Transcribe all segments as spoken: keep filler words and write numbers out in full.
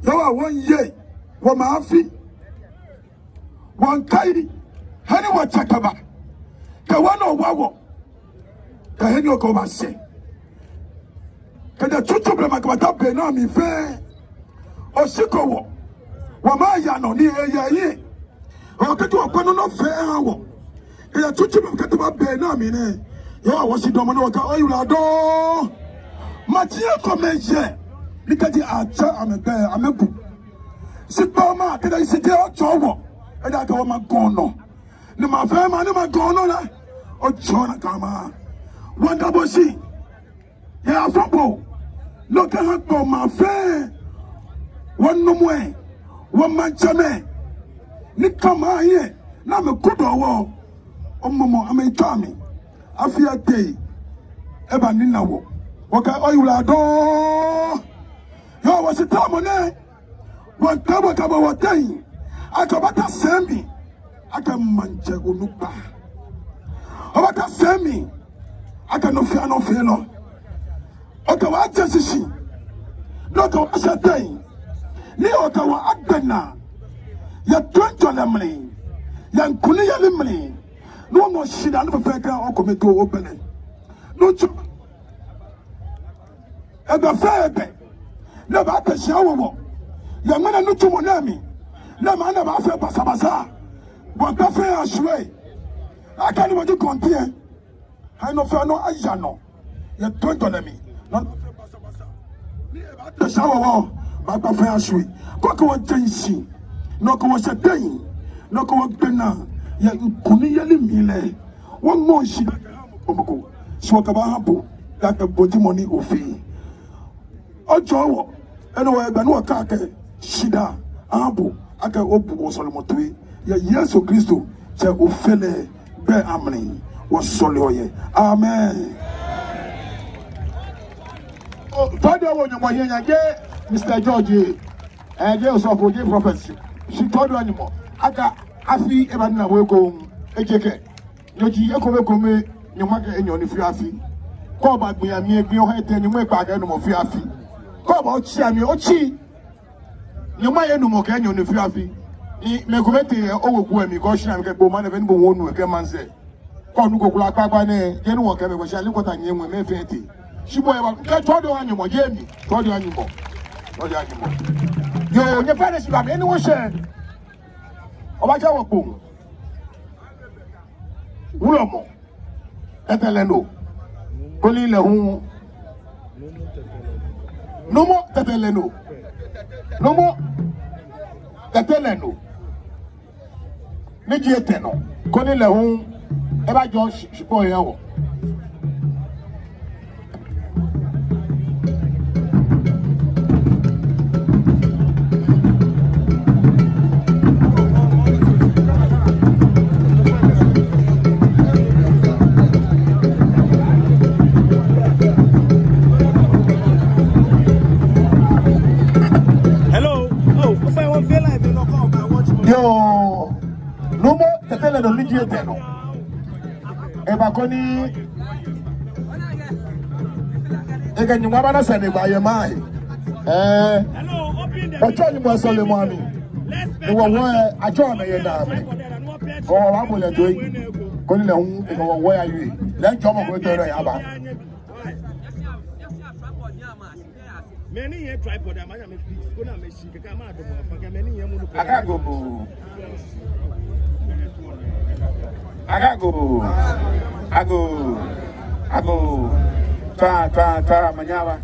Yehowa, wɔmiiye, wɔmiifi, wɔmiikai he ni wɔtsɛ kɛba, kɛ wɔ nɔ wa wɔ, kɛ he ni okɛ wɔ bashɛ. Kɛjɛ tsutsu blema kɛbata be nɛɛ mli fɛɛ, oshiko wɔ, wɔmiiya nɔ ni eya yi. Okɛ wɔ kpɛ nɔ nɔ fɛɛ ha wɔ. Kɛjɛ tsutsu blema kɛtee be nɛɛ mli nɛɛ, Yehowa, wɔshi dɔmɔ ni wɔkɛɔ oyiwaladɔŋŋ. Maji ekomɛi yɛ ni kɛji atsɛ amɛgbɛi amɛbu. Shi kpaa ma kɛjɛ shi kɛ otsɔɔ wɔ, ejaakɛ wɔma gɔŋ nɔ. Ni maŋ fɛɛ maŋ ni ma gɔŋ nɔ lɛ, otsɔɔ nakai maŋ. Wɔmiida bo shi. Yɛ afɔbɔ, no kɛha kpɔ maŋ fɛɛ, wɔnuumɛi, wɔmaŋtsɛmɛi, ni kɛ maŋ yɛ, ni amɛkudɔ wɔ, omɔmɔ amɛtsɔɔ amɛ, afi atee, eba ni na wɔ, wɔkɛɔ oyiwaladɔŋŋ. Yoo, wɔshi tamɔ nɛ, wɔmiikpa bo kɛba wɔteŋ, akɛ obata sɛɛ mli, akɛ maŋtsɛ onukpa. Obata sɛɛ mli, akɛ nɔ fɛɛ nɔ feelɔ. Okɛ wɔ aje shishi, ni okɛ wɔ ashɛ teŋ, ni okɛ wɔ agbe naa, yɛ toiŋjɔlɛ mli, yɛ kunimyeli mli, ni wɔnu shidaa ni fɛfɛɛ kɛ okometoo obɛlɛ. Nuŋtsɔ, egbɛ fɛɛ egbɛ, ni ebaate shi awo wɔ, yɛ ŋmɛnɛ nitsumɔ nɛɛ mli, ni maŋ nɛɛ baafee basabasa, wɔgbɛ fɛɛ ashwie, akɛ ni wɔji kɔntiɛ, ha nɔ fɛɛ nɔ aya nɔ, yɛ toiŋjɔlɛ mli, nɔ ni ebaate shi awo wɔ, baagba fɛɛ ashwie, koni okɛ wɔ aje shishi, ni okɛ wɔ ashɛ teŋ, ni okɛ wɔ agbe naa, yɛ kunimyeli mli lɛ, wɔnu shidaa kɛha mɔ ko mɔ ko, shi wɔkɛbaaha bo, ejaakɛ bo ji mɔ ni ofee. Ojɔɔ wɔ, enɛ hewɔ egbɛ ni wɔkɛɔ akɛ shidaa aha bo, akɛ obu wɔsɔlemɔ toi, yɛ Yesu Kristo, Tsɛ Ofe lɛ, gbɛi amli wɔsɔleɔ yɛ. Amen. O, tɔɔ diɛŋtsɛ wɔ Nyɔŋmɔ hiɛ nyɛ, jeee Mister George, eh, jeee osɔfo, jeee prophet, shi tɔɔ diɛŋtsɛ wɔ Nyɔŋmɔ. Akɛ afi eba ni na wɔ ekoŋŋ, eje kɛ. Nyɔji ekomekome, Nyɔŋmɔ kɛ enyɔ ni fiɔ afi. Kɛ oba gbi amli, gbi ohe te, Nyɔŋmɔ ekpa kɛ enumɔ fiɔ afi. Kɛ oba otsi amli, otsi. Nyɔŋmɔ ye enumɔ kɛ enyɔ ni fiɔ afi. Ni mɛi komɛi tee yɛ oweku lɛ mli, kɛ oshi amli kɛ gbɔmɔ nɛɛ fɛɛ ni bo hu onu kɛ maŋsɛɛ. Kɛ onuko kwraa kpakpa nɛɛ, jeee ni wɔkɛɛ mɛi ko shi ali kɔta nyɛ ŋwɛi mɛi fɛɛ tee. Shi bo eba, kɛ tɔɔ diɛŋtsɛ wɔ Nyɔŋmɔ, jeee mi, tɔɔ diɛŋtsɛ wɔ Nyɔŋmɔ. Tɔɔ diɛŋtsɛ wɔ Nyɔŋmɔ. Yoo, nyɛfɛɛ nyɛshi ba mi, eni wɔshɛ. Obaja wɔ kpo. Wulɔmɔ Tɛtɛlɛno. Koni lɛ hu. Numo Tɛtɛlɛno. Numo Tɛtɛlɛno. Ni ji etɛ nɔ. Koni lɛ hu. Ebajɔɔ shi-, shikpɔŋ eha wɔ. Hello. Oh, ofainɛ, wɔfee live, you know, come and watch me. Yoo, Numo Tɛtɛlɛno ni ji etɛ nɔ. Eba koni ekɛ Nyɔŋmɔ aba ni sane eba yɛ maŋ lɛ. Ɛɛ, wɔtsɔɔ Nyɔŋmɔ sɔlemɔ mli. Ni wɔwɔɔ lɛ, atsɔɔ amɛ yɛ naa mli. Wɔbaabo lɛ toi. Koni lɛ hu, ekɛ wɔwɔɔ lɛ awie. Lɛ jɔɔmɔ ko etɔ lɛ yaba. Mɛni yɛ tripod ama nyɛ amɛ fix, koni amɛshi kɛkɛ ama adɔmɔ afa kɛ mɛni yɛ munu. Agoo. Agoo. Agoo. Agoo. Twa, twa, twa, manyaba.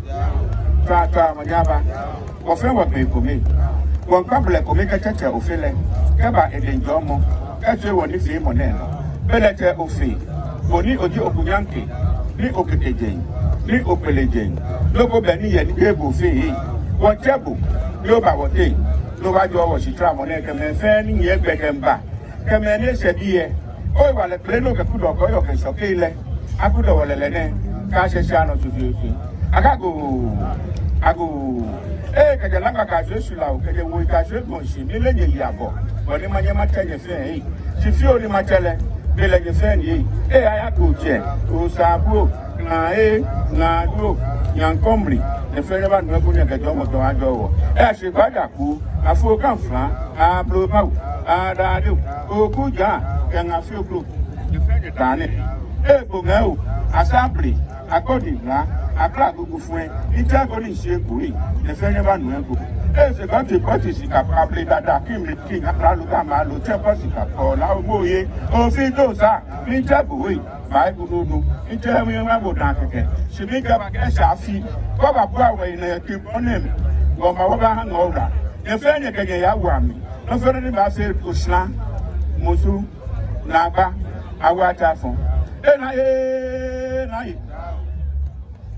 Twa, twa, manyaba. Wɔfɛɛ wɔgbee kome. Wɔŋkpa blɛ kome kɛtsɛ Tsɛ Ofe lɛ. Kɛba edɛŋ jɔɔmɔ. Kɛtsɛ wɔ nifeemɔ nɛɛ nɔ. Belɛ Tsɛ Ofe, bo ni oji okunyaŋke, ni okeke jeŋ, ni okpele jeŋ, nɔ ko bɛ ni yɛ ni jeee bo ofee. Wɔtsɛ bo, ni oba wɔteŋ, ni obajɔɔ wɔshitramɔ nɛɛ kɛ mɛi fɛɛ ni nyiɛ gbɛ kɛmiiba, kɛ mɛi ni eshɛ biɛ. Oyiwala kpele ni okɛkudɔ kɛ oyɔɔ kɛ shɔkei lɛ, akudɔ wɔ lɛlɛ nɛɛ, kɛyashɛ shia nɔ shweshweeshwe. Agoo. Agoo. Ee, kɛjɛ Laŋma kɛyashɛ Sula oo, kɛjɛ Woi kɛyashɛ Gɔŋshi, mileee nyɛyi abɔ. Bɔ ni manyɛ matsɛ nyɛ fɛɛ, ee. Shi fioo ni matsɛ lɛ, belɛ nyɛ fɛɛ ni, ee. Ee, Ayago tsɛ, Osabuo, Ŋaa, ee, Ŋaadu, Nyankɔmli, Nyɛ fɛɛ nyɛbanu eko nyɛkɛ jɔɔmɔ ajɔɔ wɔ. Ɛ, Shikpajako, Afo Kanfla, Ablomawu, Adade, Okuja, kɛ Ŋa Fioo Klo. Nyɛ fɛɛ nyɛta nɛ. Ɛ, Gbongɛ oo, Asampli, Agbodi Ŋa, Akra Gugu Fue, Ntse ko ni Nshie ko ee. Nyɛ fɛɛ nyɛbanu eko. Ɛ, Shikpajako, Shikpajako, Abli Dada, Kimli King, Akra Luka Malo, Shikpajako, Shikpajako, Lawo Moye, Ofi Dosa, Ntse ko ee. Bai kununu, Ntse mi ma bo dan kɛkɛ. Shi mikɛɛ bo akɛ eshɛ afi. Kɛ obabua wɔyi nɛɛ, kɛ bɔ ni mli. Wɔmiiba wɔbaha ŋɔɔ wula. Nyɛ fɛɛ nyɛkɛ nyɛya wa mi. Nɔ fɛɛ nɔ ni baafee oshara, musu, naagba, awo atsafo. Ɛ, naa yɛ, naa yɛ.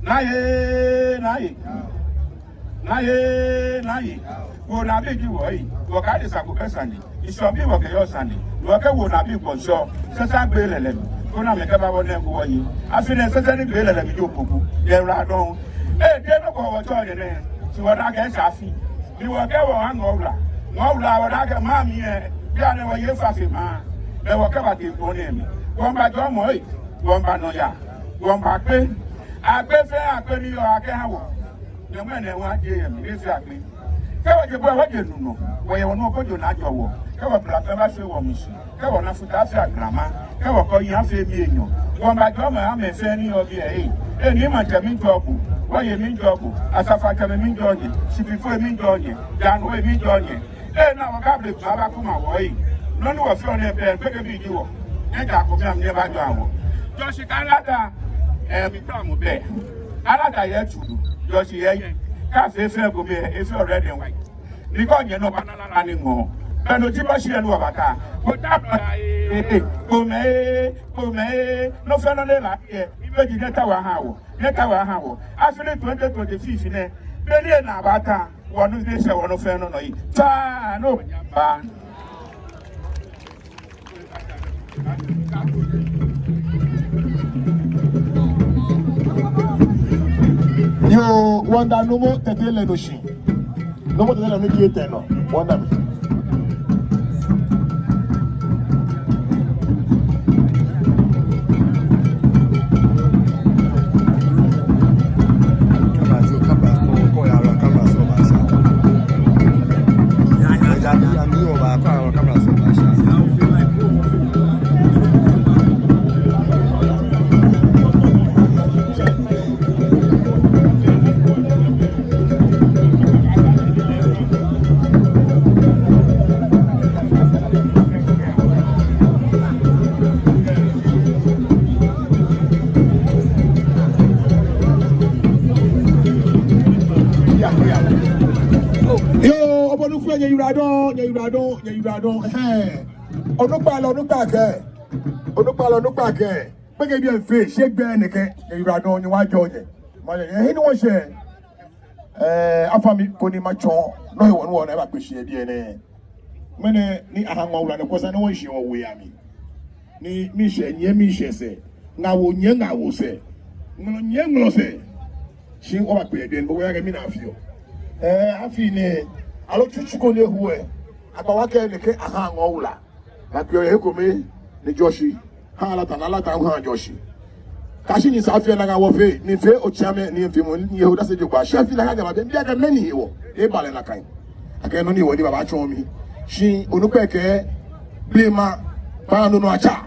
Naa yɛ, naa yɛ. Naa yɛ, naa yɛ. Wɔnaabii ji wɔ ee. Wɔkɛ adesa ko bɛ sane. Ŋshɔŋ bii wɔkɛyɔɔ sane. Wɔkɛ wɔnaabii kɔ ŋshɔ. Sɛsɛ agbee lɛlɛ mli. Koni amɛkɛba wɔnɛɛ ko wɔye. Afi nɛɛ sɛsɛ ni gbee lɛlɛ mli ji opoku. Yɛ wura dɔŋŋ. Ee, te nɔ ko wɔtsɔɔ nyɛ nɛɛ. Shi wɔna akɛ eshɛ afi. Ni wɔkɛɛ wɔha ŋɔɔ wula. Ŋɔɔ wula wɔna akɛ maŋ mli ɛ. Bianɛ wɔye fa fe maŋ. Bɛ wɔkɛba te kpo nɛɛ mli. Wɔmiiba jɔɔmɔ ee. Wɔmiiba nɔyaa. Wɔmiiba kpe. Akpe fɛɛ akpe ni yɔɔ akɛha wɔ. Nyɔŋmɔ nɛɛ wɔje yɛ mli, efee akpe. Kɛ wɔje bua, wɔje nu nɔ. Wɔyɛ wɔnɔ ko jo na jɔ wɔ. Kɛ wɔbla fɛɛ bafee wɔmusu. Kɛ wɔna futaa afee aglama. Kɛ wɔkɔ yi afee mli enyɔ. Wɔmiiba jɔɔmɔ aha mɛi fɛɛ ni yɔɔ biɛ ee. Ɛ, ni maŋtsɛ miijɔɔ bo. Wɔyɛ miijɔɔ bo. Asafoiatsɛmɛi miijɔɔ nyɛ. Shipifoi miijɔɔ nyɛ. Jaanɔi miijɔɔ nyɛ. Ɛ, naa wɔkɛ Abli kpaa ba kuma wɔ ee. Nɔ ni wɔfeɔ nɛɛ pɛ, gbekɛbii ji wɔ. Nyɛjaa kome amli nyɛbajɔɔ wɔ. Jɔshi kɛ Alata, ɛ, mikpla mɔ bɛ. Alata yɛ tsudu, Jɔshi yɛ yɛŋ. Kɛ afee fɛɛ kome, efee red and white. Ni kɛ onyɛ nɔ obaana lala ni ŋɔɔ. Bɛ no ji bɔ shi yɛ ni wɔbata. Wɔta nɔ ya ee, kome ee, kome ee. Nɔ fɛɛ nɔ ni la yɛ. Ibeji nyɛtaoɔ nyɛha wɔ. Nyɛtaoɔ nyɛha wɔ. Afi nɛɛ twenty twenty-six nɛɛ. Be ni enaa baata. Wɔnu de sɛ wɔnu fɛɛ nɔ nɔ yi. Tsa no ba. Yoo, wɔmiida Nuumo Tɛte lɛ nɔ shi. Nuumo Tɛte lɛ nɔ ni kɛ tɛ nɔ. Wɔmiida mi. Yoo, obonu fue nyɛyiwaladɔŋŋ, nyɛyiwaladɔŋŋ, nyɛyiwaladɔŋŋ. Ɛhɛɛ. Onukpa lɛ, onukpa kɛɛ. Onukpa lɛ, onukpa kɛɛ. Gbekɛbii fɛɛ, shi gbɛ nɛkɛ, nyɛyiwaladɔŋŋ, Nyɔŋmɔ ajɔɔ nyɛ. Manye, nyɛhe ni wɔshɛ. Ɛɛ, afa mi koni matsɔɔ nɔ hewɔ ni wɔna wɔbakpe shi yɛ biɛ nɛɛ. Mɛni ni aha ŋɔɔ wula nɛɛ kɔsa ni wɔshi wɔwo yɛ mli. Ni miishɛɛ nyɛ miishɛɛ sɛɛ. Ŋaawoo nyɛ ŋaawoo sɛɛ. Ŋmɔlɔ nyɛ ŋmɔlɔ sɛɛ. Shi wɔbakpe yɛ biɛ nɛɛ, bo ko yakɛɛ mina afi oo. Ɛɛ, afi nɛɛ. Aloo tsutsu ko ni ehu ɛ. Agba wa kɛ nɛkɛ aha ŋɔɔ wula. Bakpe yɛ he kome ni Jɔshi ha Alata ni Alata hu ha Jɔshi. Kɛ shi nyɛsɛɛ afi lɛ nakai wɔfee, ni fee otsiamɛ, ni fee mɔ, ni yɛ odase jogbaŋŋ. Shi afi lɛ nakai ba, bɛ, bianɛ mɛni hewɔ, ebalɛ nakai. Akɛ nɔ ni hewɔ ni baba tsɔɔ mi. Shi onukpa kɛɛ, blema, ba nɔ nɔ atsa.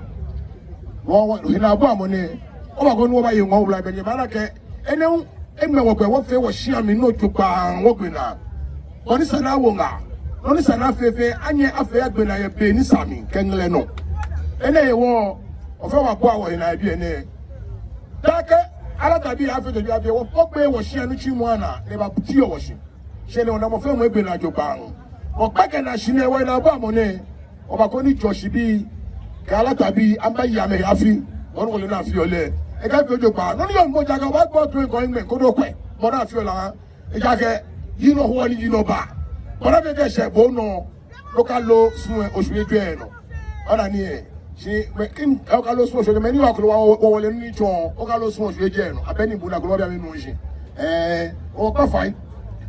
Wɔ, wɔ, hina bu amɔ nɛɛ. Wɔbakɔ ni wɔbaye ŋɔɔ wula bɛ nyɛbaana akɛ, enɛ hu, emɛ wɔkpɛ wɔfee wɔshia mli nɔ jogbaŋŋ wɔgbe naa. Bɔ ni sa ni awo ŋaa. Nɔ ni sa ni afee fɛɛ, anyɛ afee agbe naa yɛ be ni sa mli kɛ ŋlɛ nɔ. Enɛ hewɔ, wɔfɛɛ wɔbua wɔhe naa yɛ biɛ nɛɛ. Taakɛ, Alatabii afee jogbaŋŋ biɛ, wɔ, wɔkpee wɔshia nitsumɔ anaa, ni ebatiɔ wɔshi. Shi enɛ hewɔ naa mɔ fɛɛ mɔ egbe naa jogbaŋŋ. Wɔkpɛ kɛ naa shi nɛɛ wɔyi naa bu amɔ nɛɛ. Wɔbakɔ ni Jɔshibii kɛ Alatabii amɛbaye amɛhe afi. Wɔnu wɔle naa afi lɛ. Ekafee jogbaŋŋ. Nɔ ni yɔɔ mli moŋ ji akɛ wɔbaagbo toi kɔ eŋmɛ ko do kwɛ. Bɔ ni afi lɛ aha. Ejaakɛ yinɔ hu ni yinɔ ba. Bɔ ni afee kɛ shɛ bo nɔ. Okalo sumɔ Osu ejwɛ nɔ. Ona nii ɛ. Shi mɛi ni okalo sumɔ Osu ejwɛ, mɛi ni okalo wa wɔ, wɔle nitsumɔ. Okalo sumɔ Osu ejwɛ nɔ. Abɛ ni bu naa kolo bia mi nu shi. Ɛɛ, okpa fai.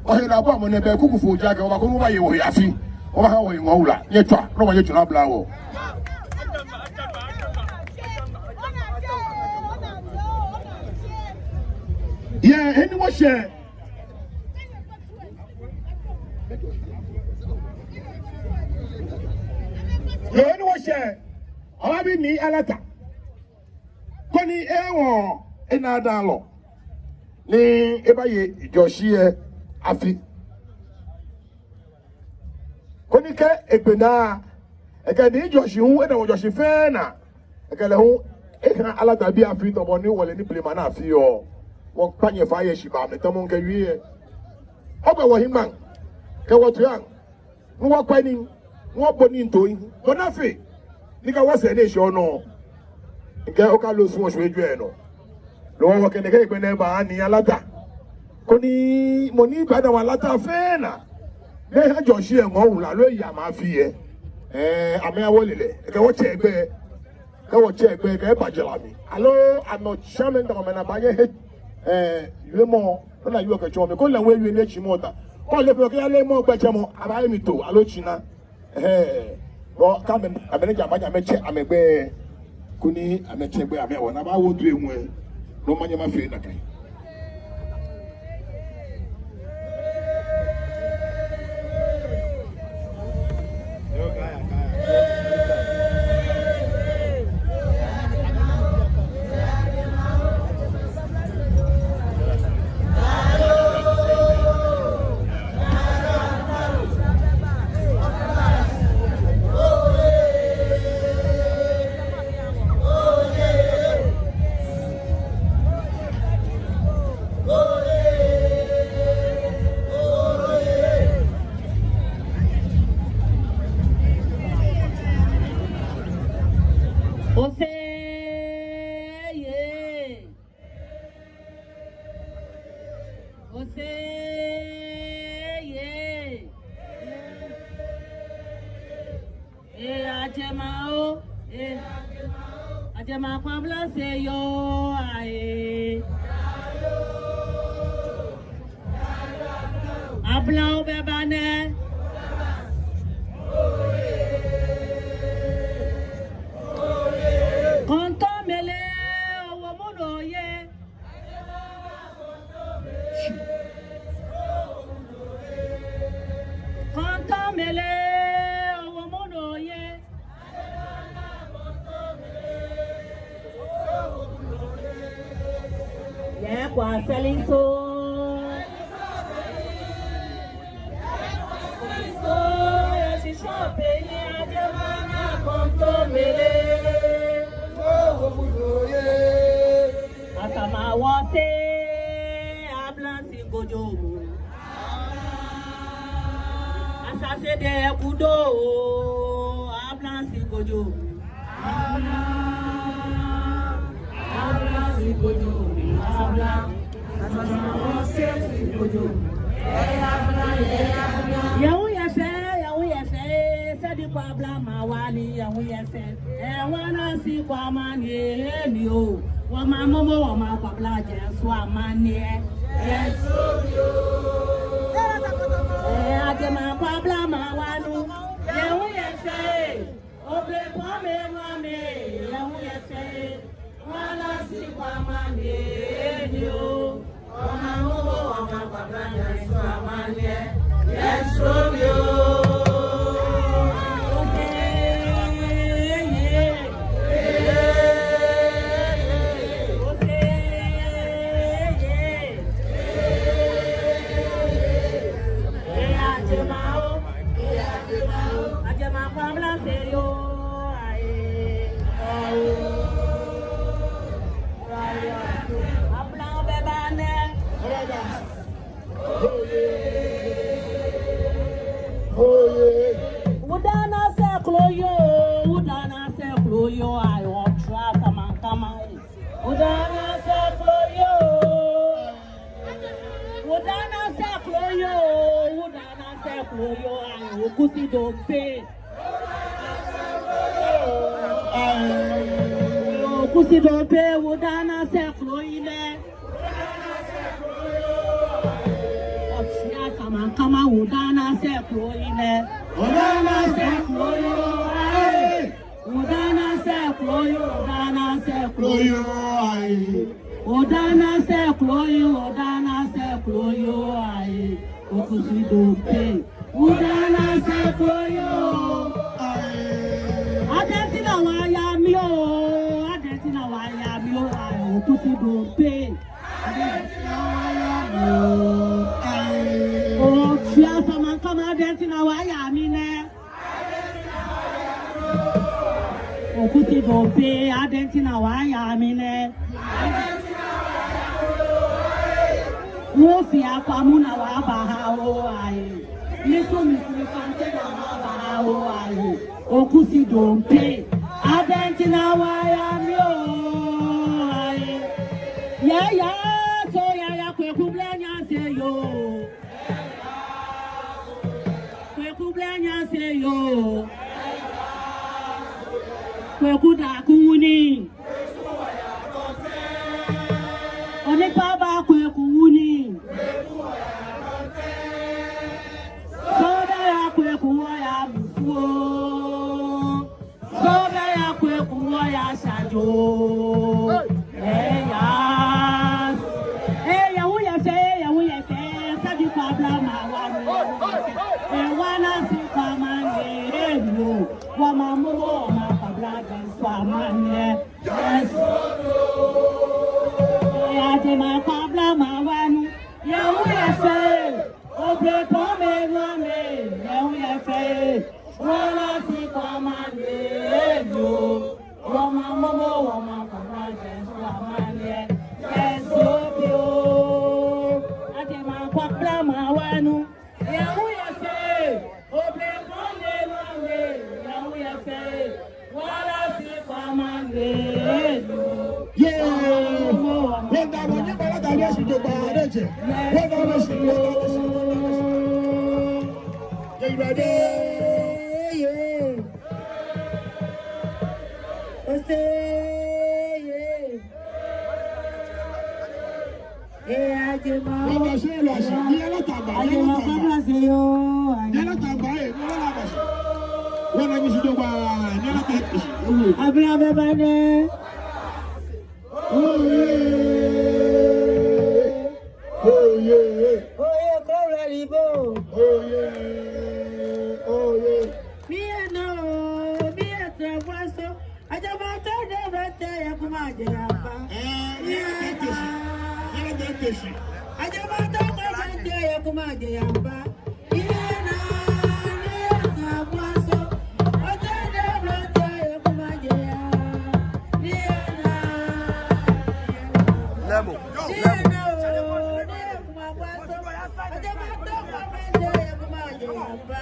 Wɔhe naa bu amɔ nɛɛ bɛ kuku fo ja kɛ, wɔbakɔ ni wɔbaye wɔhe afi. Wɔbaha wɔhe ŋɔɔ wula. Nyɛtswa, nɔ ma nyɛtswa naa bla wɔ. Yɛ, he ni wɔshɛ. Yɛ ni wɔshɛ, awa bi ni Alata. Koni ewo enadalɔ ni ebaye Jɔɔshi yɛ afi. Koni kɛ egbe naa, ekɛ ni Jɔɔshi hu, ena wɔ Jɔɔshi fɛɛ naa. Ekɛ lɛ hu eha Alata bii afi tamɔ bɔ ni wɔle ni blema naa afi yɔɔ. Wɔkpa nyɛ fai yɛ shibaa mli tamɔ mikɛɛ yɛ. Ogbɛ wɔhiŋmɛi kɛ wɔtoi, ni wɔkwɛ nii, ni wɔbo nii toi, bɔ ni afee ni kɛ wɔsɛɛ nɛɛ shɛ onɔ, mikɛɛ okalo sumɔ shwie jwɛɛ nɔ. No hewɔ wɔkɛ nɛkɛ gbɛ nɛɛ baa ni Alata. Koni mɔ ni baana wɔ Alata fɛɛ naa, ni eha Jɔɔshi yɛ ŋɔɔ wula loo eya maŋ fɛɛ. Ɛɛ, amɛya wɔle lɛ, ekɛ wɔtsɛ gbɛ. Kɛ wɔtsɛ gbɛ kɛ eba jara mli. Aloo amɛ otsiamɛi tamɔ mɛi ni baanyɛ ahe, ɛɛ, wiemɔ, ona yɔ kɛtsɔɔ mli. Koni lɛ hu ewie ni etsi mɔ ta. Koni ole fɛɛ kɛ eyale mɔ gbɛtsɛmɔ, abaahe mi too, aloo tsina. Ɛhɛɛ. Bɔ kɛ amɛ, amɛ ni ja baanyɛ amɛtsɛ amɛgbɛ. Koni amɛtsɛ gbɛ amɛwo, ni abaawo toi ŋwɛi. No manyɛ mafee nakai. Osɛɛ yɛ. Osɛɛ yɛ. Ee, ajɛmɛ oo, ee, ajɛmɛ Akwabla sɛɛ yoo, aye. Abla obɛ ba nɛ. Kɔntɔmɛlɛ, owo mɔ nɔ yɛ. Kɔntɔmɛlɛ, owo mɔ nɔ yɛ. Yɛ kwa sɛli so. Yɛ kwa sɛli so, yɛ shisha pɛ ni ajɛmɛ Kɔntɔmɛlɛ. Owo mɔ nɔ yɛ. Asaman wɔsɛɛ, Abla si gojo. Asase de kudo, Abla si gojo. Abla si gojo, Abla. Asaman wɔsɛɛ si gojo. Yɛ hu yɛ fɛɛ, yɛ hu yɛ fɛɛ, sɛɛ di kwa Abla ma wa ni yɛ hu yɛ fɛɛ. Ee, wɔna si kwa amanie ni oo. Wɔma mɔmɔ, wɔma kwa Abla jɛ su amanie. Yes. Ee, ajɛmɛ kwa Abla ma wa nu. Yɛ hu yɛ fɛɛ. Oblempɔmɛi, mɛi, yɛ hu yɛ fɛɛ. Wɔna si kwa amanie ni oo. Abla obɛ ba nɛ. Oye. Oye. Wudana sɛɛ klo yoo, wudana sɛɛ klo yoo, ayo, otswa sama kama. Wudana sɛɛ klo yoo. Wudana sɛɛ klo yoo, wudana sɛɛ klo yoo, ayo, Kusi Dompe. Ayo, Kusi Dompe, wudana sɛɛ klo yi nɛ. Otswa sama kama, wudana sɛɛ klo yi nɛ. Wudana sɛɛ klo yoo, aye. Wudana sɛɛ klo yoo, wudana sɛɛ klo yoo, aye. Wudana sɛɛ klo yoo, wudana sɛɛ klo yoo, aye. Okusi Dompe. Adɛn nti na wɔaya mi nɛ? Okusi Dompe, adɛn nti na wɔaya mi nɛ? Wɔfi Akwamu na wɔaba ha oo aye. Misu misu mi Fante na wɔaba ha oo aye. Okusi Dompe, adɛn nti na wɔaya mi oo aye. Yaya, so yaya Kweku Blɛ Nyansei yoo. Kweku Blɛ Nyansei yoo. Kweku Daku Wuni. Onipa ba Kweku Wuni. Sɔɔdɛ ya Kweku wɔya musuo. Sɔɔdɛ ya Kweku wɔya shajo. Eya. Eya, hu yɛ fɛo, eya, hu yɛ fɛo. Sadi Kwabla Mawanu. Ewa na si kwa manye. Eyo. Wɔma momo, wɔma Kwabla Jensua manye. Yes. Eya, Jema Kwabla Mawanu. Eya, hu yɛ fɛo. Oblempɔŋ mɛi nɔ mɛi, eya, hu yɛ fɛo. Wɔna si kwa manye yoo. Wɔma momo, wɔma Kwabla Jensua manye. Yes, obio. Eya, Jema Kwabla Mawanu. Eya, hu yɛ fɛo. Oblempɔŋ mɛi nɔ mɛi, eya, hu yɛ fɛo. Wɔna si kwa manye yoo. Yee! Wɔ da wɔ nyɛ bala da wɔ shi jogbaŋŋ nɛ jɛ. Wɔ da wɔ shi, wɔ da wɔ shi, wɔ da wɔ shi. Yee, yee, yee. Ose, yee. Ee, Ajema. Baba, shi lɔ shi. Ni ala tamba, ni ala tamba. Ajema, Baba, se yo. Ni ala tamba, ee, ni ala tamba shi. Wɔna nyi shi jogbaŋŋ, ni ala tamba shi. Ewu. Abla bɛ ba nɛ. Oye. Oye. Oye, kɔrɔ libo. Oye. Oye. Mi yɛ nɔ, mi yɛ tɛ bɔ so. Ajema tɔ de bɛ tɛ yɛ kuma jɛ yamba. Ee, ni ala tamba shi. Ni ala tamba shi. Ajema tɔ de bɛ tɛ yɛ kuma jɛ yamba. Iyana, ni ala tamba so. Ɔtɔ de bɛ tɛ yɛ kuma jɛ ya. Iyana. Lemo. Iyana, ni ala kuma bɔ so. Ajema tɔ de bɛ tɛ yɛ kuma jɛ yamba.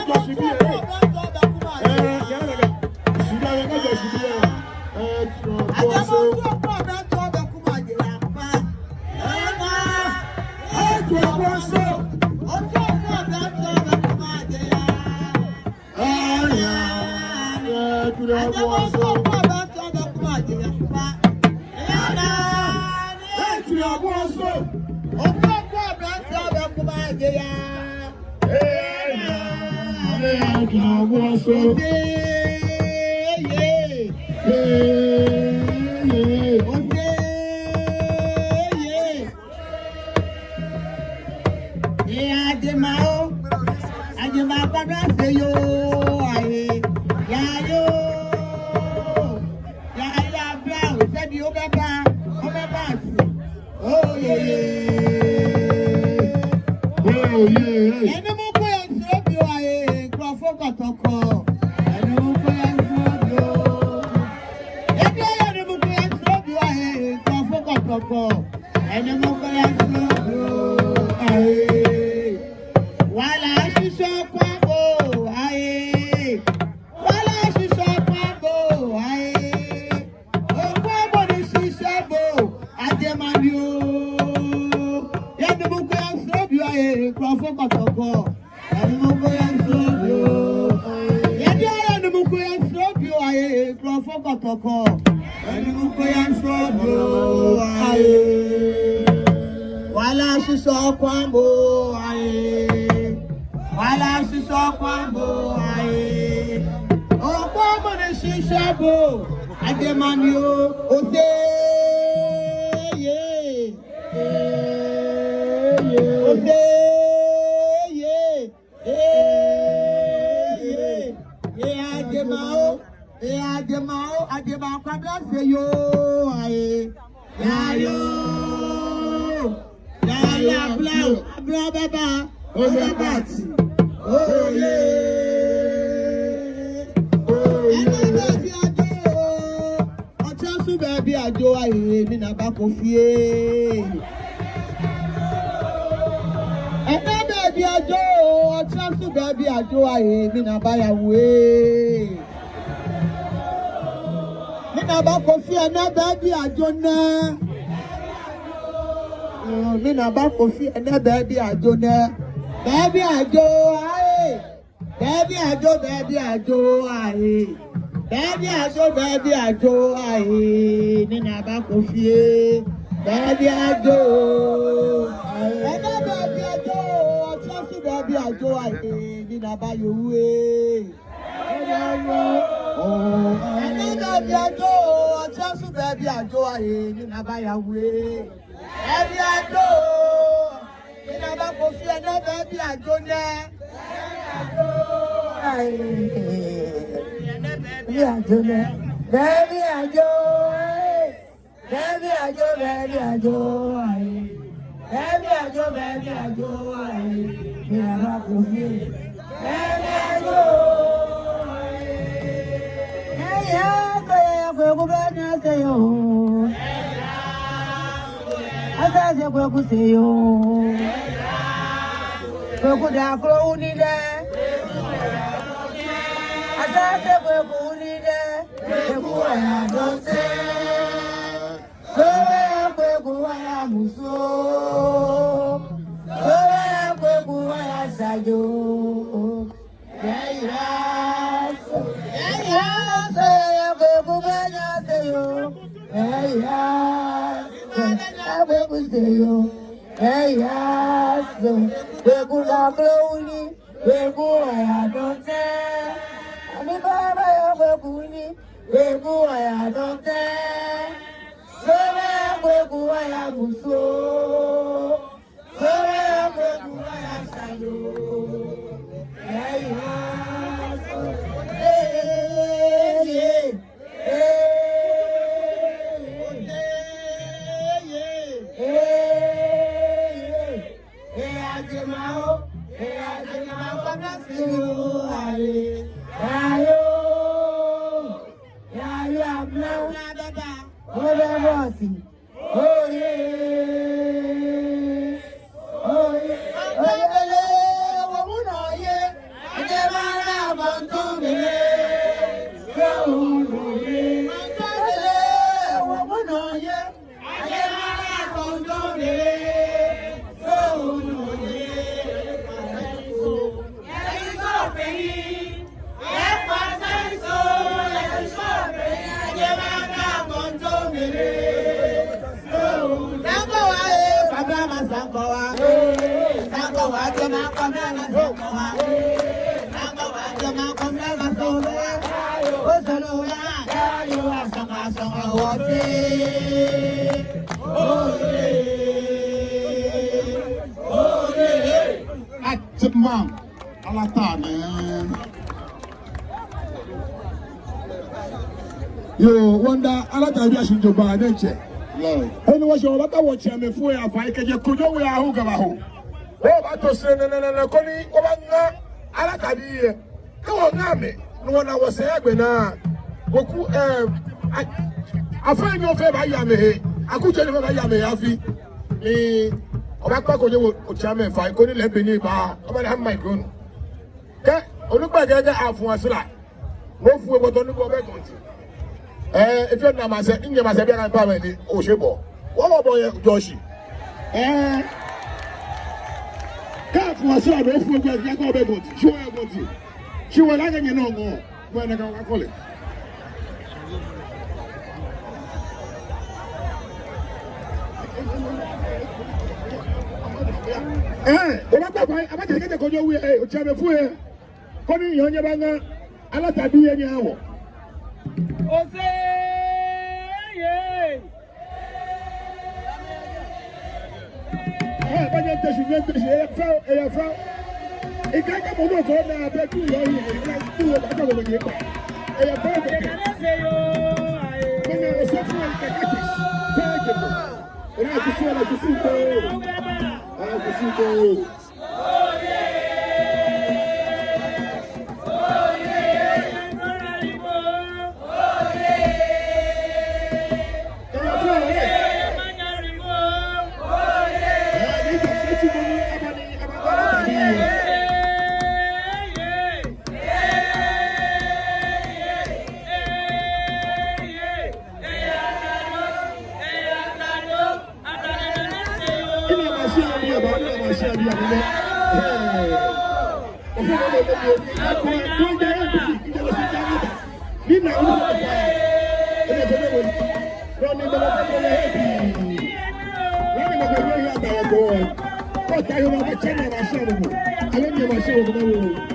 Jɔ shibii lɛ. Ee, yaa lɛ. Shibii lɛ, kɛjɛ shibii lɛ. Ee, Tsurabɔso. Ee, Tsurabɔso. Ee, yaa, ee, Tsurabɔso. Ee, Tsurabɔso. Ee, yaa, ee, Tsurabɔso. Ee, yee. Ee, yee. Ee, yee. Ee, Ajema oo. Ajema, kpaa bla sɛɛ yoo, aye. Yaa yoo. Yaa, yaa bla oo, sɛbi obɛba, obɛba shi. Oyee. Oyee. Enumɔ ko yɛ Nsuobi oo, aye, nkurɔfo kɔtɔkɔ. Enumɔ ko yɛ Nsuobi oo. Ebi yɛ enumɔ ko yɛ Nsuobi oo, aye, nkurɔfo kɔtɔkɔ. Enumɔ ko yɛ Nsuobi oo, aye. Wala shisho kwabo, aye. Wala shisho kwabo, aye. Okwabo ni shisho bo, Ajema ni oo. Yɛ enumɔ ko yɛ Nsuobi oo, aye, nkurɔfo kɔtɔkɔ. Enumɔ ko yɛ Nsuobi oo. Yɛ diɛŋtsɛ enumɔ ko yɛ Nsuobi oo, aye, nkurɔfo kɔtɔkɔ. Enumɔ ko yɛ Nsuobi oo, aye. Wala shisho kwabo, aye. Wala shisho kwabo, aye. Okwabo ni shisho bo, Ajema ni oo, osɛɛ yee. Osɛɛ yee. Ee, yee. Ee, Ajema oo. Ee, Ajema oo. Ajema, kpaa bla sɛɛ yoo, aye. Yaa yoo. Yaa, yaa bla oo. Bla obɛba. Obɛba shi. Oyee. Oyee. Enɛ bɛ bi ajo. Otsiasu bɛ bi ajo, aye, mi na ba ko fie. Enɛ bɛ bi ajo, Otsiasu bɛ bi ajo, aye, mi na ba yawu ee. Mi na ba ko fie, enɛ bɛ bi ajo nɛ. Mm, mi na ba ko fie, enɛ bɛ bi ajo nɛ. Bɛ bi ajo, aye. Bɛ bi ajo, bɛ bi ajo, aye. Bɛ bi ajo, bɛ bi ajo, aye. Mi na ba ko fie. Bɛ bi ajo. Enɛ bɛ bi ajo, Otsiasu bɛ bi ajo, aye. Mi na ba yawu ee. Enɛ bɛ bi ajo, Otsiasu bɛ bi ajo, aye. Mi na ba yawu ee. Bɛ bi ajo. Mi na ba ko fie, enɛ bɛ bi ajo nɛ. Aye. Bi ajo nɛ. Bɛ bi ajo. Bɛ bi ajo, bɛ bi ajo, aye. Bɛ bi ajo, bɛ bi ajo, aye. Mi na ba ko fie. Bɛ bi ajo. Ee, yaa, kweku bɛ nyɛ sɛɛ yoo. Asaase kweku sɛɛ yoo. Kweku daa kro wu nii lɛ. Asaase kweku wu nii lɛ. Kweku waya dɔŋtɛ. Sɔɔlɔ ya kweku waya musu. Sɔɔlɔ ya kweku waya sajo. Eya sɔɔ, eya sɔɔ, kweku bɛ nyɛ sɛɛ yoo. Eya sɔɔ, kweku sɛɛ yoo. Eya sɔɔ, kweku daa kro wu nii, kweku waya dɔŋtɛ. Ani baba ya kweku nii, kweku waya dɔŋtɛ. Sɔɔlɔ ya kweku waya musu. Active man. Alata nɛ. Yoo, wɔmiida Alata bii ashishi jogbaŋŋ diɛŋtsɛ. Lord. Eni wɔshɛ wɔbata wɔtsɛmɛi fɛɛ afai kɛjɛ Kojo We aahu kɛbaho. Wɔbaato sɛɛ nɛnɛnɛ koni wɔbaŋa Alata bii lɛ. Kɛ wɔŋa amɛ, ni wɔna wɔsɛɛ agbɛnɛ. Wɔku, eh, a-, afai enyɔ fɛɛ baaya amɛhe. Akutsei enyɔ fɛɛ baaya amɛhe afi. Ni wɔbaakpa Kojo We otsɛmɛi fai koni lɛ be ni baa, wɔbaana mic lɛ nɔ. Kɛ onukpa kɛɛ akɛ afu asra, mɔ fɛɛ mɔ bɔtɔ ni bo obɛ gɔnti. Eh, efee namasɛi, nyɛmasɛi bianɛ pɛ mɛni, oshe bo. Wɔ wɔ bo yɛ jɔshi. Eh. Kɛ afu asra, mɔ fɛɛ mɔ bɔtɔ ni obɛ gɔnti. Shi oyɛ gɔnti. Shi wɔle akɛ nyɛnɔ ŋɔɔ. Mɔ ni ka wakɔ lɛ. Eh, wɔbaakpa fai, abaakɛɛ kɛjɛ Kojo We, eh, otsɛmɛi fɛɛ. Koni nyɛbaŋa Alata bii lɛ nyɛha wɔ. Ose ye. Eh, ba nyɛteshi, nyɛteshi, eya fɛo, eya fɛo. Ika ka mɔ nɔ ko na bɛ tu yɔ yi, ika tu yɔ ba ka ko nyɛ kpa. Eya fɛo, eya fɛo. Ba nyɛ ose fɛo, ika ka teshi. Fɛo ke ko. Ena kusu, ena kusu ko. Ena kusu ko. Ina mashi abi aba, ina mashi abi aba. Hey. Ofe na ofe na ofe. Ni na ofe na ofe. Ina ofe na ofe. Roni na ofe na ofe. Roni na ofe na ofe. Kota yo na ofe na mashi abi. Ale ni mashi abi.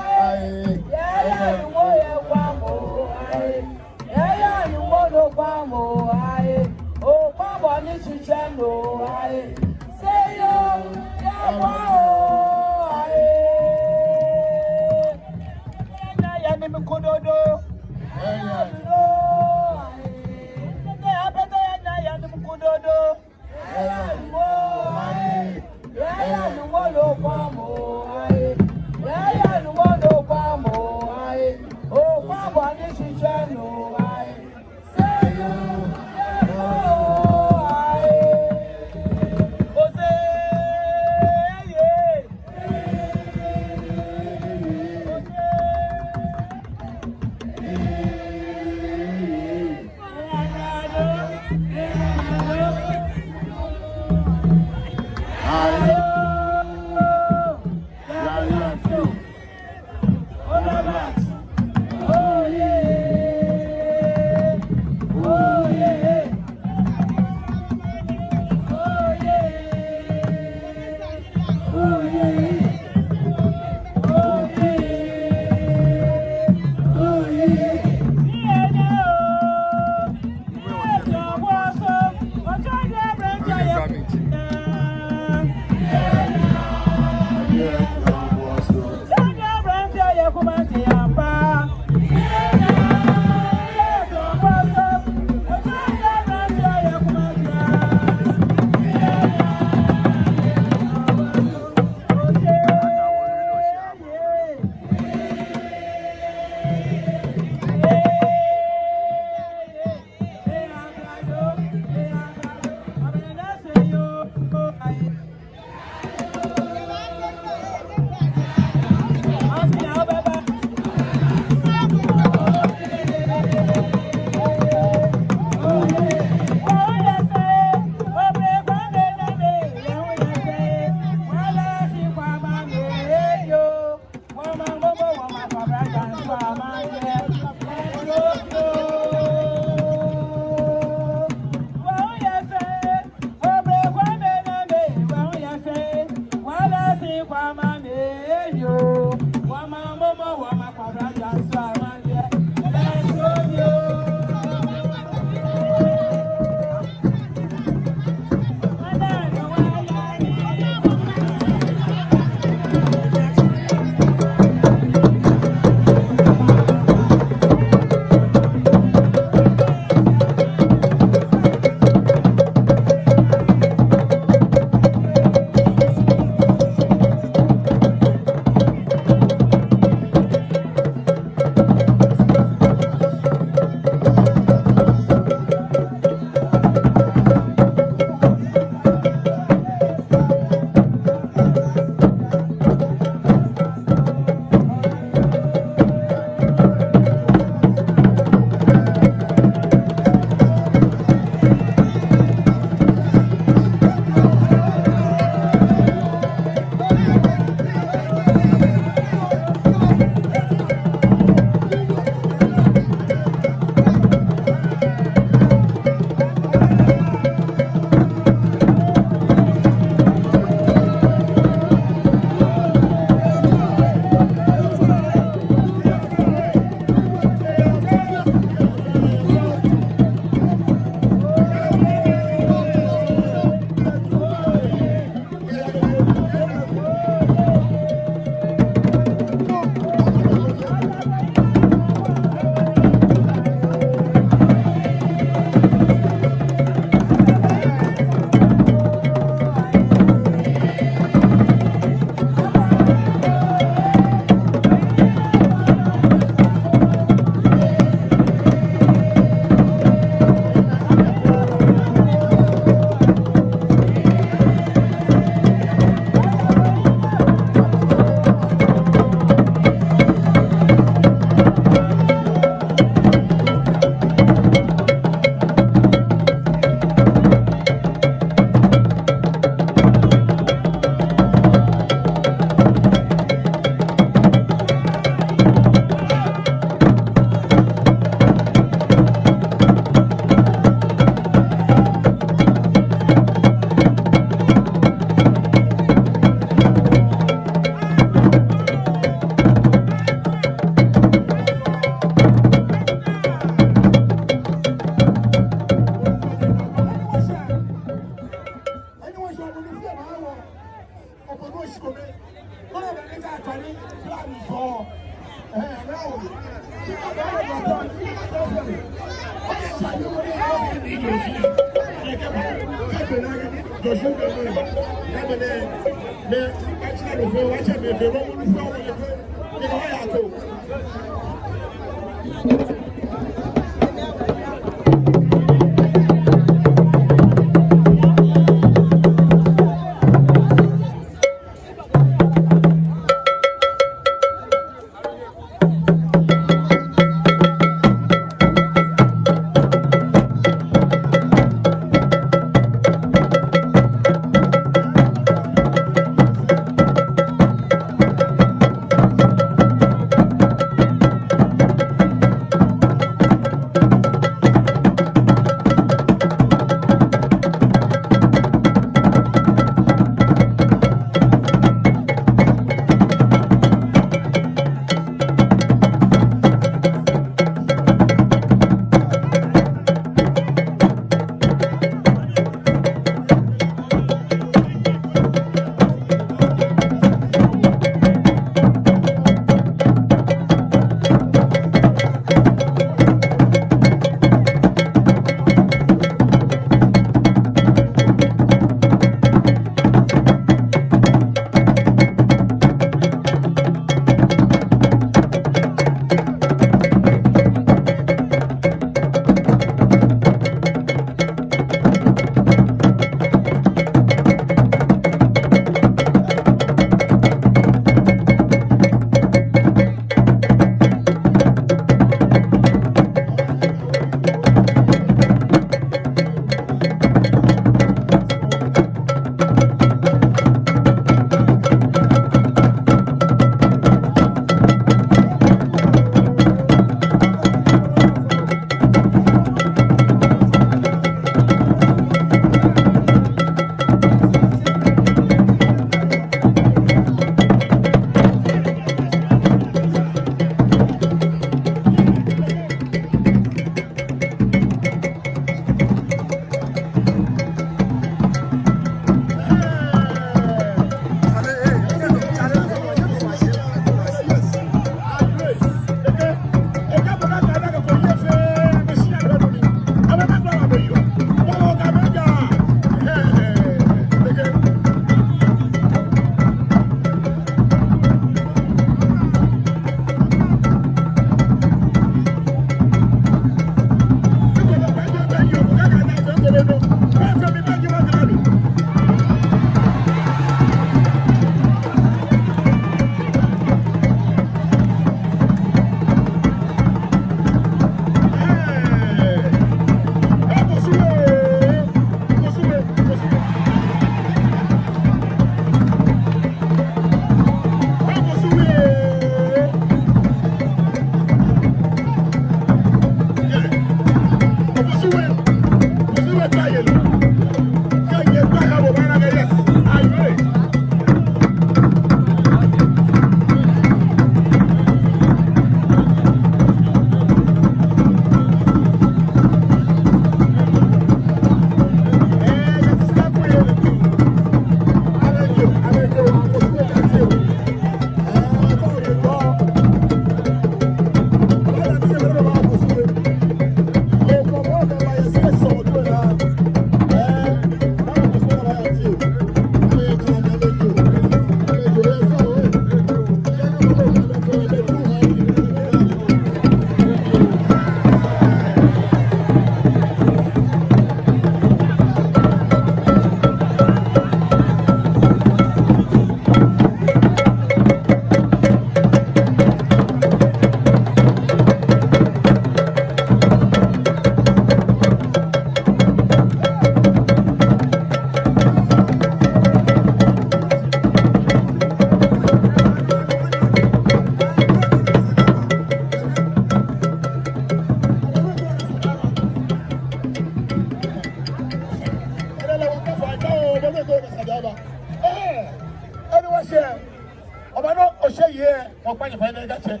Ɔba nɔ oshɛ yɛ, wɔkpa nyɛ fai ni ekatsɛ.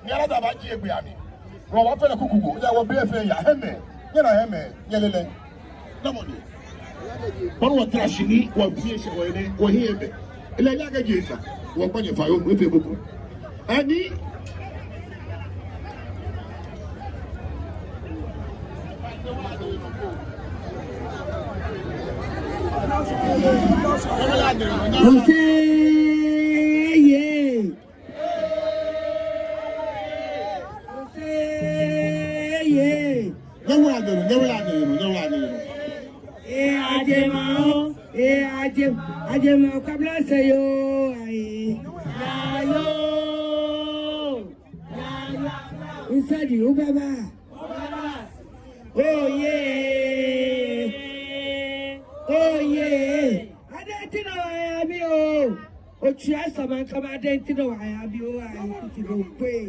Ni ala ta ba ji egbe ami. Wɔ wa fɛlɛ kuku ko, ya wɔ bɛ fɛɛ ya hɛmɛ. Nyɛ na hɛmɛ, nyɛ lɛ lɛ. Namɔ ni. Bɔni wɔtara shi ni wɔfee shi wɔyɛ nɛɛ, wɔhiɛ bɛ. Ele ya kɛ ji esa. Wɔkpa nyɛ fai yɛ mli fɛɛ mɔ ko. Ani. Osɛɛ yee. Osɛɛ yee. Nyɛwula dero, nyɛwula dero, nyɛwula dero. Ee, ajema oo, ee, aje-, ajema kwabla sɛɛ yoo, aye. Yaa yoo. Yaa yoo. Nsadi, obaba. Oye. Oye. Adɛŋ nti na wɔya mi oo. Otsua sama kama adɛŋ nti na wɔya mi oo. Aye, Kusi Donkpei.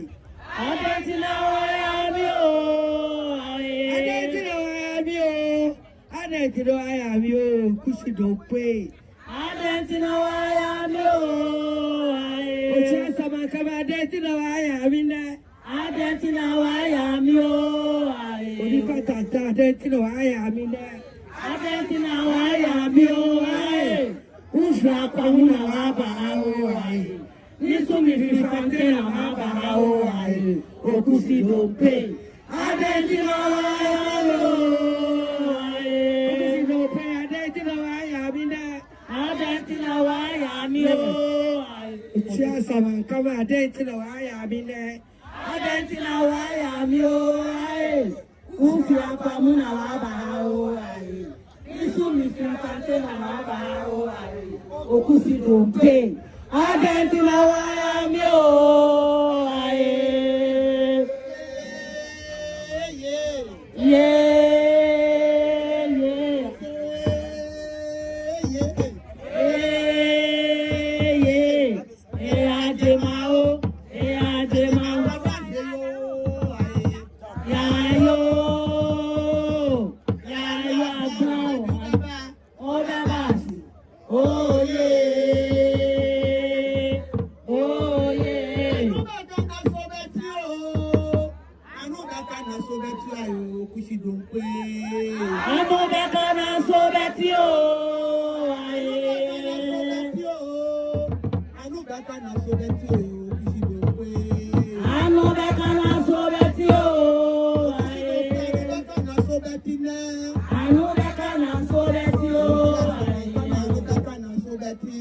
Adɛŋ nti na wɔya mi oo. Aye. Adɛŋ nti na wɔya mi oo. Adɛŋ nti na wɔya mi oo. Kusi Donkpei. Adɛŋ nti na wɔya mi oo. Aye. Otsua sama kama adɛŋ nti na wɔya mi nɛ. Adɛŋ nti na wɔya mi oo, aye. Onipa tata, adɛŋ nti na wɔya mi nɛ. Adɛŋ nti na wɔya mi oo, aye. Ufra kwa hu na wɔba oo, aye. Nisu mi fi fante na wɔba oo, aye. O Kusi Donkpei. Adɛŋ nti na wɔya mi oo, aye. Kusi Donkpei, adɛŋ nti na wɔya mi nɛ. Adɛŋ nti na wɔya mi oo, aye. Otsua sama kama adɛŋ nti na wɔya mi nɛ. Adɛŋ nti na wɔya mi oo, aye. Ufra akwa mu na wɔba oo, aye. Nisu mi fi fante na wɔba oo, aye. O Kusi Donkpei. Adɛŋ nti na wɔya mi oo, aye. Yee, yee. Ee, yee. Ee, ajema oo. Ee, ajema oo. Yaa yoo. Yaa yoo, agba oo. Obaba. Oye. Oye. Anu bɛ ka na so bɛ ti oo, aye, Kusi Donkpei. Anu bɛ ka na so bɛ ti oo, aye. Anu bɛ ka na so bɛ ti oo, Kusi Donkpei. Anu bɛ ka na so bɛ ti oo, aye. Anu bɛ ka na so bɛ ti nɛ. Anu bɛ ka na so bɛ ti oo, aye. Anu bɛ ka na so bɛ ti.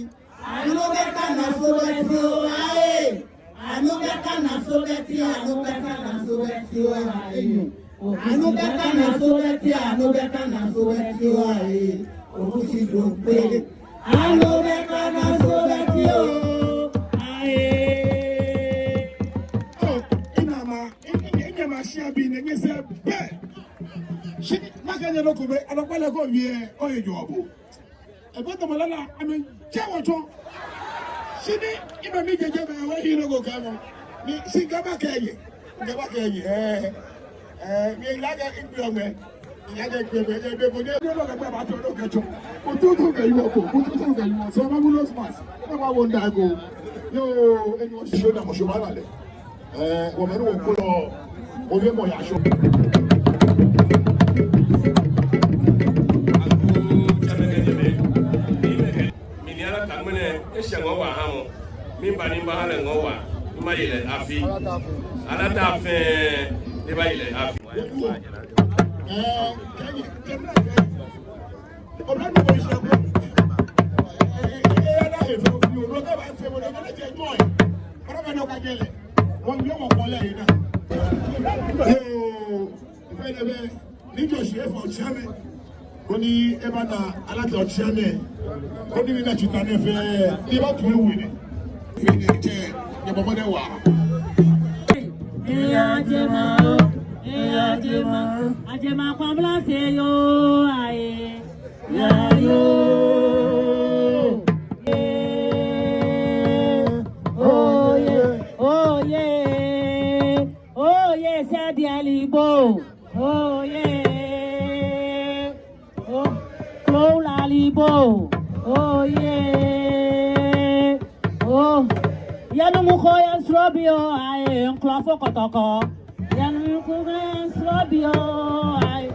Anu bɛ ka na so bɛ ti oo, aye. Anu bɛ ka na so bɛ ti, anu bɛ ka na so bɛ ti oo, aye. Anu bɛ ka na so bɛ ti, anu bɛ ka na so bɛ ti oo, aye. O Kusi Donkpei. Anu bɛ ka na so bɛ ti oo, aye. Oo, ina ma, i, i, i, nyɛma shia bi nɛ, nyɛsɛɛ bɛ. Shi, makɛɛ nyɛ nɔ ko bɛ, anɔkwale ko wie, oye jɔɔ bo. Ebɛ tamɔ lala, amɛjɛ wɔ tsɔ. Shi ni, iba mi jɛjɛ bɛ, wɔ hi nɔ ko kɛmɔ. Ni, shi ŋkɛba kɛye. Ŋkɛba kɛye. Ɛɛ, ɛɛ, mi lagɛ ikpe ɔmɛ. Lagɛ ikpe ɔmɛ, ɛɛ, bɛ ko ni, ni lɔ kɛkpɛ ba tɔ lɔ kɛtsɔ. Kututu kɛ yiwɔ ko, kututu kɛ yiwɔ. Sɛ ma mu nose mask. Sɛ ma wo nda ko. Yoo, eni wɔ shi so na mɔ so ma la lɛ. Ɛɛ, wɔmɛi ni wɔkɔlɔ, wɔyɛ mɔ ya shɔ. Mini ala ta ŋmɛnɛ, eshɛ ŋɔɔ wa ha mɔ. Miba ni miba ha lɛ ŋɔɔ wa, ni maye lɛ afi. Ala ta fɛɛ, ni maye lɛ afi. Ɛɛ, kɛji, kɛji. Yoo, ni jɔ shi efɔ tsiamɛ. Koni eba na alata tsiamɛ. Koni mina tsuta nɛɛ fɛɛ, ni eba tu ewu nɛ. Fɛɛ nɛ tsɛ, nyɛ bɔbɔ nɛ wa. Ee, ajema, ee, ajema, ajema kwabla sɛɛ yoo, aye. Yaa yoo. Ee, oye, oye, oye, Sɛdi Alibo. Oye. O, Klola Alibo. Oye. O, yɛ numu ko yɛ nsrobi oo, aye, nkurɔfo kɔtɔkɔ. Yɛ numu ko yɛ nsrobi oo, aye.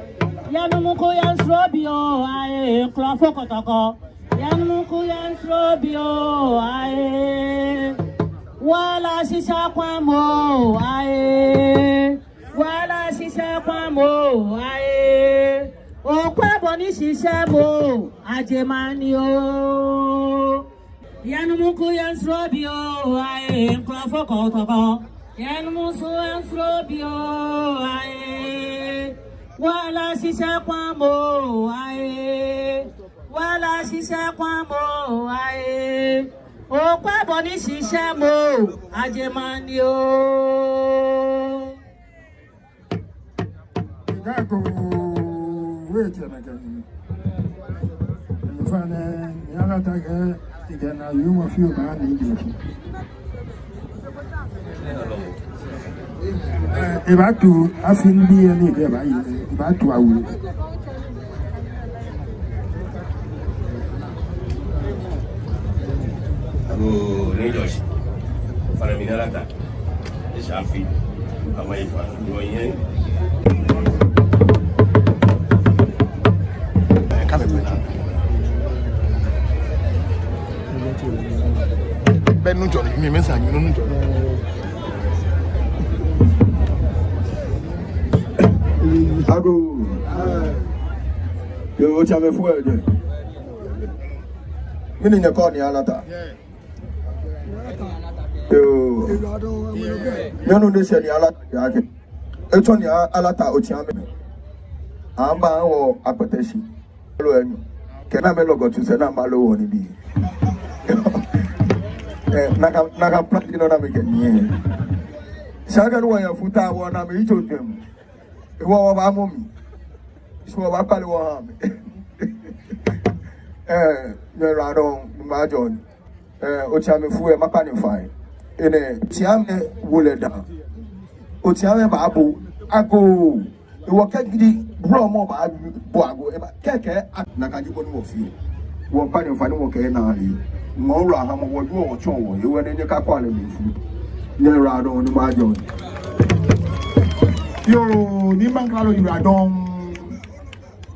Yɛ numu ko yɛ nsrobi oo, aye, nkurɔfo kɔtɔkɔ. Yɛ numu ko yɛ nsrobi oo, aye. Wala shisha kwa mo, aye. Wala shisha kwa mo, aye. Okwɛ bɔ ni shisha bo, ajɛ maŋ nɛɛ oo. Yɛnumu kuu yɛnsrɔ bi oo, aye, nkurɔfo kɔtɔkɔ. Yɛnumu su yɛnsrɔ bi oo, aye. Wala shisha kwɛmɔ, aye. Wala shisha kwɛmɔ, aye. Okwɛ bɔ ni shisha bo, ajɛ maŋ nɛɛ oo. Gago, wait a minute. Fane, ni Alata kɛɛ, kɛɛ na yuma fioo ba ni ji. Eh, ebaatu afi ni bi ni kɛɛ baayi, ebaatu awu. Agoo, ni Josh. Fane mi ni Alata. Esha afi. Kama ifa. Ni wɔyɛ. Bɛ Nuŋtsɔ ni, mi mɛi sa ni Nuŋtsɔ. Agoo. Yoo, otsiamɛi fuu lɛ. Mɛni nyɛkɛɔ Nii Alata? Yoo. Nyɛnu nɔ ni shɛ Nii Alata akɛ. Etsɔ Nii Alata otsiamɛi. Amɛba wɔ akpɛtɛ shi. Loo enyo. Kɛ namɛi lɔgɔ tsu sɛɛ namɛi loo wɔ nibii. Eh, nakai, nakai plan ni nɔ namɛi kɛ nii. Shi akɛni wɔyɛ futaa wɔ namɛi yitso jwɛŋmɔ. Wɔ wɔbaamɔ mli. Shi wɔbaakpale wɔha amɛ. Eh, nyɛyiwaladɔŋŋ, majɔni. Eh, otsiamɛi fuu lɛ, makpa nyɛ fai. Enɛ, otsiamɛi wo lɛ daa. Otsiamɛi baabo, agoo. Ewɔ kɛ gidi, blɔmɔ baabo agoo. Eba, kɛkɛ, a, nakai ji bɔ ni wɔfeɔ. Wɔkpa nyɛ fai ni wɔkɛ naa lɛ. Mɔ wura ha mɔ, wɔjwɛŋ wɔtsɔɔ wɔ, ewɔ nɛ nyɛkakɔ alɛ mli fuu. Nyɛyiwaladɔŋŋ ni majɔni. Yoo, ni maŋkralo yiwaladɔŋŋ.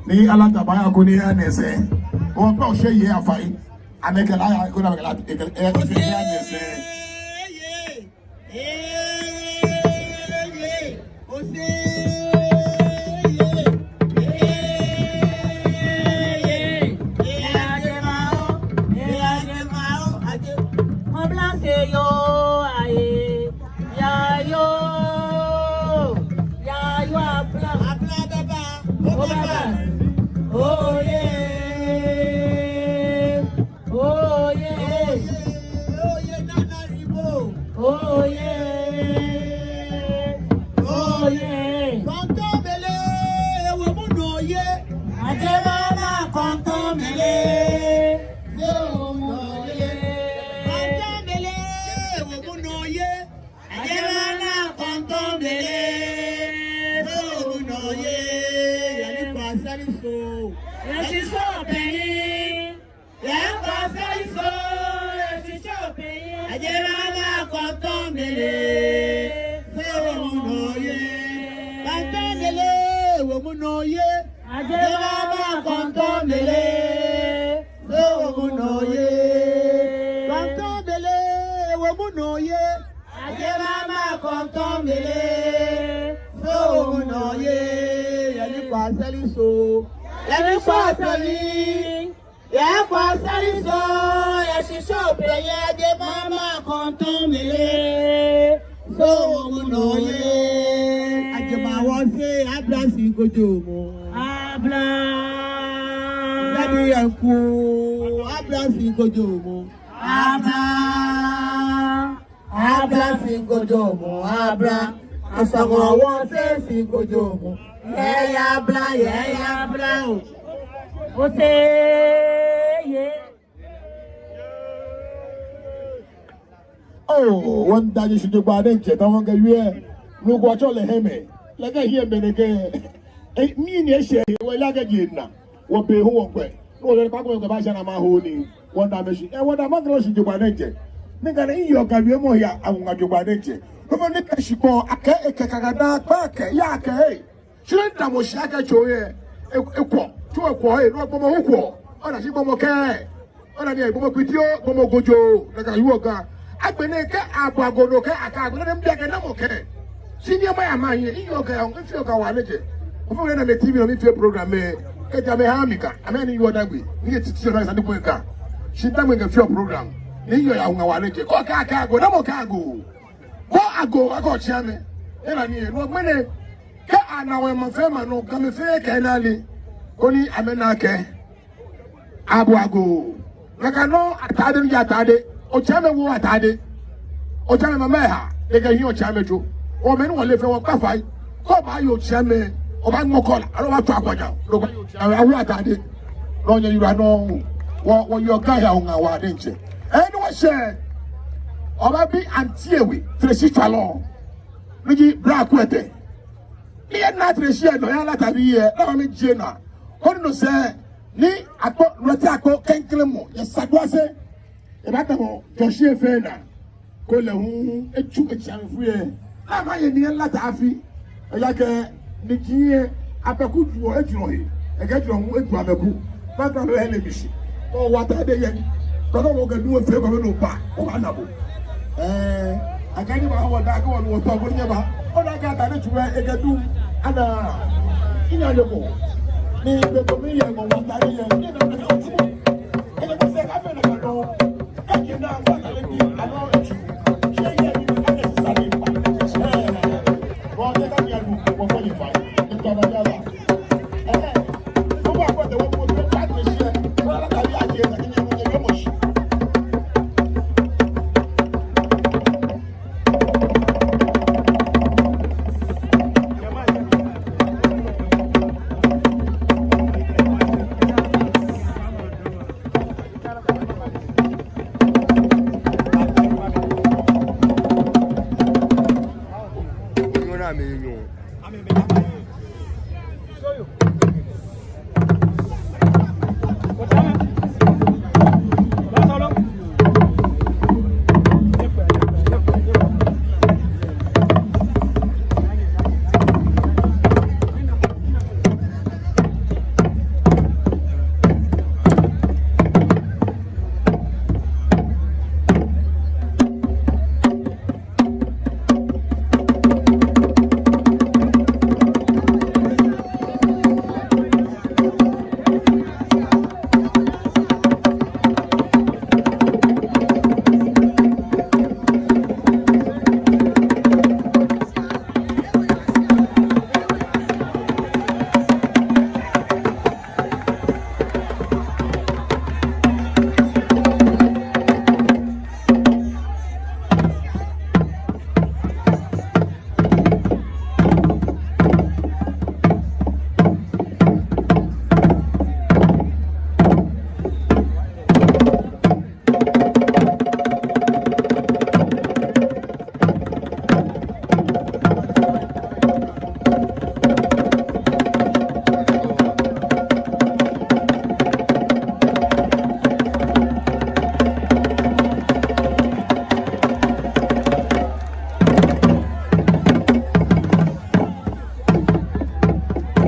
Ni Alata baaya koni eya nɛɛ sɛɛ. Wɔkpa oshe yɛ afai. Amɛkɛ lɛ aya, koni amɛkɛ lɛ, ekɛ, ekɛ, ekɛ, ekɛ, ekɛ, Oye! Oye! Oye, Nana Igbo! Oye! Oye! Kɔntɔmɛlɛ, ewo mu nɔ ye. Ajɛ mama Kɔntɔmɛlɛ. Ewo mu nɔ ye. Kɔntɔmɛlɛ, ewo mu nɔ ye. Ajɛ mama Kɔntɔmɛlɛ. Ewo mu nɔ ye. Yɛ ni kpa sari so. Yɛ shi so pɛni. Yɛ kpa sari so, yɛ shi so pɛni. Ajɛ mama Kɔntɔmɛlɛ, ewo mu nɔ ye. Kɔntɔmɛlɛ, ewo mu nɔ ye. Ajɛ mama Kɔntɔmɛlɛ, ewo mu nɔ ye. Kɔntɔmɛlɛ, ewo mu nɔ ye. Ajɛ mama Kɔntɔmɛlɛ, ewo mu nɔ ye. Yɛ ni kpa sari so, yɛ ni kpa sari. Yɛ kpa sari so, yɛ shi so pɛni, ajɛ mama Kɔntɔmɛlɛ, ewo mu nɔ ye. Ajɛ ma wɔ se, abla shi kojomɔ. Abla. Dadi yanku, abla shi kojomɔ. Abla. Abla shi kojomɔ, abla. Asɔgɔ wɔ se shi kojomɔ. Yɛ ya abla, yɛ ya abla o. Ose ye. Oo, wɔnda nyɛ shi jogbaŋŋ diɛŋtsɛ, tamɔ kɛ wie. Nuku atsɔ lɛ hɛmɛ. Lɛ kɛ hiɛ mɛnɛ kɛ. Ei, mɛni eshɛ, wɔ lɛ kɛ je na. Wɔbe hu wɔkwɛ. Ni wɔle kpakpa wɔkwɛ ba shana ma ho ni. Wɔnda amɛ shi. Eh, wɔnda maŋkralo shi jogbaŋŋ diɛŋtsɛ. Ni kane iyo ka wiemɔ ya, aŋa jogbaŋŋ diɛŋtsɛ. Kɔfɛ ni kɛ shikpɔŋ, akɛ ekɛ kaka da kpa kɛ, ya kɛ, eh. Shi ni damɔ shi akɛ tso yɛ, e, ekwɔ. Tso ekwɔ, eh, ni gbɔmɔ hu kwɔ. Ona shi gbɔmɔ kɛ. Ona ni gbɔmɔ kpitioo, gbɔmɔ gojo, nakai yɔɔ Ga. Agbɛnɛ kɛ abɔ agodo kɛ aka agbɛnɛ ni mbi akɛ namɔ kɛ. Shi ni ma ya ma hiɛ, iyo kɛ, iyo kɛ wa lɛ jɛ. Ofainɛ na mɛ T V nɔ mifee program mɛ. Kɛji amɛha mi ka, amɛni yɔɔ Dangme, ni kɛ titi yɔɔ Dangme sani kpɛ ka. Shi Dangme kɛ fiɔ program, ni yɔɔ ya ŋa wa lɛ kɛ. Kɔ kɛ, kɛ Agoo, namɔ kɛ Agoo. Kɔ Agoo, akɔ Tsiame. Ena ni, no mɛni, kɛ ana wɛ maŋ fɛɛ maŋ nɔ, Gamɛi fɛɛ kɛ na lɛ. Koni amɛna akɛ. Abu Agoo. Nakai nɔŋŋ Atade ni ji Atade. Otsiame wo Atade. Otsiame mama ha. Ekɛ hiɛ Otsiame tso. Omɛi ni wɔle fɛɛ wɔkpa fai. Kɛ obaaye Otsiame, obaaŋmɔ kɔla. Aloo obaatswa akwaja. Loo obaaye Otsiame. Awo Atade. Nɔ nyɛ yura nɔ. Wɔ, wɔyɔɔ Ga ya ŋa wa diɛŋtsɛ. Eni wɔshɛ. Obaabi Auntie Ewe. Treshitswalɔ. Ni ji Bra Kuɛtɛ. Ni ena Treshi yɛ nɔ ya lata bi yɛ. Lama mi jɛ na. Koni no sɛɛ. Ni akpɔ, lɔti akpɔ kɛŋkɛlɛmɔ, yɛ Saduase. Ebaadamɔ Jɔɔshi fɛɛ naa. Koni lɛ hu etsu etsi amɛfɛɛ yɛ. Lɛ maye ni yɛ lata afi. Eya kɛ ni ji yɛ, abɛku juɔ ejurɔ he. Ekɛ ejurɔ hu eju abɛku. Maŋkra lɛ hele mi shi. Kɛ owo Atade yɛ. Kɛ owo kɛ duŋ fɛɛ kɛ mɛi nɔ ba. Obaana bo. Ɛɛ, akɛ ni ba wɔ da kɛ wɔ wɔ tɔ ko nyɛ ba. Ona akɛ Atade tsu wɛ ekɛ duŋ. Ana. Inya yɛ ko. Ni be ko mi yɛ ŋɔ wɔ Atade yɛ. Ni na na tsu. Ele ko se ka fe na ka do. Ka ke na wɔ Atade bi ano tsu. Shi yɛ ni ka ke sa ni ba. Ɛɛ. Wɔ ke ka mi anu. Wɔ ko ni fa. Ni ka ba ya ba.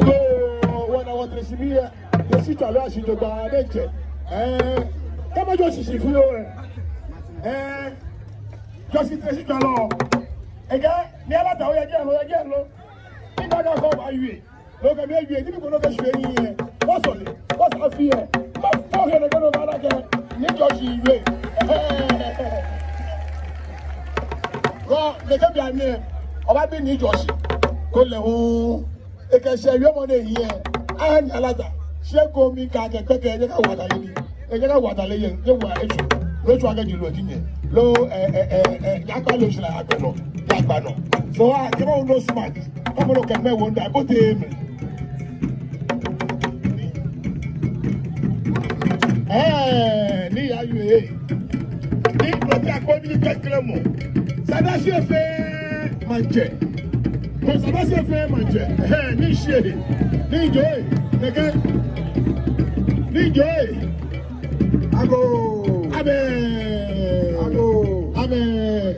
Yoo, wɔna wɔ Treshi mli yɛ. Treshi tsalɔ ashi jogbaŋŋ diɛŋtsɛ. Ɛɛ, kɛ majɔɔ shishi fioo, ɛɛ. Ɛɛ, jɔɔ shi Treshi tsalɔ. Ekɛɛ, ni alata oyɛ jɛi lo, oyɛ jɛi lo. Ni nakai ko baawie. Nɔ kɛ mi ewie, ni mi ko nɔ kɛ shwie nii yɛ. Wɔsɔle, wɔsafee yɛ. Mafo he nɛkɛ nɔ baana akɛ. Ni jɔɔ shi wie. Ɛhɛɛ. Wɔ, nɛkɛ bianɛ. Obaabi ni jɔɔ shi. Koni lɛ hu. Ekɛ shɛɛ wiemɔ nɛɛ hiɛ. Aha ni alata. Shi eko mi ka kɛ kpɛkɛ, nyɛkawo Atade lɛ. Nyɛkawo Atade lɛ yɛ, nyɛwo etsu. Loo etsu akɛ ji loo ji nyɛ. Loo, ɛɛ, ɛɛ, ɛɛ, ɛɛ, nyɛkpa loo shi lɛ akpɛ nɔ. Nyɛkpa nɔ. So, ah, kɛ mawo nɔ smart. Kɛ mawo nɔ kɛ mɛi wo nda, bote mli. Ɛɛ, ni ya yue. Ni lɔti akpɔ ni kɛŋkɛlɛmɔ. Saduase fɛɛ maŋtsɛ. Ko Saduase fɛɛ maŋtsɛ. Ɛhɛɛ, ni shi ehe. Ni jɔɔ ehe. Nɛkɛ. Ni jɔɔ ehe. Agoo. Amɛɛ. Agoo. Amɛɛ.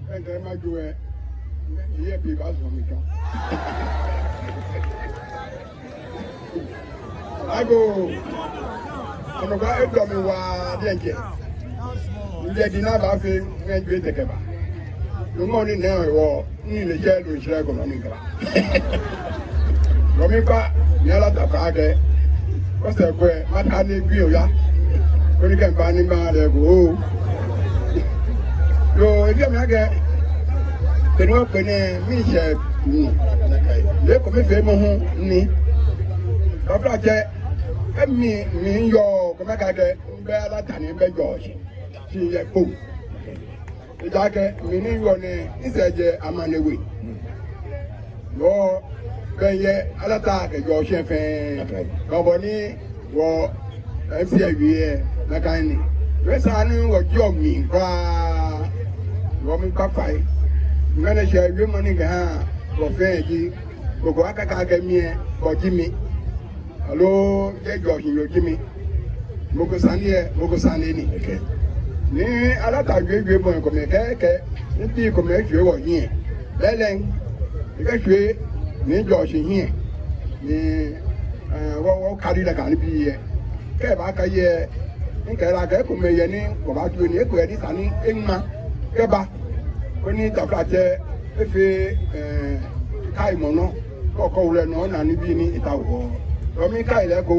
Ɛɛ, kɛ majɔɔ ehe. Yɛ bi ba zɔ mi kan. Agoo. Onukpa, edɔ mi waa diɛŋtsɛ. Ŋjɛ di na ba fe ŋɛ jue tɛkɛ ba. Lumɔ ni nɛ wɔ ni le jɛ lo jɛ ko ni kaba. Lɔ mi pa ni alata fã akɛ. Kɔsɛ kwɛ, mata ni gbi oya. Koni kɛ mba ni mba lɛ go. Yoo, ebi mi akɛ, kɛ ni wɔkpe nɛɛ, mishɛ mi. Lɛ ekomefeemɔ hu ni. Taflatsɛ, emi, miyɔɔ, kɛ makɛɛ akɛ, mibɛ Alata ni mibɛ Jɔɔshi. Shi yɛ Kpone. Ejaakɛ mi ni yɔɔ nɛɛ, misɛɛ jɛ Amanewe. Wɔbɛ yɛ Alata kɛ Jɔɔshi fɛɛ. Kɛ bɔ ni wɔ M C ewie lɛ, nakai ni. Esa ni wɔjɔɔ mli kwraa. Wɔmiikpa fai. Ŋmɛnɛ shi wiemɔ ni ŋhaa wɔ fɛɛ ji, mɔ ko akakɛɛ akɛ mi lɛ, bɔ ji mi. Aloo, jeee Jɔɔshinyo ji mi. Mɔ ko sane lɛ, mɔ ko sane ni. Okay. Ni Alata wie wiemɔi komɛi kɛkɛ, nibii komɛi eshwie wɔhiɛ. Lɛɛlɛŋ, ekɛshwie ni Jɔɔshi hiɛ. Ni, eh, wɔ, wɔkadi lɛ kɛ nibii lɛ. Kɛ eba kɛ yɛ, mikɛɛ lɛ akɛ ekomɛi yɛ ni wɔbaajie ni eko yɛ ni esa ni eŋma kɛba. Koni taflatsɛ efee, eh, kaimɔ nɔ, kɔkɔ wulɛ nɔ, ona nibii ni etaoɔ. Dɔmi kai lɛ ko,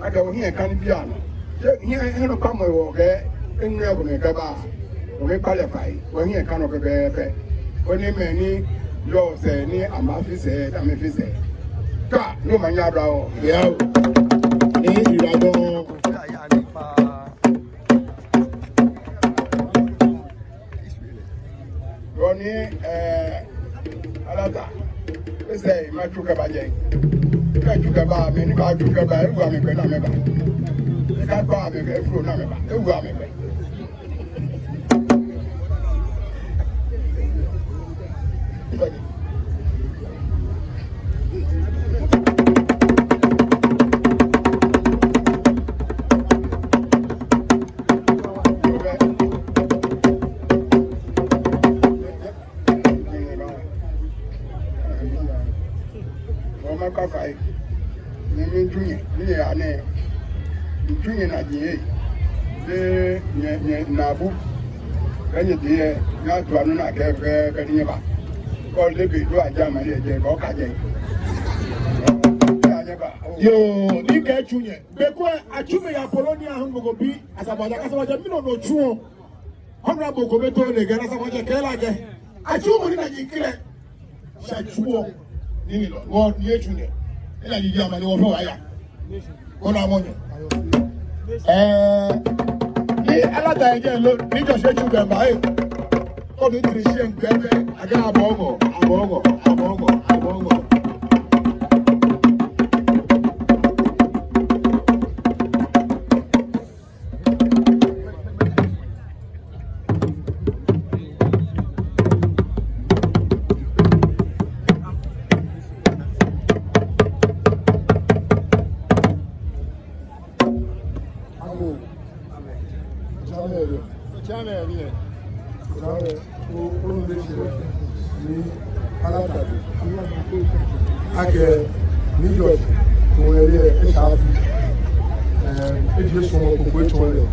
akɛ wɔhiɛ ka nibii anɔ. Hiɛ, hiɛnɔkamɔ hewɔ kɛ, eŋmɛ ekomɛi kɛba. Wɔmiikpa lɛ fai, wɔhiɛ ka nɔ pɛpɛɛpɛ. Koni mɛi ni yɔɔ sɛɛ ni amɛfi sɛɛ, ni amɛfi sɛɛ. Ka, ni omanye aba wɔ. Yao. Ni ira dɔŋŋ. Bɔ ni, eh, Alata, esa ni matsu kɛba jɛi. Kɛ matsu kɛba, mɛi ni baatsu kɛba, ewu amɛ gbɛ ni amɛba. Kɛ akpa amɛ gbɛ, eflo ni amɛba. Ewu amɛ gbɛ. Wɔmiikpa fai. Ni mitsu nyɛ, ni nyɛya nɛɛ. Mitsu nyɛ naji yɛ. Ni nyɛ, nyɛ naabu. Kɛ nyɛtee yɛ, nyɛtua nɔ ni akɛɛ fɛɛ, fɛɛ ni nyɛba. Kɔ lɛ be do aja ma yɛ jɛ, kɔ kajɛ. Yoo, ni kɛ tsu nyɛ. Be ko atsu mi ya polo ni ahun mɔ ko bi, Asafoatsɛ, Asafoatsɛ, mɛni nɔ otsuɔ? Honorable Kobe Tole kɛ Asafoatsɛ kɛ lɛ akɛ, atsu mɔ ni naji kile. Shi atsuɔ. Ni ni lɔ, wɔ ni etsu nɛɛ. Ena ni di ama ni wɔfɛɛ wɔya. Kɔnɔ amɔ nyɛ. Eh, ni Alata yɛ jɛi lo, ni Jɔɔshi etsu gbɛ ba, eh. Kɔ ni tiri shi gbɛ bɛ, akɛ abɔgɔ, abɔgɔ, abɔgɔ, abɔgɔ. Agoo. Amen. Amen. Amen. Ni Alata, akɛ ni Jɔɔshi, mɔ yɛ lɛ, esha afi. Ɛɛ, eji esumɔ koko etsɔ lɛ.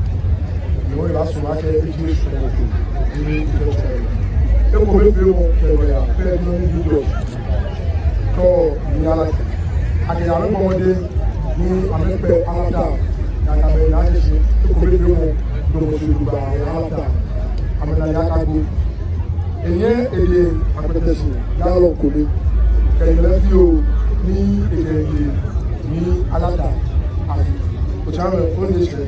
Ni wɔle asumɔ akɛ eji esumɔ koko ni etsɔ lɛ. Ekomefeemɔ kɛ nɔyaa, kɛ ni Jɔɔshi. Tɔ ni Alata. Akɛ amɛbɔ mɔdɛŋ ni amɛkpɛ Alata, ni akɛ amɛna akɛ shi, ekomefeemɔ, damɔ shi jogbaŋŋ yɛ Alata. Amɛna ni akagbo. Enyɛ ede akpɛtɛ shi, yalɔ kome. Kɛ nyɛmɛi fioo, ni ekɛ nyɛ, ni Alata afi. Otsiamɛ, one shi.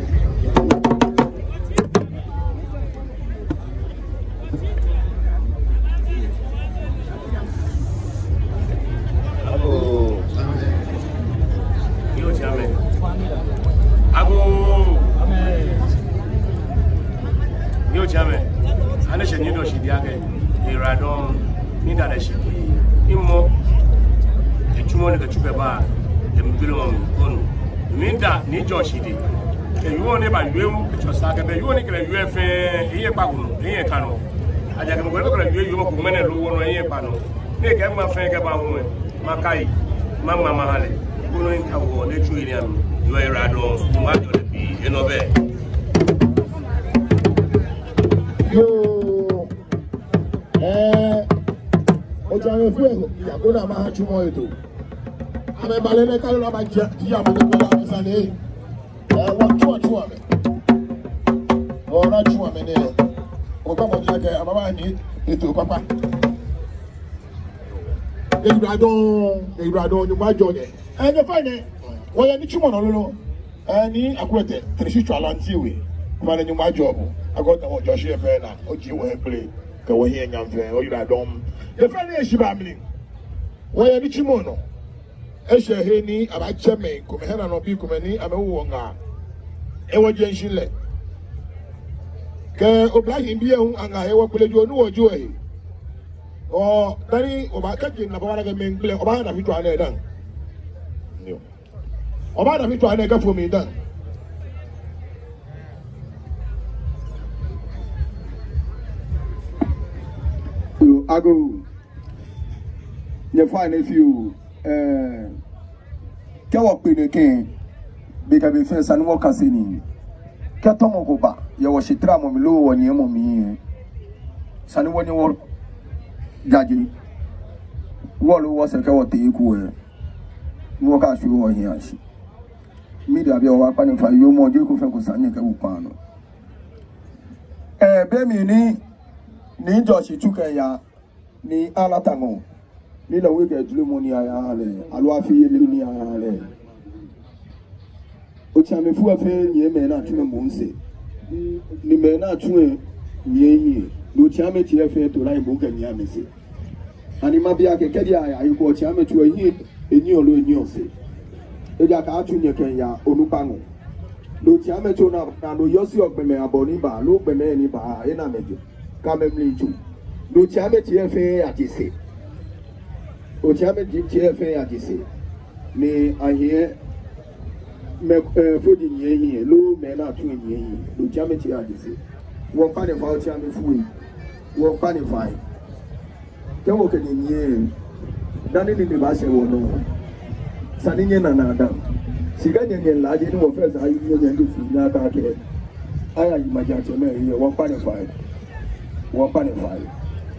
Agoo. Yoo, Otsiamɛ. Agoo. Yoo, Otsiamɛ. Ani shi ni Jɔɔshi di akɛ, eradɔn, ni da lɛ shi. Imɔ. Etsumɔ ni kɛ tsu kɛba. Emibili mɔ mi kɔnu. Miida ni Jɔɔshi di. Kɛ yoo ni ba yoo, kɛ tsɔ sa kɛ bɛ yoo ni kɛ bɛ yoo fɛɛ, eye kpa kunu, eye kanu. Ajakɛ mɔ ko ni kɛ bɛ yoo, yoo mɔ ko ŋmɛnɛ loo wɔnɔ, eye kpa nɔ. Ni kɛ ma fɛɛ kɛ ba ŋmɛ, makai, ma ma ma hale. Kunu ni ta wɔ, ni tsu yi ni ami, yoo era dɔ, ma jɔ lɛ bi, enɔ bɛ. Yoo, eh, Otsiamɛ fue, ya ko na ma ha tsu mɔ eto. Amɛba lɛ nɛɛ, kɛ lɛ aba jɛ, ya amɛ nɛɛ, amɛsane. Ee, wɔtsu, wɔtsu amɛ. Wɔtsu amɛ nɛɛ. Wɔkpa mɔ ni akɛ, amɛba ni, eto kpakpa. Eyiwaladɔŋŋ, eyiwaladɔŋŋ, Nyɔŋmɔ ajɔɔ nyɛ. Ee, nyɛfainɛ, wɔyɛ nitsumɔ nɔ lolo. Ee, Nii Akuete, Teshie Tswa Lante We. Ofainɛ Nyɔŋmɔ ajɔɔ bo. Akɛ otaoɔ Jɔɔshi fɛɛ naa, ojie wɔhiɛ kple, kɛ wɔhiɛ nyam fɛɛ, oyiwaladɔŋŋ. Nyɛfainɛ eshi ba mli. Wɔyɛ nitsumɔ nɔ. Eshɛ he ni abaatsɛ mɛi komɛi, hiɛnɔbii komɛi ni amɛwo wɔ ŋaa. Ewɔ jɛŋshi lɛ. Kɛ oblahii bii hu aŋaa, ewɔ kpele jio ni wɔjɔɔ ehe. Oo, dani obaakɛɛ ji na bɔ ni akɛ mɛi ŋkpele, obaana fitsua nɛɛ dã. Yoo. Obaana fitsua nɛɛ kɛfo mli dã. Yoo, agoo. Nyɛfainɛ fioo. Ee, kɛ wɔkpe nɛkɛ, be kɛ be fɛɛ esa ni wɔkase nii. Kɛ tɔmɔ ko ba yɛ wɔshitramɔ mli loo wɔnyiɛmɔ mli, esa ni wɔnyɛ wɔjaje. Wɔlu wɔsɛɛ kɛ wɔtee eko lɛ, ni wɔkashwie wɔhiɛ ashi. Miibi akɛ wɔbaakpa nyɛ fai, yoo, mɔ ko fɛɛ ko esa ni ekɛ wo kpa nɔ. Ee, be mli ni, ni Jɔɔshi tsu kɛya, ni Alata ŋɔɔ, ni lɛ hu ekɛ duromɔ ni ayaha lɛ, aloo afiyeli ni ayaha lɛ. Otsiamɛi fɛɛ nyiɛ mɛi ni atsu amɛ mɔ sɛɛ. Ni mɛi ni atsu amɛ nyiɛ ehiɛ. Ni otsiamɛi tsɛ fɛɛ to lɛ mɔ kɛ nyiɛ amɛsɛɛ. Ani mabi akɛ kɛji aya he ko otsiamɛi tsu ehiɛ, enyiɛɔ loo enyiɛɔ sɛɛ. Ejaakɛ atsu nyɛ kɛya onukpa ŋɔɔ. Ni otsiamɛi tsu naa, naa ni oyɔse gbɔmɛi abɔ ni ba, loo gbɔmɛi ni ba, ena amɛjɛ. Kɛ amɛmli tsu. Ni otsiamɛi tsɛ fɛɛ yaje sɛɛ. Otsiamɛi tsɛ fɛɛ yaje sɛɛ. Ni ahiɛ mɛi, ee, fɔji nyiɛ ehiɛ, loo mɛi ni atsu ehiɛ nyiɛ ehiɛ. Ni otsiamɛi tsɛ yaje sɛɛ. Wɔkpa nyɛ fai otsiamɛi fɛɛ. Wɔkpa nyɛ fai. Kɛ wɔkɛ nyɛ nyiɛ, dani nine baashɛ wɔnɔ, esa ni nyɛna naadamɔ. Shi kɛ nyɛ nyɛlaaje ni wɔfɛɛ sa yi nyɛ nyɛ ndu fi nyɛ aka kɛ. Aya yi maŋtsɛmɛi ahiɛ, wɔkpa nyɛ fai. Wɔkpa nyɛ fai.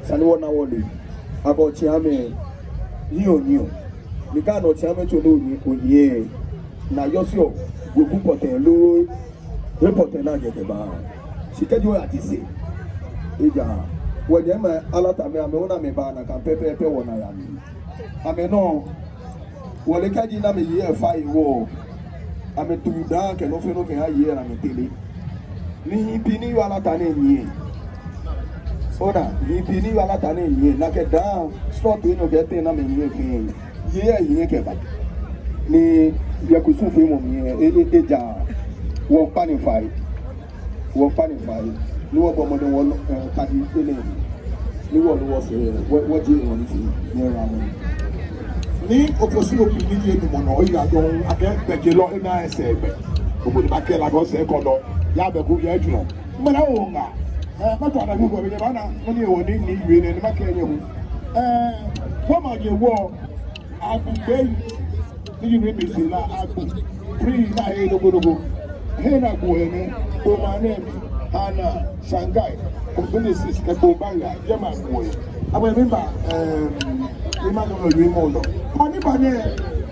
Esa ni wɔna wɔle. Akɛ otsiamɛi nyiɛɔ nyiɛɔ. Ni kɛ ana otsiamɛi tsu ni onyiɛ, onyiɛ, ni ayɔseɔ weku pɔtɛɛ loo he pɔtɛɛ ni ajɛ kɛba. Shi kɛji oyaje sɛɛ, ejaaa. Wɔnyɛmimɛi Alatamɛi, amɛ hu ni amɛba nakai pɛpɛɛpɛ wɔna ya mli. Amɛnɔ, wɔle kɛji ni amɛyi efa yi wɔ. Amɛtu daa kɛ nɔ fɛɛ nɔ kɛha yi ni amɛtere. Ni hii pii ni yɔɔ Alata nɛɛ nyiɛ. Ona, hii pii ni yɔɔ Alata nɛɛ nyiɛ. Nakai daa, srɔto enyɔ kɛ etɛ ni amɛnyiɛ fɛɛ. Yei ahiɛ kɛba. Ni yɛ kusum feemɔ mli, e, e, ejaaa. Wɔkpa nyɛ fai. Wɔkpa nyɛ fai. Ni wɔbɔ mɔdɛŋ wɔ, ee, kadi enɛ. Ni wɔlu wɔsɛɛ, wɔ, wɔje wɔnifeemɔ. Nyɛra mɔ. Ni ofosu obi ni yɛ numɔ nɔ, oyiwaladɔŋŋ, akɛ gbɛjelɔ ena esɛɛ gbɛ. Obo ni baakɛɛ lɛ akɛ osɛɛ kɔdɔ. Yabɛ ko yɛ ejurɔ. Mɛni awo ŋaa? Ee, mato adabi ko, bɛ nyɛbaana, mɛni ewo ni, ni yue nɛɛ, ni makɛɛ nyɛ hu. Ee, wɔmaŋ yɛ wɔ, agbo gbɛ yi, ni yɛ mɛi bɛ sɛɛ lɛ agbo. Free na he nɔ ko nɔ ko. He ni agbo yɛ nɛɛ, Omani, Hana, Shangai, Obunesis, kɛ Gbobanga, yɛ maŋ agbo yɛ. Abɛ mi ba, ee, ni maŋ nɔ yue mɔ nɔ. Mɔ ni ba nɛɛ,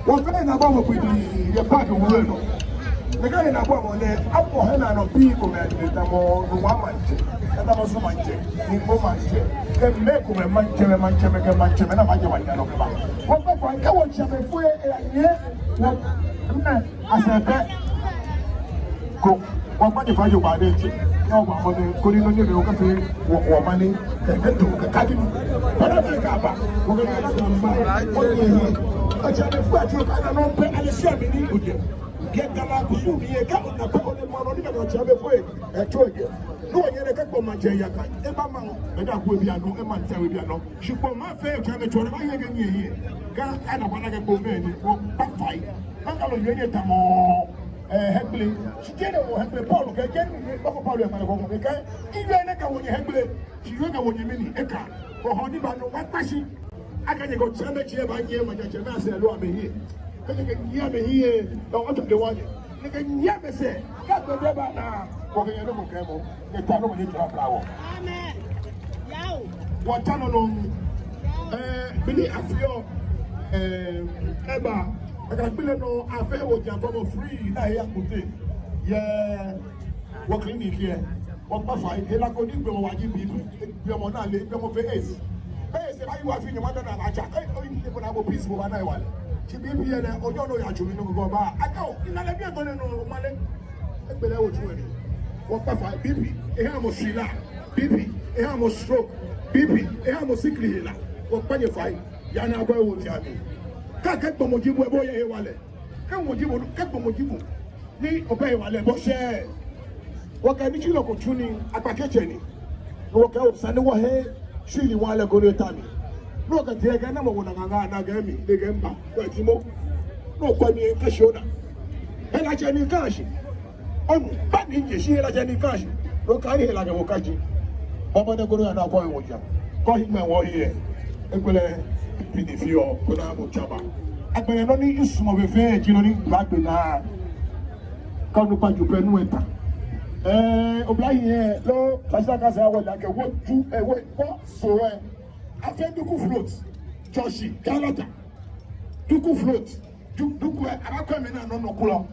wɔfɛɛ ni abɔ mɔ kpidi, yɛ park wulu nɔ. Nɛkɛ he ni abɔ mɔ nɛɛ, abɔ he ni anɔ bii komɛi atsɛ tamɔ Nungua maŋtsɛ, kɛ tamɔ Osu maŋtsɛ, Nungua maŋtsɛ, kɛ mɛi komɛi maŋtsɛmɛi, maŋtsɛmɛi, kɛ maŋtsɛmɛi ni amɛjɛ wɔŋ nɔ kɛba. Wɔkpa fai, kɛ wɔtsɛmɛi fɛɛ yɛ nyiɛ, wɔ, mɛi, asɛɛ pɛ. Ko, wɔkpa nyɛ fai jogbaŋŋ diɛŋtsɛ. Ni wɔkpa mɔ nɛɛ, koni nɔ ni mɛi okafee, wɔ, wɔmaŋ nɛɛ, kɛ, kɛ to, kɛ kadi. Bana mɛi kaba, wɔkɛ nyɛ kaba, wɔnyɛ hiɛ. Otsɛmɛi fɛɛ atsɛ kɛ ana nɔ pɛ, ale shi amɛ ni ojɛ. Kɛ Ghana kusum yɛ, kɛ ona pɛ, ole mɔ nɔ ni mɛi otsɛmɛi fɛɛ, etsɔ jɛ. Ni wɔnyɛ nɛɛ kɛ Gbɔmɔ maŋtsɛ yaka, eba maŋ, eda ku ebi anɔ, emaŋtsɛ ebi anɔ. Shi Gbɔmɔ maŋ fɛɛ otsɛmɛi tsɔ, ni maŋ yɛ kɛ nyiɛ hiɛ. Kɛ ana bana kɛ Gbɔmɔ ni, wɔkpa fai. Maŋ kalo yɛ nɛɛ tamɔ, ee, Hegbele. Shi jɛ nɛɛ wɔ Hegbele Paul kɛ jɛ nɛɛ, bafo Paul yɛ mane kɔkɔ kɛ. Iyɛ nɛɛ kɛ wɔnyɛ Hegbele. Shi yɛ kɛ wɔnyɛ mɛni, eka. Kɔ hɔ ni ba nɔ, wɔkpa shi. Akɛ nyɛ kɛ otsɛmɛi tsɛ banyiɛ maŋtsɛmɛi asɛɛ loo amɛhiɛ. Kɛ nyɛkɛ nyiɛ amɛhiɛ, ee, ɔtɔ de wɔnyɛ. Nyɛkɛ nyiɛ amɛsɛɛ, kɛ gbɛ diɛŋtsɛ ba naa, wɔkɛ nyɛ nɔ ko kɛmɔ, nyɛta nɔ ko nyɛta bla wɔ. Amen. Yao. Wɔta nɔ nɔ. Ee, beni afeɔ, ee, eba, Akɛ kpele nɔ afee woji afɔmɔ free ni eya kute. Yɛ wɔ clinic yɛ. Wɔkpa fai, hela ko ni gbɔmɔ wa ji B P, gbɔmɔ ni le, gbɔmɔ fee AIDS. Be se ba yi wa fi nyɔŋma dani abaatsa. Ei, oyi ni ko na bo peace bo baana hewalɛ. Shi B P yɛ lɛ, ojɔɔ ni oya tsu mi nɔ ko ba. Akɛ o, ina lɛ bi eto nɛ nɔ, male. Ekpele wo tsu wɛ. Wɔkpa fai, B P, eha mɔ sila. B P, eha mɔ stroke. B P, eha mɔ sikli hela. Wɔkpa nyɛ fai, ya ni akwɛ woji amli. Kɛ gbɔmɔ ji bo, ebo yɛ hewalɛ. Kɛ wo ji bo, kɛ gbɔmɔ ji bo. Ni obɛ hewalɛ bo shɛ. Wɔkɛ nitsumɔ ko tsu nii, akpakɛtsɛ ni. Ni wɔkɛ o sani wɔhe shwili wa lɛ ko ni eta mli. Ni wɔkɛ tee kɛ namɔ wo na ŋaŋa na kɛ mi, ni kɛ mba, kɛ timo. Ni okwɛ mi kɛ shi ona. Helatsɛ ni kã shi. Onu, ba ni je shi helatsɛ ni kã shi. Ni okã ni hela kɛ bo kã shi. Bɔbɔ nɛ ko ni ya ni akwɛ woji. Kɔ hi mɛ wɔ yɛ. Ekpele fini fioo, ko na mo tsaba. Agbɛnɛ nɔ ni misumɔɔ fɛɛ ji nɔ ni gbaa gbɛ naa. Kɛ onukpa ju pɛ nu eta. Ee, oblahii yɛ, loo, fashila kasa wɔ ya kɛ, wɔ ju, ee, wɔ, wɔ, so, ee. Afee duku float. Tsɔshi, galata. Duku float. Du-, duku, ee, abakwɛ mɛi ni anɔ nɔ kulɔ.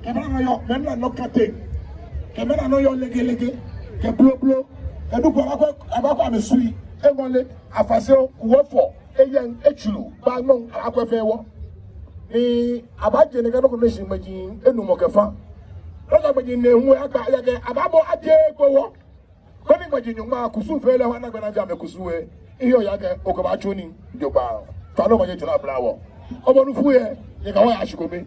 Kɛ mɛi ni anɔ yɔɔ, mɛi ni anɔ kate. Kɛ mɛi ni anɔ yɔɔ legelege. Kɛ bloblo. Kɛ duku abakwɛ, abakwɛ amɛsui. Eŋɔle, afase, wofɔ. Eyɛŋ, etsuru, gbaŋmɔ, akwɛ fɛɛ wɔ. Ni abaaje nɛkɛ nɔ ko nɛɛ shi ŋmɛji enumɔ kɛ fã. Nɔ ni ŋmɛji nɛɛ hu akpa ya kɛ, abaabɔ aje kpo wɔ. Koni ŋmɛji nyɔŋma kusum fɛɛ lɛ hã ni agbɛnɛ ja amɛkusum lɛ. Ehe oya kɛ, okɛbaatsu nii jogbaŋŋ. Tsa nɔ ma je tsara bla wɔ. Obonu fu yɛ, nyɛkawɔ ya shi kome.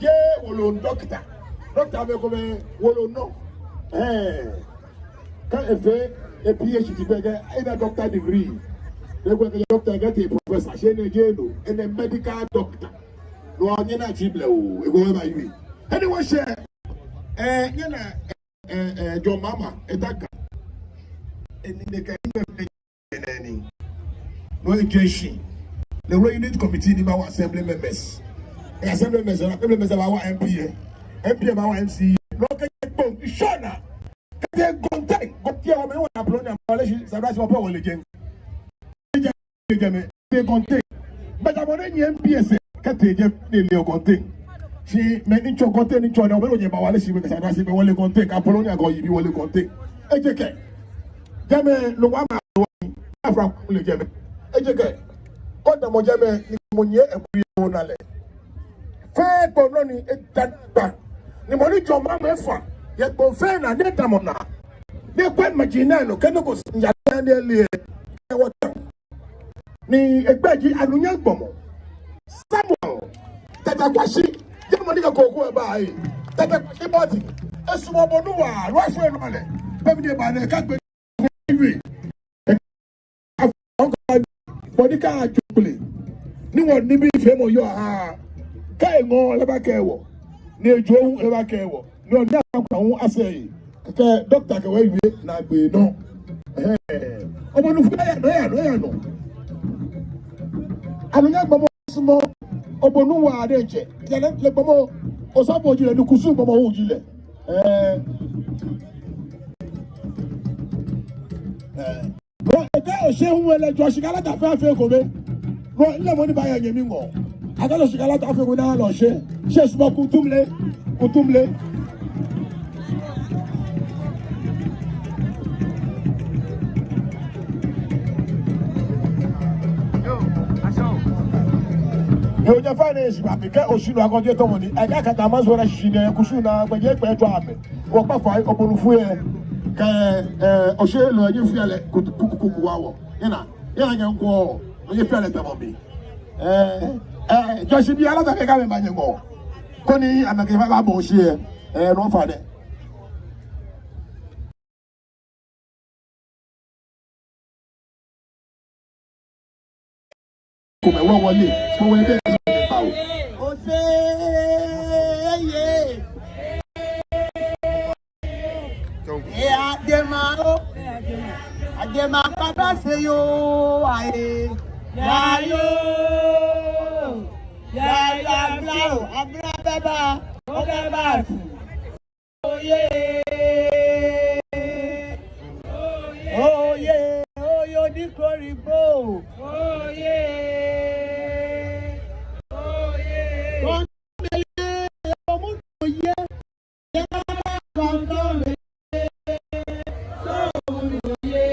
Jeee wolo doctor. Doctor mɛi komɛi wolo nɔ. Ɛɛ. Kɛ efee e P H D bɛ kɛ, ena doctor degree. Ekwɛ kɛ doctor kɛtee professor. Shi enɛ jeee no. Enɛ medical doctor. No nyɛna tsi blɛ oo. Eko eba yui. Anyway, shɛ. Ɛɛ, nyɛna, ɛɛ, ɛɛ, John Mahama, etaka. Eni nɛkɛ, eni nɛkɛ, eni. No ejeshi. The way unit committee ni baawa assembly members. Ɛɛ, assembly members, assembly members baawa M P A. M P A baawa M C A. No kɛ kpɔŋ, ishona. Kɛtee Gonten, Gonten wɔ mɛi wɔ Apollonia, wale shi, Sabrasi wɔ pɛ wale jɛŋ. Jɛmɛ, jɛmɛ, kɛtee Gonten. Bɛ ja mɔ ni nyiɛ M P S kɛtee jɛmɛ ni le Gonten. Shi mɛi ni tsɔ Gonten ni tsɔ ni, wɔ mɛi lɛ onyɛ ba wale shi, mɛi kɛ Sabrasi mɛi wale Gonten, kɛ Apollonia kɛ oyibii wale Gonten. Ejekɛ. Jɛmɛ, no wa ma lo wa ni, afra kule jɛmɛ. Ejekɛ. Kɔdamɔ jɛmɛ, ni mɔ nyiɛ ekuri ona lɛ. Fɛɛ kpɔ nɔ ni eda gba. Ni mɔ ni jɔɔ maŋ mɛi fɛɛ, yɛ kpɔ fɛɛ naa ni edamɔ naa. Ni ekwɛ maji nɛɛ nɔ, kɛ nɔ ko si yaa ni ele. Ɛwɔ tɛŋ. Ni egbɛi ji Anunyam Gbɔmɔ. Samuel. Tɛtɛ Kwashi. Jɛmɛ ni kɛ kɔkɔ eba yɛ. Tɛtɛ Kwashi bɔti. Esumɔɔ Obonu waa, lɔ fue nɔ lɛ. Bɛ mi de ba nɛ ka gbɛ. Bɔ ni kɛ ajo kpele. Ni wɔ nibii feemɔ yɔɔ ha. Kɛ eŋɔɔ lɛ baakɛɛ wɔ. Ni ejo hu ebaakɛɛ wɔ. Ni ɔ ni akpa hu asɛɛ. Kɛ doctor kɛ wɔ wie naagbee nɔ. Ɛɛ. Obonu fue ya nɔ, ya nɔ, ya nɔ. Anunyam Gbɔmɔ sumɔɔ Obonu waa diɛŋtsɛ. Yɛ lɛ, lɛ Gbɔmɔ, Osɔfo ji lɛ, ni kusum Gbɔmɔ hu ji lɛ. Ɛɛ. Ɛɛ. Bro, ekɛɛ oshɛ hu ele jɔ shika lata fɛɛ fɛɛ ko be. Bro, ile mɔ ni baaya nyɛmi ŋɔɔ. Akɛɛ lɔ shika lata fɛɛ ko naa lɔ shɛ. Shɛ sumɔɔ kutumle. Kutumle. Yoo, nyɛfaa nɛɛ shi ba mi kɛ oshi nɔ akɔje tɔmɔ ni. Ɛɛ, kɛ akata maŋ sɔɔ lɛ shishi nɛɛ, kusum naa, gbɛjɛ kpɛ tɔ amɛ. Wɔkpa fai, Obonu fue yɛ. Kɛ, ɛɛ, oshɛ lɛ, nyɛfea lɛ, kuku, kuku, kuku wa wɔ. Nyɛna, nyɛna nyɛŋkɔ, nyɛfea lɛ tamɔ mi. Ɛɛ, ɛɛ, jɔshi bi alata kɛ kɛ amɛba nyɛŋɔɔ. Koni amɛkɛ ba ba bɔ oshi yɛ. Ɛɛ, no fa dɛ. Kome wɔ wɔle, kome wɔ wɔle. Osee, ye. Ye, Adema o. Adema kaba se yo, aye. Ya yo. Ya, ya, abla o, abla. Eba, oke ba. Oye. Oye, oye, Onikoribo. Oye. Oye. Kɔntomele, omu oye. Yema kɔntomele. Omu oye.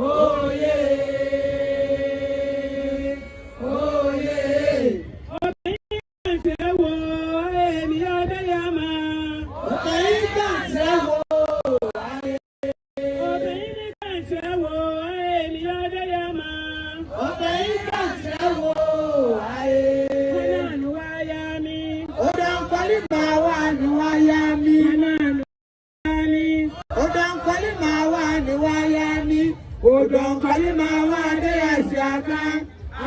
Oye! Oye! Obɛŋkɛ wo, ee, mi ya de ya ma. Obɛŋkɛ wo, aye. Obɛŋkɛ wo, ee, mi ya de ya ma. Obɛŋkɛ wo, aye. Onanu wa ya mi. Odaŋkwali ma wa ni wa ya mi. Onanu. Odaŋkwali ma wa ni wa ya mi. Odaŋkwali ma wa de ya si aka.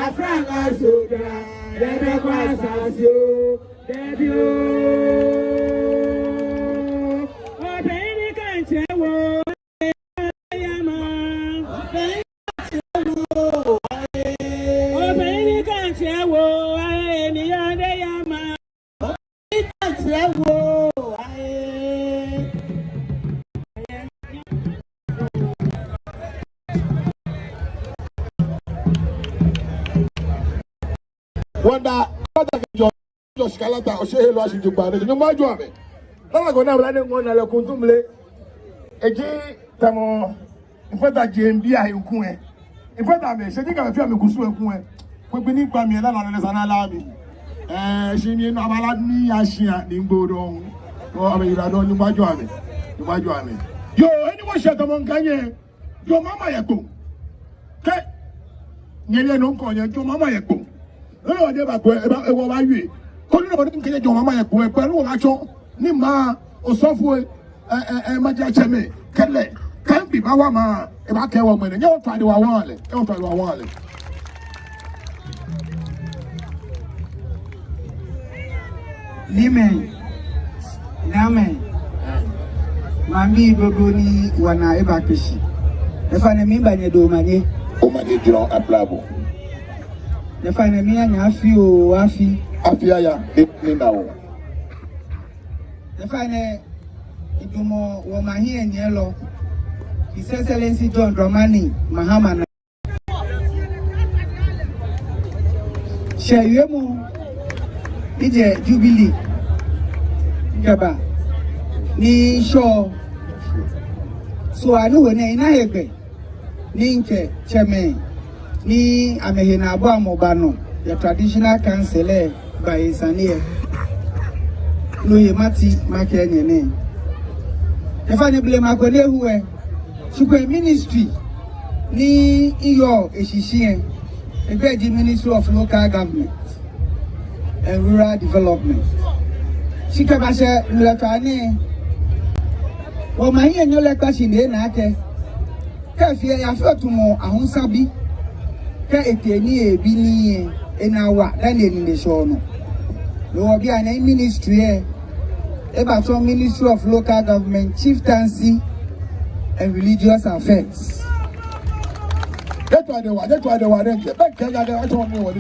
Afranga soja. Debe kwa sasio. Debio. Obɛŋkɛ wo. Ya ma. Obɛŋkɛ wo. Obɛŋkɛ wo. Ee, mi ya de ya ma. Wanda, wanda kɛ jɔ, jɔ shikalata, oshe helo ashi jugba, ne, nyuma jɔ amɛ. Lala gona, lala ne ngona le kuntum le. Eji tamɔ, in fact, aje mbi ahe nkuɛ. In fact, amɛ, shi dinga fi amɛ kusu nkuɛ. Kpekpe ni kpa mi, lala ne sana la mi. Eh, shi mi no abala mi ya shi ya, ni ngbo dɔŋ. O, amɛ yira dɔŋ, nyuma jɔ amɛ. Nyuma jɔ amɛ. Yoo, eni mo shi tamɔ nkanye. Jɔɔmɔ ama yɛ Kpone. Kɛ nyɛle nɔ ni mikɛɔ nyɛ, jɔɔmɔ ama yɛ Kpone. Lolo wɔde ba Kpone, eba, ewɔ ba wie. Koni nɔ ni mikɛɛ jɔɔmɔ ama yɛ Kpone, Kpone lolo wɔtsɔ. Ni maŋ, osɔfo, ɛ, ɛ, ɛ, maŋtsɛmɛi, kɛlɛ. Kɛ mbi bawa maŋ, ebakɛɛ wɔ ŋmɛnɛ. Nyɛ wɔtswa de wa wale. Nyɛ wɔtswa de wa wale. Nyɛmɛi, nyɛmɛi, maŋbii dodo ni wɔna eba kpe shi. Efa nɛ miiba nyɛ do omanye. Omanye jurɔ abla bo. Efa nɛ miiya nyɛ afi oo afi. Afi aya, ni, ni na o. Efa nɛ midamɔ wɔmaŋ hiɛnyiɛlɔ, His Excellency John Dramani Mahama na. Shɛɛ wiemɔ, mijɛ Jubilee kɛba, ni ŋshɔ, so anu wo nɛ, mina hegbɛ ni mikɛ tsɛmɛi ni amɛhe naabu amɔ ba nɔ yɛ Traditional Council lɛ ba he sane lɛ. No hewɔ mati makɛɛ nyɛ nɛ. Efa nɛ blema ko ni eho lɛ, shi kwɛ ministry ni miyɔɔ eshishi lɛ, egbɛi ji Ministry of Local Government and Rural Development. Shi kɛbashɛ ŋmlɛtswaa nɛɛ, wɔmaŋ hiɛnyiɛlɔ lɛ kpa shi ni ena akɛ, kɛ efee, eyafee tamɔ awusabi. Kɛ etee ni ebi nii lɛ, enaa wa dani enine shɛɔ nɔ. No hewɔ bianɛ ministry lɛ, ebatsɔ Ministry of Local Government, Chieftaincy and Religious Affairs. Jetu adewa, jetu adewa, jetu adewa, jetu adewa, jetu adewa.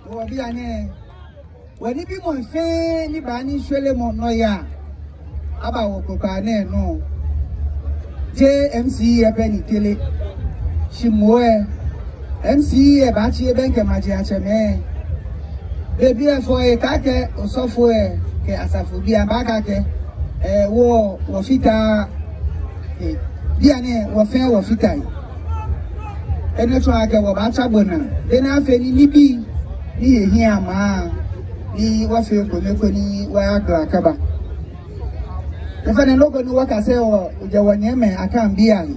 No hewɔ bianɛ, wɔnibimɔ fɛɛ ni baa ni shwelemɔ nɔyaa aba wɔkpokpaa nɛɛ nɔ. Jeee M C E lɛ pɛ ni kɛlɛ, shi moŋ lɛ, M C E lɛ baatsi ebɛŋkɛ majiatsɛmɛi. Bei pii lɛ fɔɔ ekɛɛ akɛ osɔfo lɛ kɛ asafobii lɛ baakɛɛ akɛ, eh, wɔ, wɔfata. Eh, bianɛ wɔ fɛɛ wɔfata he. Enɛ tsɔɔ akɛ wɔbaatsa gbɔnaa, bɔ ni afee ni nibii ni he hiaa maŋ lɛ, ni wɔfee ekome koni wɔyagbala kɛba. Efee nɔ ko ni wɔkase wɔ, ojɛ wɔnyɛmimɛi Akanbii ahe.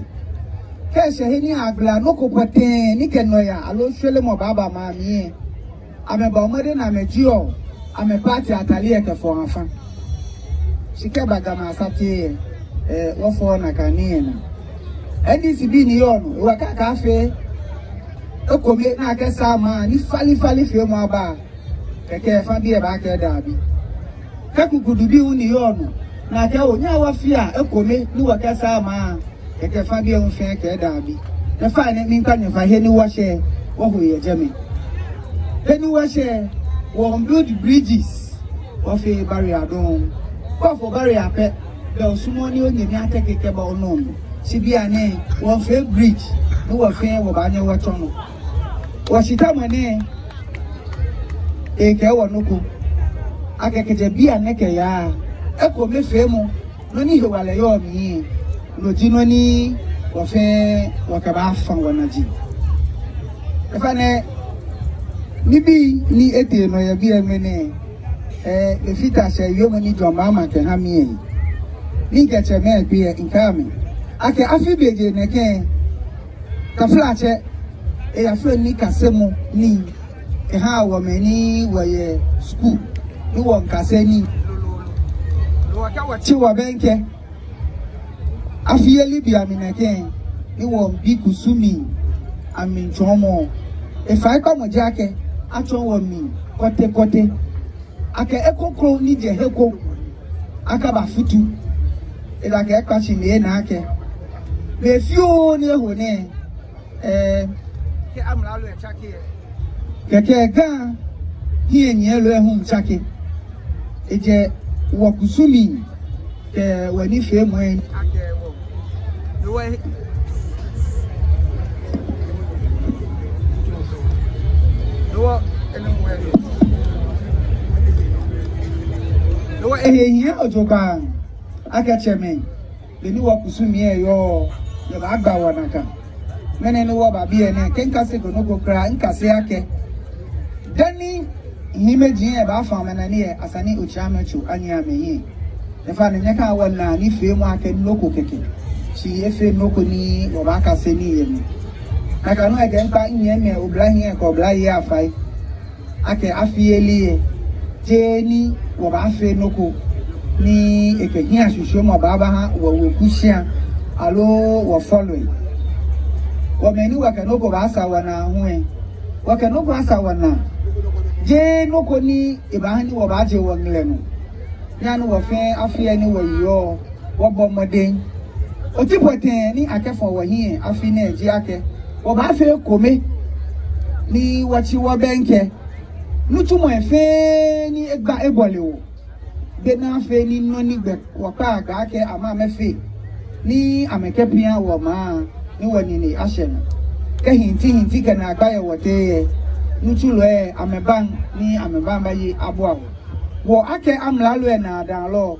Kɛ eshɛ he ni agbala nɔ ko pɔtɛɛ ni kɛ nɔyaa aloo shwelemɔ baaba maŋ mli lɛ, amɛbɔɔ mɔdɛŋ ni amɛjieɔ amɛ party atade lɛ kɛfɔɔ afã. Shi kɛ eba Gamɛi asateŋ lɛ, wɔfɔɔɔ nakai nii lɛ naa. NDC bii ni yɔɔ nɔ, ewɔ akɛ akafee ekome ni akɛsaa maŋ ni falefale feemɔ aba. Kɛkɛ fã bii lɛ baakɛɛ daabi. Kɛ kukudu bii hu ni yɔɔ nɔ, ni akɛɛ oo nyɛhaa wɔfea ekome ni wɔkɛsaa maŋ. Kɛkɛ fã bii lɛ hu fɛɛ kɛɛ daabi. Ni fã nɛɛ miikpa nyɛ fai, he ni wɔshɛ, wɔho yɛ jɛmɛ. He ni wɔshɛ, wɔ build bridges, wɔfee barrier dɔŋŋ. Kɛ ofo barrier pɛ, belɛ osumɔɔɔ ni onyɛmi ateke kɛba onɔ mli. Shi bianɛ, wɔfee bridge, ni wɔ fɛɛ wɔbaanyɛ wɔtsɔ nɔ. Wɔshitamɔ nɛɛ, ekɛɛ wɔ nɔ ko. Akɛ kɛjɛ bianɛ kɛyaa, ekomefeemɔ, nɔ ni hewalɛ yɔɔ mli, no ji nɔ ni wɔ fɛɛ wɔkɛbaafã wɔnaji. Efee nɛ, nibii ni etee nɔ yɛ biɛ ŋmɛnɛ, eh, efata shi yɛ mɔ ni jɔɔ mama kɛha mi lɛ. Ni kɛ tsɛmɛi kpee lɛ, mikɛɛ amɛ akɛ afi be je nɛkɛ, taflatsɛ, eyafee nikasemɔ nii kɛha wɔmɛi ni wɔyɛ school, ni wɔmiikase nii. Shi wɔbɛŋkɛ afi yeli be amli nɛkɛ, ni wɔmiibi kusumii amli tsɔɔmɔ. Efaikpamɔ ji akɛ atsɔɔ wɔ mli kɔtɛkɔtɛ akɛ ekokro ni jɛ he ko akabafutu. Ejaakɛ ekpa shi ni ena akɛ be fioo ni eho nɛɛ, eh, kɛ amralo lɛ tsake lɛ, kɛkɛ Ga hiɛnyiɛlɔ lɛ hu miitsake. Ejɛ wɔkusumii kɛ wɔnifeemɔi lɛ. Ehe hiaa jogbaŋŋ akɛ tsɛmɛi, beni wɔkusumii lɛ yɔɔ, nyɛbaagba wɔ nakai. Ŋmɛnɛ ni wɔba biɛ nɛɛ, kɛ mikase ko nɔ ko kwraa, mikase akɛ dani hiimeji lɛ baafã amɛnane lɛ, esa ni otsiamɛi tso anyiɛ amɛhiɛ. Efee nɛ, nyɛkaha wɔnaa nifeemɔ akɛ nɔ ko kɛkɛ, shi efee nɔ ko ni wɔbaakase nii yɛ mli. Nakai nɔŋŋ lɛ mikɛmiikpa minyɛmimɛi oblahii kɛ oblayei afai akɛ afi yeli lɛ, jeee ni wɔbaafee nɔ ko ni ekɛ hiɛshishwiemɔ baaba wɔweku shia aloo wɔfɔlɔi. Wɔmɛi ni wɔkɛ nɔ ko baasa wɔnaa hu lɛ, wɔkɛ nɔ ko asa wɔnaa. Jeee nɔ ko ni ebaaha ni wɔbaaje wɔŋlɛ nɔ. Nyɛhaa ni wɔ fɛɛ afi lɛ ni wɔyeɔ, wɔbɔ mɔdɛŋ. Oti pɔtɛɛ ni akɛfɔ wɔhiɛ afi nɛɛ ji akɛ wɔbaafee ekome ni wɔtsi wɔbɛŋkɛ nitsumɔi fɛɛ ni egba ebɔle wɔ. Bɔ ni afee ni nɔ ni gbɛ wɔkpa Ga akɛ amɛ amɛfee ni amɛkɛpia wɔmaŋ ni wɔnine ashɛ nɔ. Kɛ hintihinti kɛ naagba yɛ wɔteŋ lɛ, nitsulɔi lɛ amɛbaŋ ni amɛbaŋ baye abua wɔ. Wɔ akɛ amralo lɛ naadamɔlɔ,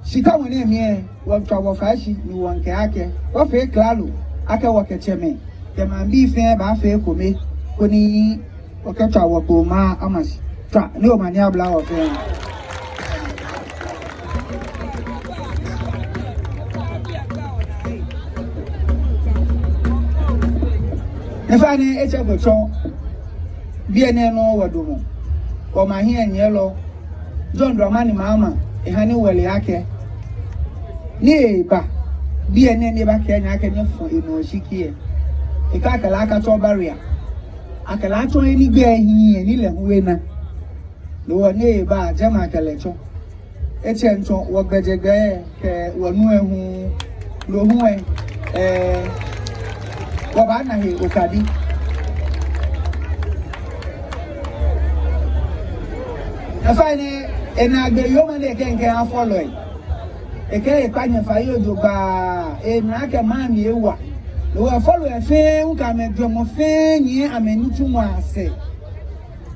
shitamɔ nɛɛ mli lɛ, wɔmiitswa wɔfai shi ni wɔmiikɛɛ akɛ wɔfee klalo akɛ wɔkɛ tsɛmɛi kɛ maŋbii fɛɛ baafee ekome koni wɔkɛtswa wɔkpoo maŋ ama shi. Tswa ni omanye abla wɔ fɛɛ. Efee nɛ, etsɛ ko tsɔ. Biɛ nɛɛ nɔ wɔdamɔ. Wɔmaŋ hiɛnyiɛlɔ John Dramani Mahama, eha ni wɔle akɛ, ni eba biɛ nɛɛ ni ebakɛɛ nyɛ akɛ nyɛfɔ enɔ oshiki lɛ, ekɛɛ akɛ lɛ akatsɔ barrier, akɛ lɛ atsɔ he ni gbɛ hiɛ ni lɛ hu ena. No hewɔ ni eba jɛmɛ akɛ lɛ tsɔ. Etsɛ miitsɔ wɔgbɛjegbɛ kɛ wɔnu lɛ hu, no hu lɛ, eh, wɔbaana he okadi. Efee nɛ, enaagbee yɔɔ mli ni ekɛɛ mikɛha fɔlɔi. Ekɛɛ ekpa nyɛ fai jogbaŋŋ, ena akɛ maŋ mli ewa. No hewɔ fɔlɔi fɛɛ hu kɛ amɛjwɛŋmɔ fɛɛ nyiɛ amɛnitsumɔ asɛɛ.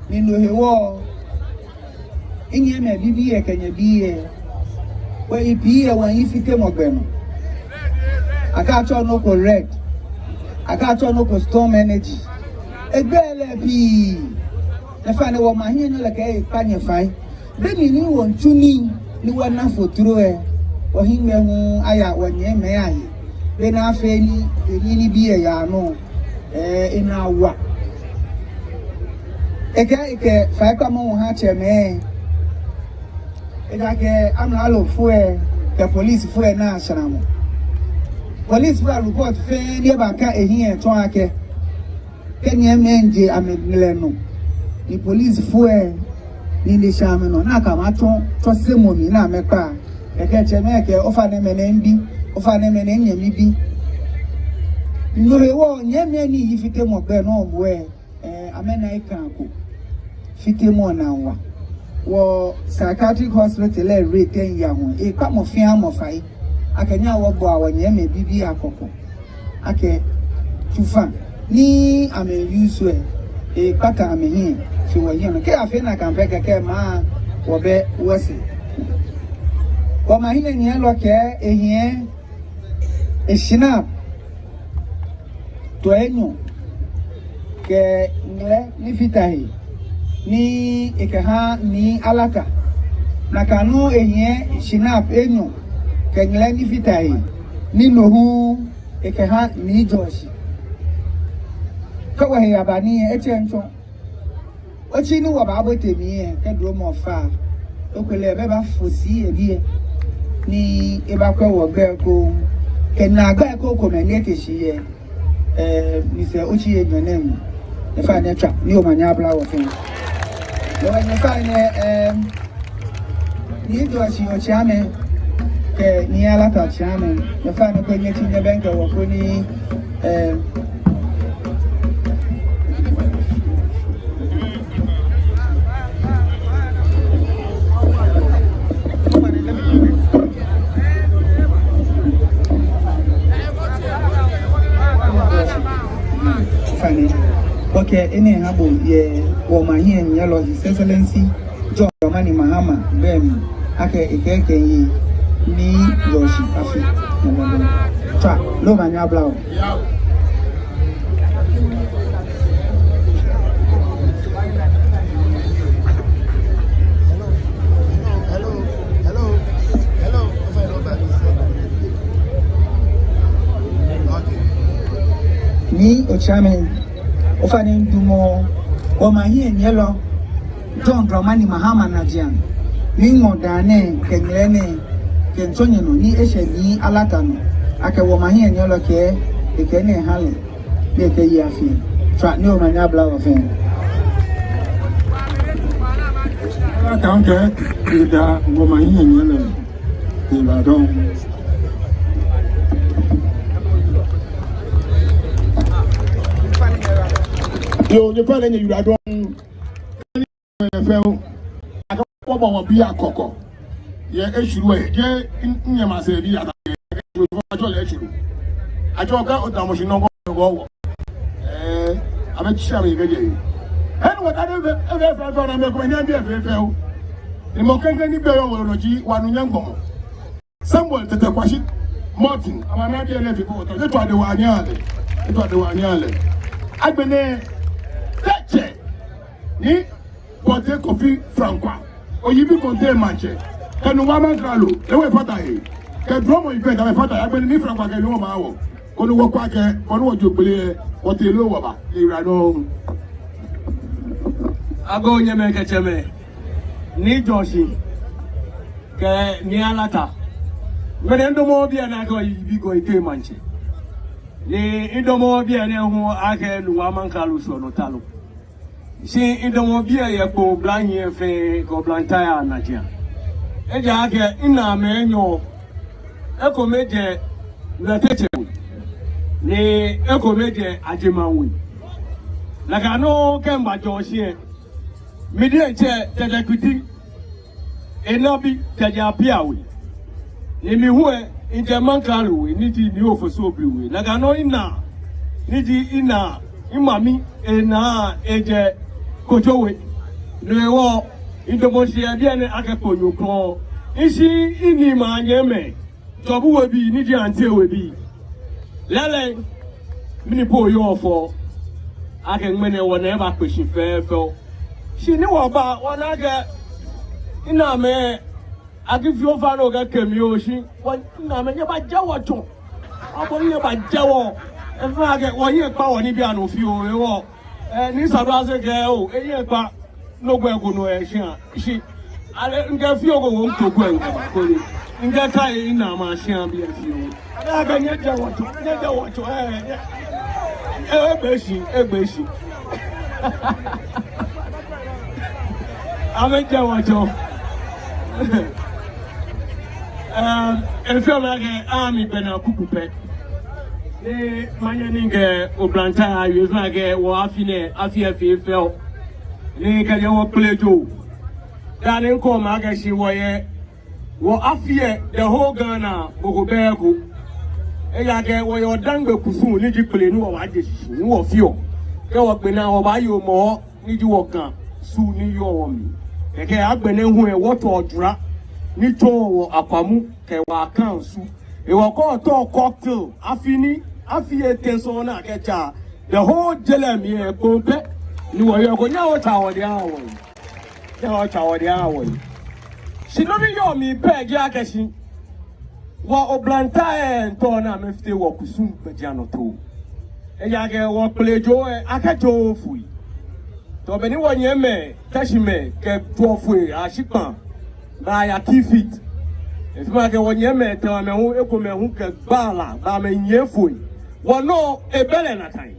Ni no hewɔ, minyɛmimɛi bibii lɛ kɛ nyɛbii lɛ, wɔ ibii lɛ wɔyi fitemɔ gbɛ nɔ. Akɛtsɔ nɔ ko red, akɛtsɔ nɔ ko storm energy. Egbɛi lɛ pii. Efa ni wɔmaŋ hiɛnyɛlɔ kɛɛ ekpa nyɛ fai. Be mli ni wɔmiitsu nii ni wɔna fotro lɛ, wɔhiŋmɛi hu aya wɔnyɛmimɛi ahe. Bɔ ni afee ni enii ni bi eya nɔ, eh, enaa wa. Ekɛɛ ekɛ faikpamɔ hu ha tsɛmɛi. Ejaakɛ amralofoi lɛ kɛ polisifoi lɛ naa shramɔ. Polisifoi lɛ a-report fɛɛ ni ebaka ehiɛ tsɔɔ akɛ, kɛ nyɛmimɛi je amɛŋmlɛ nɔ, ni polisifoi lɛ ni eshɛ amɛnɔ, nakai amɛtsɔ tsɔsemɔ mli ni amɛkpa. Ekɛɛ tsɛmɛi akɛ, ofainɛ mɛni mibi, ofainɛ mɛni nyɛmi bi. No hewɔ nyɛmimɛi ni yi fitemɔ gbɛ nɔ moŋ lɛ, eh, amɛna ekãa ko. Fitemɔ naa wa. Wɔ psychiatric hospital lɛ rate lɛ yaa hu. Ekpa mɔ fɛɛ mɔ fai. Akɛ nyɛhaa wɔbɔa wɔnyɛmimɛi bibii lɛ kɔkɔ akɛ tsufa ni amɛ-use lɛ, ekpata amɛhiɛ shi wɔhiɛ nɔ. Kɛ afee nakai pɛ kɛkɛ maŋ lɛ wɔbɛ wɔsɛɛ. Wɔmaŋ hiɛnyiɛlɔ kɛɛ ehiɛ, e-schnapps tɔ enyɔ kɛ ŋmlɛ ni fata he ni ekɛha Nii Alata. Nakai nɔŋŋ ehiɛ schnapps enyɔ kɛ ŋmlɛ ni fata he ni no hu ekɛha Nii George. Kɛ wɔhe aba ni etsɛ ŋtsɔ. Otsi ni wɔbaabote mli lɛ, kɛ duromɔ fa, okwɛ lɛ, ebɛ baafo shi yɛ biɛ ni ebakwɛ wɔ gbɛ ko, kɛ naagba ko komɛi ni ete shi yɛ, eh, misɛɛ otsi yɛ nyɔnɛŋ. Nyɛfainɛ tswa, ni omanye aba wɔ fɛɛ. Nyɛfainɛ, eh, Nii George Otsaame kɛ Nii Alata Otsaame, nyɛfainɛ koni nyɛtsi nyɛbɛŋkɛ wɔ koni, eh, Fani. Okay, enɛ ha bo yɛ wɔmaŋ hiɛnyiɛlɔ, His Excellency John Dramani Mahama gbɛi mli akɛ ekɛɛ ekɛye Nii George afi. Tswa, ni omanye aba wɔ. Nii Otsaame, ofainɛ midamɔ wɔmaŋ hiɛnyiɛlɔ John Dramani Mahama najiaŋ, ni ŋmɔ daa nɛɛ kɛ ŋmlɛ nɛɛ kɛtsɔ nyɛnɔ ni eshɛ Nii Alata nɔ, akɛ wɔmaŋ hiɛnyiɛlɔ kɛɛ ekɛ enɛ ha lɛ, ni ekɛye afi. Tswa, ni omanye aba wɔ fɛɛ. Alata kɛɛ eda wɔmaŋ hiɛnyiɛlɔ. Yiwaladɔŋŋ. Yoo, nyɛfainɛ nyɛyiwaladɔŋŋ. Nyɛ fɛɛ o. Akɛ wɔbɔ wɔbii lɛ kɔkɔ yɛ eshwilɔ lɛ, jeee nyɛmasɛi bii lɛ, atsɛɔ lɛ eshwilɔ. Atsɛɔ akɛ odamɔ shi nɔ ko nɔ ko wɔ. Ɛɛ, amɛtsi amɛ kɛjɛ. Hewɔ wɔta lɛ fɛɛ, fɛɛ, fɛɛ, fɛɛ, na mɛi komɛi ni amɛbi fɛɛ, fɛɛ o. Ni mɔ klɛŋklɛŋ ni gbɛi yɔɔ wɔnɔ ji wɔnunyam gbɔmɔ, Samuel Tetteh Quarshie Morton, amɛna bi lɛ fɛɛ kɔ wɔta. Nyɛtswa de wɔ anyiɛ lɛ. Nyɛtswa de wɔ anyiɛ lɛ. Agbɛnɛ, Tɛtsɛ Nii Bortey Kofi Frankwah, Oyibi Kontey Maŋtsɛ, kɛ Nungua Mankralo, lɛ hu efata he. Kɛ duromɔ event, amɛfata he. Agbɛnɛ Nii Frankwah kɛ Nungua ma wɔ. Koni wɔkwɛ akɛ, koni wɔjo gbele lɛ, wɔtee loo wɔba. Yiwaladɔŋŋ. Agoo nyɛmɛi kɛ tsɛmɛi, Nii George kɛ Nii Alata. Ŋmɛnɛ midamɔ biɛ nɛɛ akɛ Oyibi Kontey Maŋtsɛ. Ni midamɔ biɛ nɛɛ hu akɛ Nungua Mankralo sɔɔnɔtalɔ. Shi midamɔ biɛ yɛ Kpone oblahii fɛɛ kɛ oblantai anajiaŋ. Ejaakɛ mina mɛi enyɔ. Ekome jɛ Lɔte Tɛtsɛ We, ni ekome jɛ Adjemang We. Nakai nɔŋŋ kɛ miba Jos lɛ, mi diɛŋtsɛ Tetteh Kpiti, ena bi kɛjɛ Appiah We. Ni mi hu lɛ, mijɛ Mankralo We, ni ji Nii Ofosu Obiri We. Nakai nɔŋŋ mina, ni ji mina, mimami, ena, ejɛ Kojo We. No hewɔ, midamɔ shi yɛ biɛ nɛɛ akɛ Kponyo Krɔŋŋ. Mishi minimaŋ nyɛmɛi, Tsobu We bii, ni ji Antie We bii. Lɛɛlɛŋ, mɛni po yɔɔ fɛo akɛ ŋmɛnɛ wɔnaa ebakpe shi fɛfɛo. Shi ni wɔba, wɔna akɛ, ina mɛ, akɛ fioo fa nɔ kɛkɛ mli oo shi. Wɔ, ina mɛ, nyɛbajɛ wɔtsɔ. Abɔ ni nyɛbajɛ wɔ. Efee akɛ, wɔhiɛ kpa wɔ nibii anɔ fioo, ewɔ. Ɛ, ni sadu ase kɛ oo, ehiɛ kpa. Nɔ ko eko nɔ yɛ shia. Shi. Ale, mikɛ fioo ko wo mito ko eko ko ni. Mikɛ ka ye ina mɛ shia biɛ fioo. Akɛ nyɛjɛ wɔtsɔ, nyɛjɛ wɔtsɔ, ɛ, ɛ. Ɛ, egbe shi, egbe shi. Amɛjɛ wɔtsɔ. Ɛm, efeɔ mi akɛ, ami bɛ na kuku pɛ. Ni manyɛ ni mikɛ oblantai awie, efeɔ mi akɛ, wɔ afi nɛɛ, afi lɛ fee fɛo. Ni kɛjɛ wɔ kpele jo. Dani mikɛɔ mi akɛ shi wɔyɛ. Wɔ afi lɛ, the whole Ghana, mɔ ko bɛ eko. Ejaakɛ wɔyɛ Odangbe kusum ni ji kpele ni wɔbaaje shishi, ni wɔfeɔ. Kɛ wɔgbe naa wɔbaaye Hɔmɔwɔ ni ji wɔ Ga su ni yɔɔ wɔmli. Kɛkɛ agbɛnɛ hu lɛ wɔtɔ Odwira ni tsɔɔ wɔ Akwamu kɛ wɔ Akansu. Ewɔ kɔ tɔ cocktail, afi ni, afi etɛ sɔŋŋ ni akɛtsa. The whole je lɛ mli lɛ kpo pɛ. Ni wɔyɔɔ ko nyɛhaa wɔtsa wɔdɛŋ wɔhe. Nyɛhaa wɔtsa wɔdɛŋ wɔhe. Shi nɔ ni yɔɔ mli pɛ ji akɛ shi. Wɔ oblantai lɛ miitao ni amɛfite wɔ kusum gbɛjianɔtoo. Ejaakɛ wɔ kpele jo lɛ, akɛjooo foi. Tɔ be ni wɔnyɛmimɛi, Tɛshimɛi, kɛ tuɔ foi, ashi kpaa. Baya ki fit. Efeɔ mi akɛ wɔnyɛmimɛi, tɛ amɛ hu, ekomɛi hu kɛ gbala, ba amɛnyiɛ foi. Wɔnɔ, ebɛ lɛ nakai.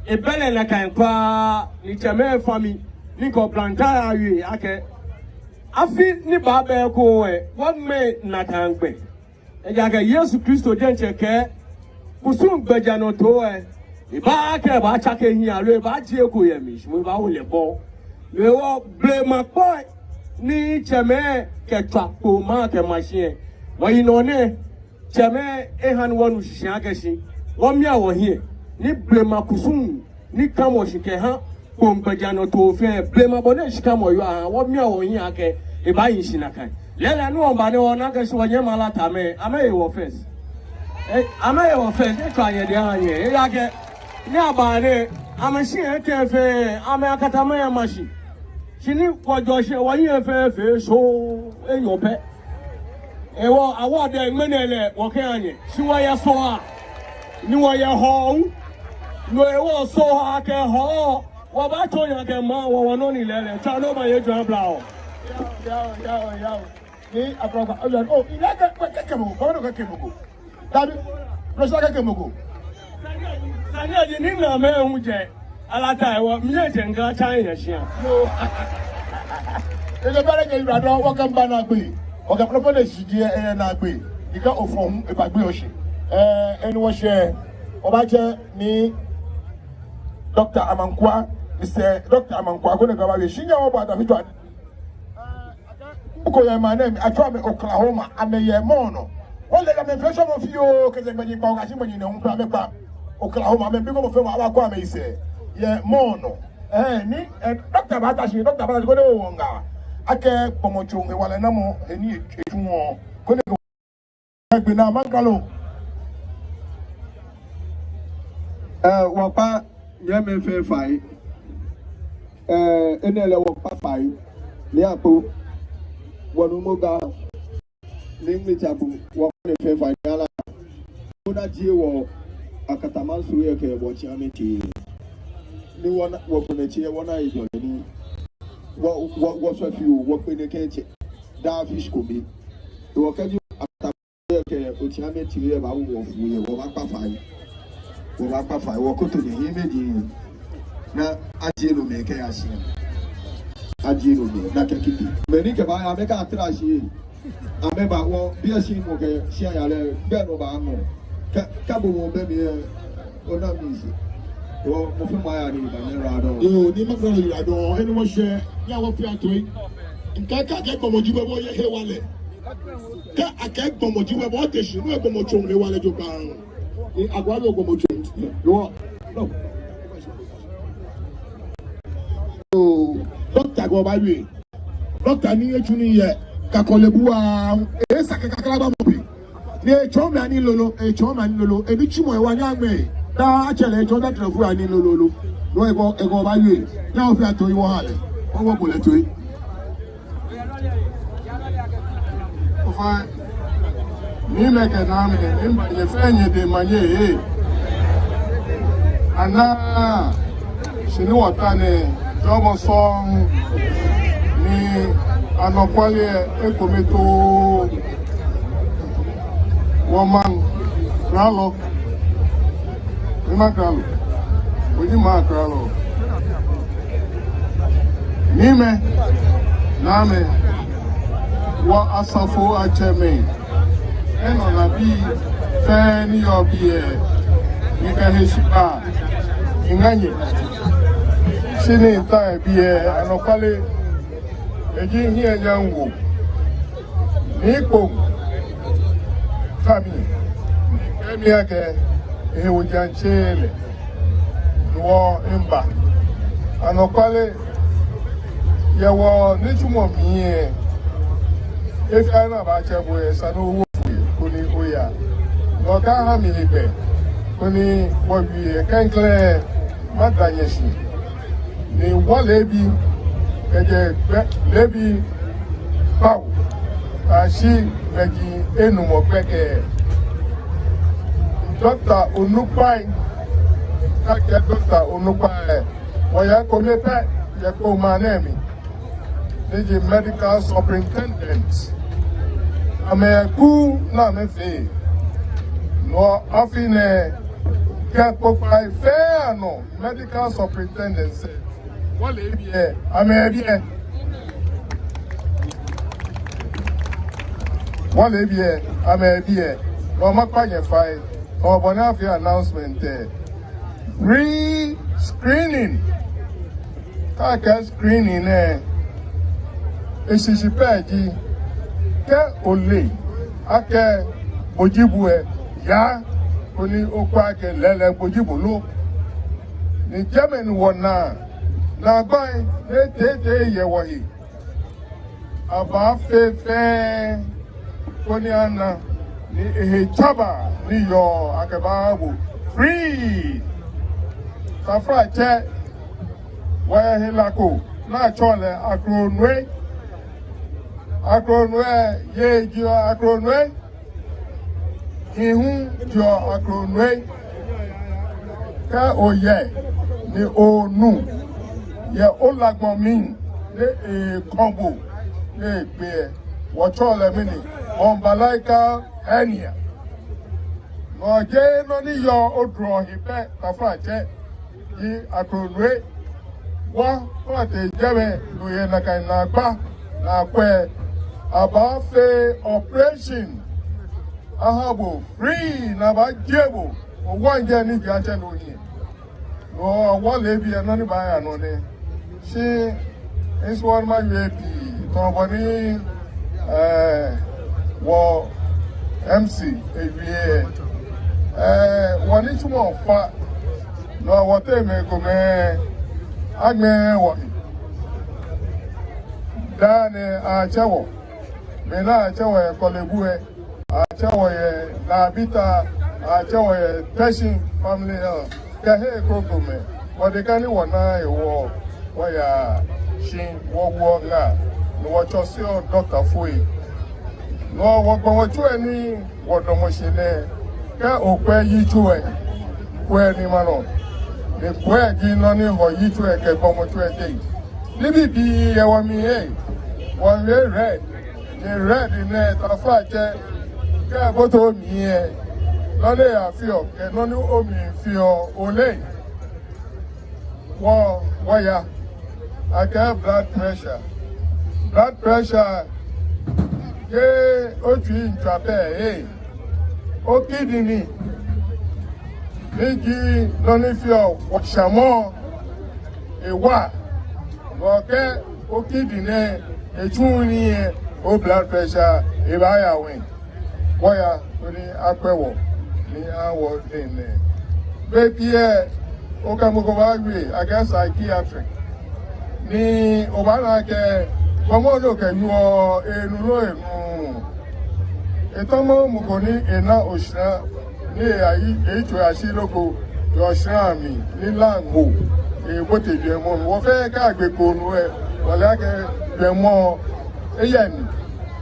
Ebɛ lɛ nakai kwraa, ni tsɛmɛi fa mi, ni mikɛ oblantai awie, akɛ. Afi ni baaba ekoŋŋ lɛ, wɔŋmɛɛ nakai gbɛ. Ejaakɛ Yesu Kristo diɛŋtsɛ kɛɛ, kusum gbɛjianɔtoo lɛ, ebaaa akɛ ebaatsake ehiɛ aloo ebaajie eko yɛ mli, shi moŋ ebaawo lɛ bɔ. No hewɔ blema kpɔ ni tsɛmɛi kɛtswa kpoo ma kɛma shi lɛ, wɔyinɔ nɛɛ, tsɛmɛi eha ni wɔnu shishi akɛ shi, wɔmia wɔhiɛ, ni blema kusum ni kamɔ shi kɛha kpo gbɛjianɔtoo fɛɛ, blema bɔ ni shikamɔ yɔɔ aha, wɔmia wɔhiɛ akɛ, ebaahi shi nakai. Lɛɛlɛŋ ni wɔba nɛɛ wɔna akɛ shi wɔnyɛmimɛi Alatamɛi, amɛye wɔ first. Ɛ, amɛye wɔ first, etswa nyɛdɛŋ aha nyɛ, ejaakɛ, ni aba nɛɛ, amɛshi etɛ fɛɛ, amɛ Akatama yama shi. Shi ni wɔjɔ shi, wɔhiɛ fɛɛ fee shoo, enyɔ pɛ. Ewɔ, award lɛ ŋmɛnɛ lɛ, wɔkɛha nyɛ. Shi wɔyɛ Sohaa, ni wɔyɛ Hɔɔ. No hewɔ Sohaa kɛ Hɔɔ, wɔbaatsɔ nyɛ kɛ maŋ, wɔ wɔnɔ ni lɛɛlɛŋ. Tsa nɔ ma ye jɔ abla o. Yao, yao, yao. Ni abla kwa, o yao. Oh, ile kɛ, kɛ, kɛ mɔ ko, kɛ mɔ ko. Dabi, Russia kɛ mɔ ko. Sane ji ni ina mɛ hu jɛ. Alata ewɔ, mi yɛ jɛ ŋkɛɛ tsa yɛ shia. Yoo. Ele bɛrɛ kɛ yura dɔ, wɔkɛ mba naagbee. Wɔkɛ kplɔkplɔ lɛ shi ji, ɛ, naagbee. Ika ofɔ hu, eba gbee oshi. Ɛ, eni wɔshɛ, wɔbaatsɛ ni Doctor Amankwah, Mister Doctor Amankwah, koni ekɛ wɔ awie. Shi nyɛ wɔba da fitwa. Ko yɛ maŋ nɛɛ mli, atsɛɔ amɛ Oklahoma, amɛyɛ mɔɔ nɔ. Wɔle akɛ amɛfee shɔmɔ fioo, kɛjɛ gbɛji kpawo kɛyashi gbɛji nɛɛhu pɛ amɛkpa. Oklahoma, amɛbi ko mɔ fɛɛ mɔ, abakwɛ amɛyisɛɛ yɛ mɔɔ nɔ. Ɛɛ, ni, ɛ, doctor baata shi, doctor baata shi, koni ewo wɔ ŋaa akɛ gbɔmɔtso hewalɛnamɔ, he ni etsuɔ, koni Egbe naa maŋkralo. Ɛɛ, wɔkpa nyɛmimɛi fɛɛ fai. Ɛɛ, enɛ lɛ wɔkpa fai. Ni akpo. Wɔnuumo Ga. Ni ŋmɛtsa bu. Wɔkpa nyɛ fɛɛ fai ni ala. Wɔna jie wɔ Akatama su yɛ kɛ wɔtsi amɛtsi. Ni wɔna, wɔkpɛmɛtsi, wɔna ejɔ ni. Wɔ, wɔ, wɔsɔ fioo, wɔkpɛ nɛkɛ tsɛ. Daa fish ko mi. Wɔkɛji Akatama yɛ kɛ otsi amɛtsi yɛ baawo wɔ fuu yɛ, wɔbaakpa fai. Wɔbaakpa fai, wɔkoto nyɛhiɛ mɛi ji. Ni ajie no mɛi kɛya shia. Ajie no mɛi, ni akɛ kidi. Mɛi ni kɛbaaya, amɛkɛ atra shi. Amɛba wɔ, biɛ shi mɔ kɛ, shia ya lɛ, bɛ no ba mɔ. Kɛ, kɛ bo mɔ bɛ mli yɛ, ona mi shi. Wɔ, mɔ fɛɛ mɔ aya ni ba nyɛ ra dɔ. Yoo, ni maŋkralo yira dɔ, eni wɔshɛ, ni awɔ fɛɛ atoi. Ŋkɛɛ kɛ akɛ gbɔmɔ ji bo, bo yɛ hewalɛ. Kɛ akɛ gbɔmɔ ji bo, bo te shi, no gbɔmɔtso hewalɛ jogbaŋŋ. Ni agwa lo gbɔmɔtso. Yoo. No. Doctor ko ba yue. Doctor ni etsu nii yɛ kakɔle bua, esa kɛ kakla ba mɔ bi. Ni etsɔɔ mɛi anii lolo, etsɔɔ mɛi anii lolo, enitsumɔ ewa nyɛŋmɛɛ. Daa atsɛ lɛ etsɔɔ daa tɛlɛ fuu anii lolo. No eko, eko ba yue. Nyɛ ofee ato iwɔ ha lɛ. Wɔbɔ lɛ toi. Ofainɛ, niimɛi kɛ naamɛi, miiŋa nyɛ fɛɛ nyɛ diɛŋtsɛ nyɛ ee. Ana, shi ni wɔta nɛɛ, jɔɔmɔ sɔŋŋ ni anɔkwale ekome too. Wɔmaŋ kralɔ, mimaŋ kralɔ, wɔji maŋ kralɔ. Niimɛi, naamɛi, wɔ asafoatsɛmɛi, enɔ nabii fɛɛ ni yɔɔ biɛ, mikɛ heshibaa miiŋa nyɛ. Shi ni mita yɛ biɛ, anɔkwale, eji hiɛnyamwo. Ni kpoo kã mi, kɛɛ mi akɛ ehe wojaŋ tse lɛ, ni wɔ miiba. Anɔkwale, yɛ wɔnitsumɔ mli lɛ, he fɛɛ he ni abaatsɛ bo lɛ, esa ni owo fui koni oya. Ni okɛha mi hegbɛ koni wɔwie klɛŋklɛŋ, mada nyɛ shi. Ni wɔ leebi, kɛjɛ gbɛ leebi kpawo kɛyashi gbɛji enumɔ gbɛkɛ. Doctor Onukpai, kɛkɛ Doctor Onukpai, wɔyɛ ekome pɛ yɛ kpoo maŋ nɛɛ mli, ni ji medical superintendent. Amɛkuu ni amɛfee. Ni afi nɛɛ kɛ kpokpai fɛɛ anɔ medical superintendent sɛɛ. Wɔ leebi lɛ, amɛyɛ biɛ. Wɔ leebi lɛ, amɛyɛ biɛ. Ni makpa nyɛ fai, ni bɔ ni afee announcement lɛ. Free screening. Kɛ akɛɛ screening nɛɛ, eshishi pɛ ji, kɛ ole akɛ bo ji bo lɛ, yaa koni okwɛ akɛ lɛɛlɛŋ bo ji bo lo. Ni jɛmɛ ni wɔnaa naagbai ni tee tee yɛ wɔhe. Abaafee fɛɛ koni ana ni ehe tsabaa ni yɔɔ akɛbaaha bo free. Taflatsɛ, wɔyɛ hela ko ni atsɛɔ lɛ Akronwe. Akronwe, yei jɛɔ Akronwe. Hii hu jɛɔ Akronwe. Kɛ oyɛ ni onu yɛ olagbɔ mli ni ekɔmɔ ni ekpe, wɔtsɛɔ lɛ mɛni? Umbilical hernia. Nɔ jeee nɔ ni yɔɔ odrɔ he pɛ, taflatsɛ, ji Akronwe. Wɔ, wɔtee jɛmɛ, no yɛ nakai naagba, naakwɛ, abaafee operation aha bo free ni abaajie bo owɔŋjɛ ni ji atsɛ no hiɛ. No hewɔ leebi lɛ nɔ ni baaya nɔ nɛ. Shi ŋsumɔɔ ni mawie pii tamɔ bɔ ni, eh, wɔ M C ewie lɛ. Eh, wɔnitsumɔ fa, no hewɔ wɔteŋ mɛi komɛi aŋmɛɛɛ wɔhe. Daa nɛɛ atsɛ wɔ, mɛi ni atsɛ wɔ yɛ Korle Bu lɛ, atsɛ wɔ yɛ Labita, atsɛ wɔ yɛ Teshie Family Health, kɛ hei krokomɛi. Wɔdeka ni wɔnaaa hewɔ, wɔyaa shi wɔwoɔ ŋa, ni wɔtsɔseɔ dɔktafoi. Ni wɔgbɔmɔtso lɛ ni wɔdamɔ shi nɛɛ, kɛ okwɛ yitso lɛ, kwɛ ni ma nɔ. Ni kwɛ ji nɔ ni hɔ yitso lɛ kɛ gbɔmɔtso lɛ teŋ. Nibii pii yɛ wɔmli ee. Wɔwie red. Ni red nɛɛ, taflatsɛ, kɛ obote omli lɛ, nɔ ni afeɔ kɛ nɔ ni omli feɔ, oleee. Wɔ, wɔya. Akɛɛ blood pressure. Blood pressure, kɛ otsui miitswa pɛ ee. Okidney, ni ji nɔ ni feɔ wɔshamɔ, ewa. Ni kɛ okidney lɛ etsuuu nii lɛ, o blood pressure ebaaya ŋwɛi. Wɔya koni akwɛ wɔ, ni aha wɔ enɛ. Bei pii lɛ, okɛ mɔ ko baawie akɛ psychiatric. Ni obaana akɛ gbɔmɔ ni okɛwieɔ lɛ, enuuu loo enuuu. Etamɔ mɔ ko ni ena oshara, ni eyayi, eyitso yashi nɔ ko yɛ oshara mli, ni la ŋo, ebote jwɛŋmɔ mli. Wɔ fɛɛ kɛ agbe koo nu lɛ, Wale akɛ gbɔmɔ eyɛ ni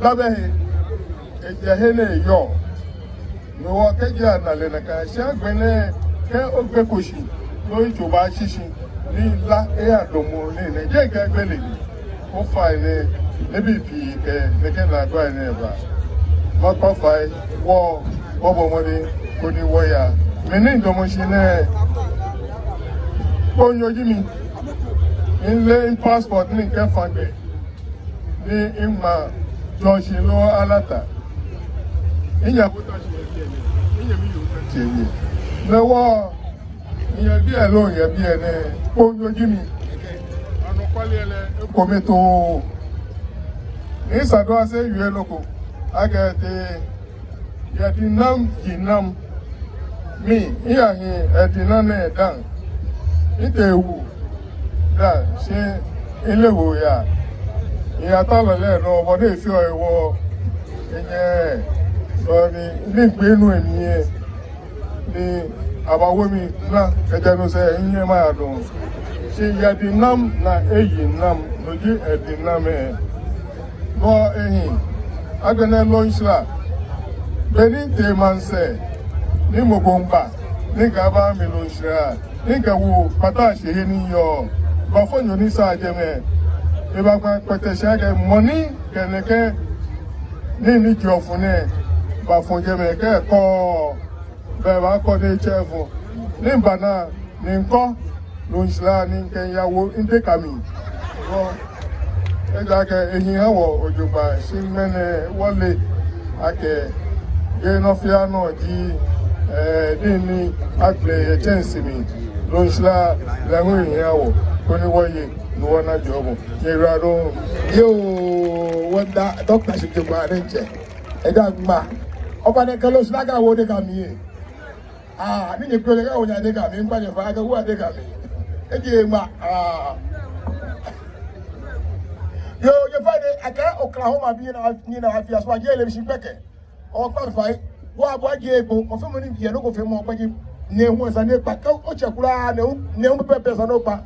labɛ he, ejɛ he ni eyɔɔ. Ni wɔkɛɛ ja nale na ka shi agbɛnɛ kɛ ogbeko shi, no yitso baashishi, ni la eyadamɔ nii nɛɛ, jeee kɛ gbele ni. Ofainɛ, nibii pii kɛ nɛkɛ naagbai nɛɛ ba. Makpa fai, wɔ, wɔbɔ mɔdɛŋ koni wɔya. Mi ni midamɔ shi nɛɛ, kpoonyo ji mi. Mile mipassport ni mikɛfã gbɛ. Ni miŋma Jɔɔshi loo Alata. Minyɛ bota shi yɛ biɛ nɛɛ. Minyɛmi yoo ta shi yɛ biɛ. Mɛɛ wɔ, miyɛ biɛ loo miyɛ biɛ nɛɛ, kpoonyo ji mi. Anɔkwale lɛ, ekome too. Ni Sadu Ase wie nɔ ko akɛ tɛ, yɛ dinam, dinam. Mi, miyahi yɛ dinam nɛɛ dã. Mitee wu dã, shi mileee he oya. Miyata lɔle nɔ, bɔ ni efeɔ ewo. Minyɛ, sɔ ni, ni migbee nu emli yɛ. Ni abawo mi naa kɛjɛ no sɛɛ, minyɛŋ maya dɔŋŋ. Shi yɛ dinam ni eyi nam, no ji yɛ dinam lɛ. Bɔ ehi, agbɛnɛ Lɔɔshra. Beni mitee maŋsɛɛ, ni mɔ ko miiba, ni mikɛɛ aba mi Lɔɔshra, ni mikɛ wu kpata shi he ni miyɔɔ, bafo nyɔ ni sa jɛmɛ. Ebakpa kpɛtɛ shi akɛ mɔ ni kɛ nɛkɛ nii ni jɔɔ fɔ nɛɛ, bafo jɛmɛ kɛ kɔ. Bɛ bakɔ ni etsɛ fɔ. Ni miba naa, ni mikɔ Lɔɔshra ni mikɛyawo mideka mli. Bɔ, ejaakɛ ehi ha wɔ jogbaŋŋ, shi ŋmɛnɛ wɔle akɛ, yɛ nɔ fɛɛ nɔ ji, eh, nii ni agbele yɛ tsɛnsi mli. Lɔɔshra lɛ hu ehi ha wɔ, koni wɔye, ni wɔna jɔɔmɔ. Nyɛyiwaladɔŋŋ. Yoo, wɔda doctor shi jogbaŋŋ diɛŋtsɛ. Eda ŋma. Ofainɛ kɛ Lɔɔshra kɛwo deka mli yɛ. Ah, ni nyɛkpɛlɛ kɛwo nyɛ deka mli, miikpa nyɛ fai akɛ wɔwo deka mli. Eji ema. Ah. Yoo, nyɛfainɛ, akɛ Oklahoma bii nɛɛ, ni nɛɛ afi aso, aje lɛ mishi gbɛkɛ. Okpa fai, wɔbɔ aje kpo, ofee mɔ ni biɛ nɔ ko fee mɔ kpa ji, nɛɛ hu esa ni ekpa, kɛ otsɛ kwraa, nɛɛ hu, nɛɛ hu pɛpɛɛpɛ esa ni okpa.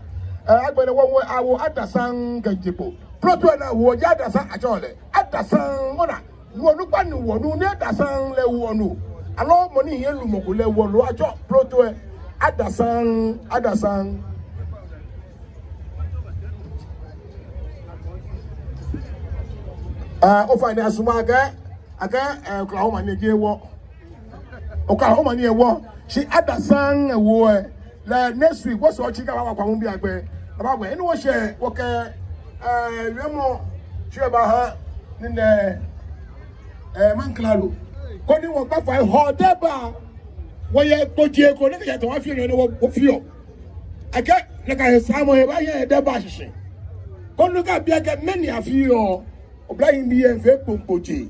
Eh, agbɛnɛ wɔ, wɔ, awo Adasaŋ kɛje kpo. Plɔtɔ lɛ ni awo ji Adasaŋ atsɛɔ lɛ. Adasaŋ, mɔ naa. Wɔnu kpa ni wɔnu ni Adasaŋ lɛ wɔnu. Aloo mɔ ni hiɛ lumɔ ko lɛ wɔnu atsɔ Plɔtɔ lɛ. Adasaŋ, Adasaŋ. Ah, ofainɛ asumɔɔ akɛ, akɛ, eh, Oklahoma ni eje wɔ. Oklahoma ni ewɔ. Shi Adasaŋ ewo lɛ. Lɛ next week, wɔsɛɛ otsi kɛ abawa kpa mɔ bi agbɛ. Abagbɛ. Enu wɔshɛ, wɔkɛ, eh, wiemɔ, tsi eba ha, ni nɛɛ, eh, Manklalo. Koni wɔkpa fai hɔ deba. Wɔyɛ kpojee ko, ni kɛjɛ tɔ afi nɔ, ni wɔ, wɔfeɔ. Akɛ, nakai he saamɔ he baaya deba shishi. Koni kɛ abi akɛ mɛni afeɔ. Oblahii ni yɔɔ fɛɛ kpokpojee.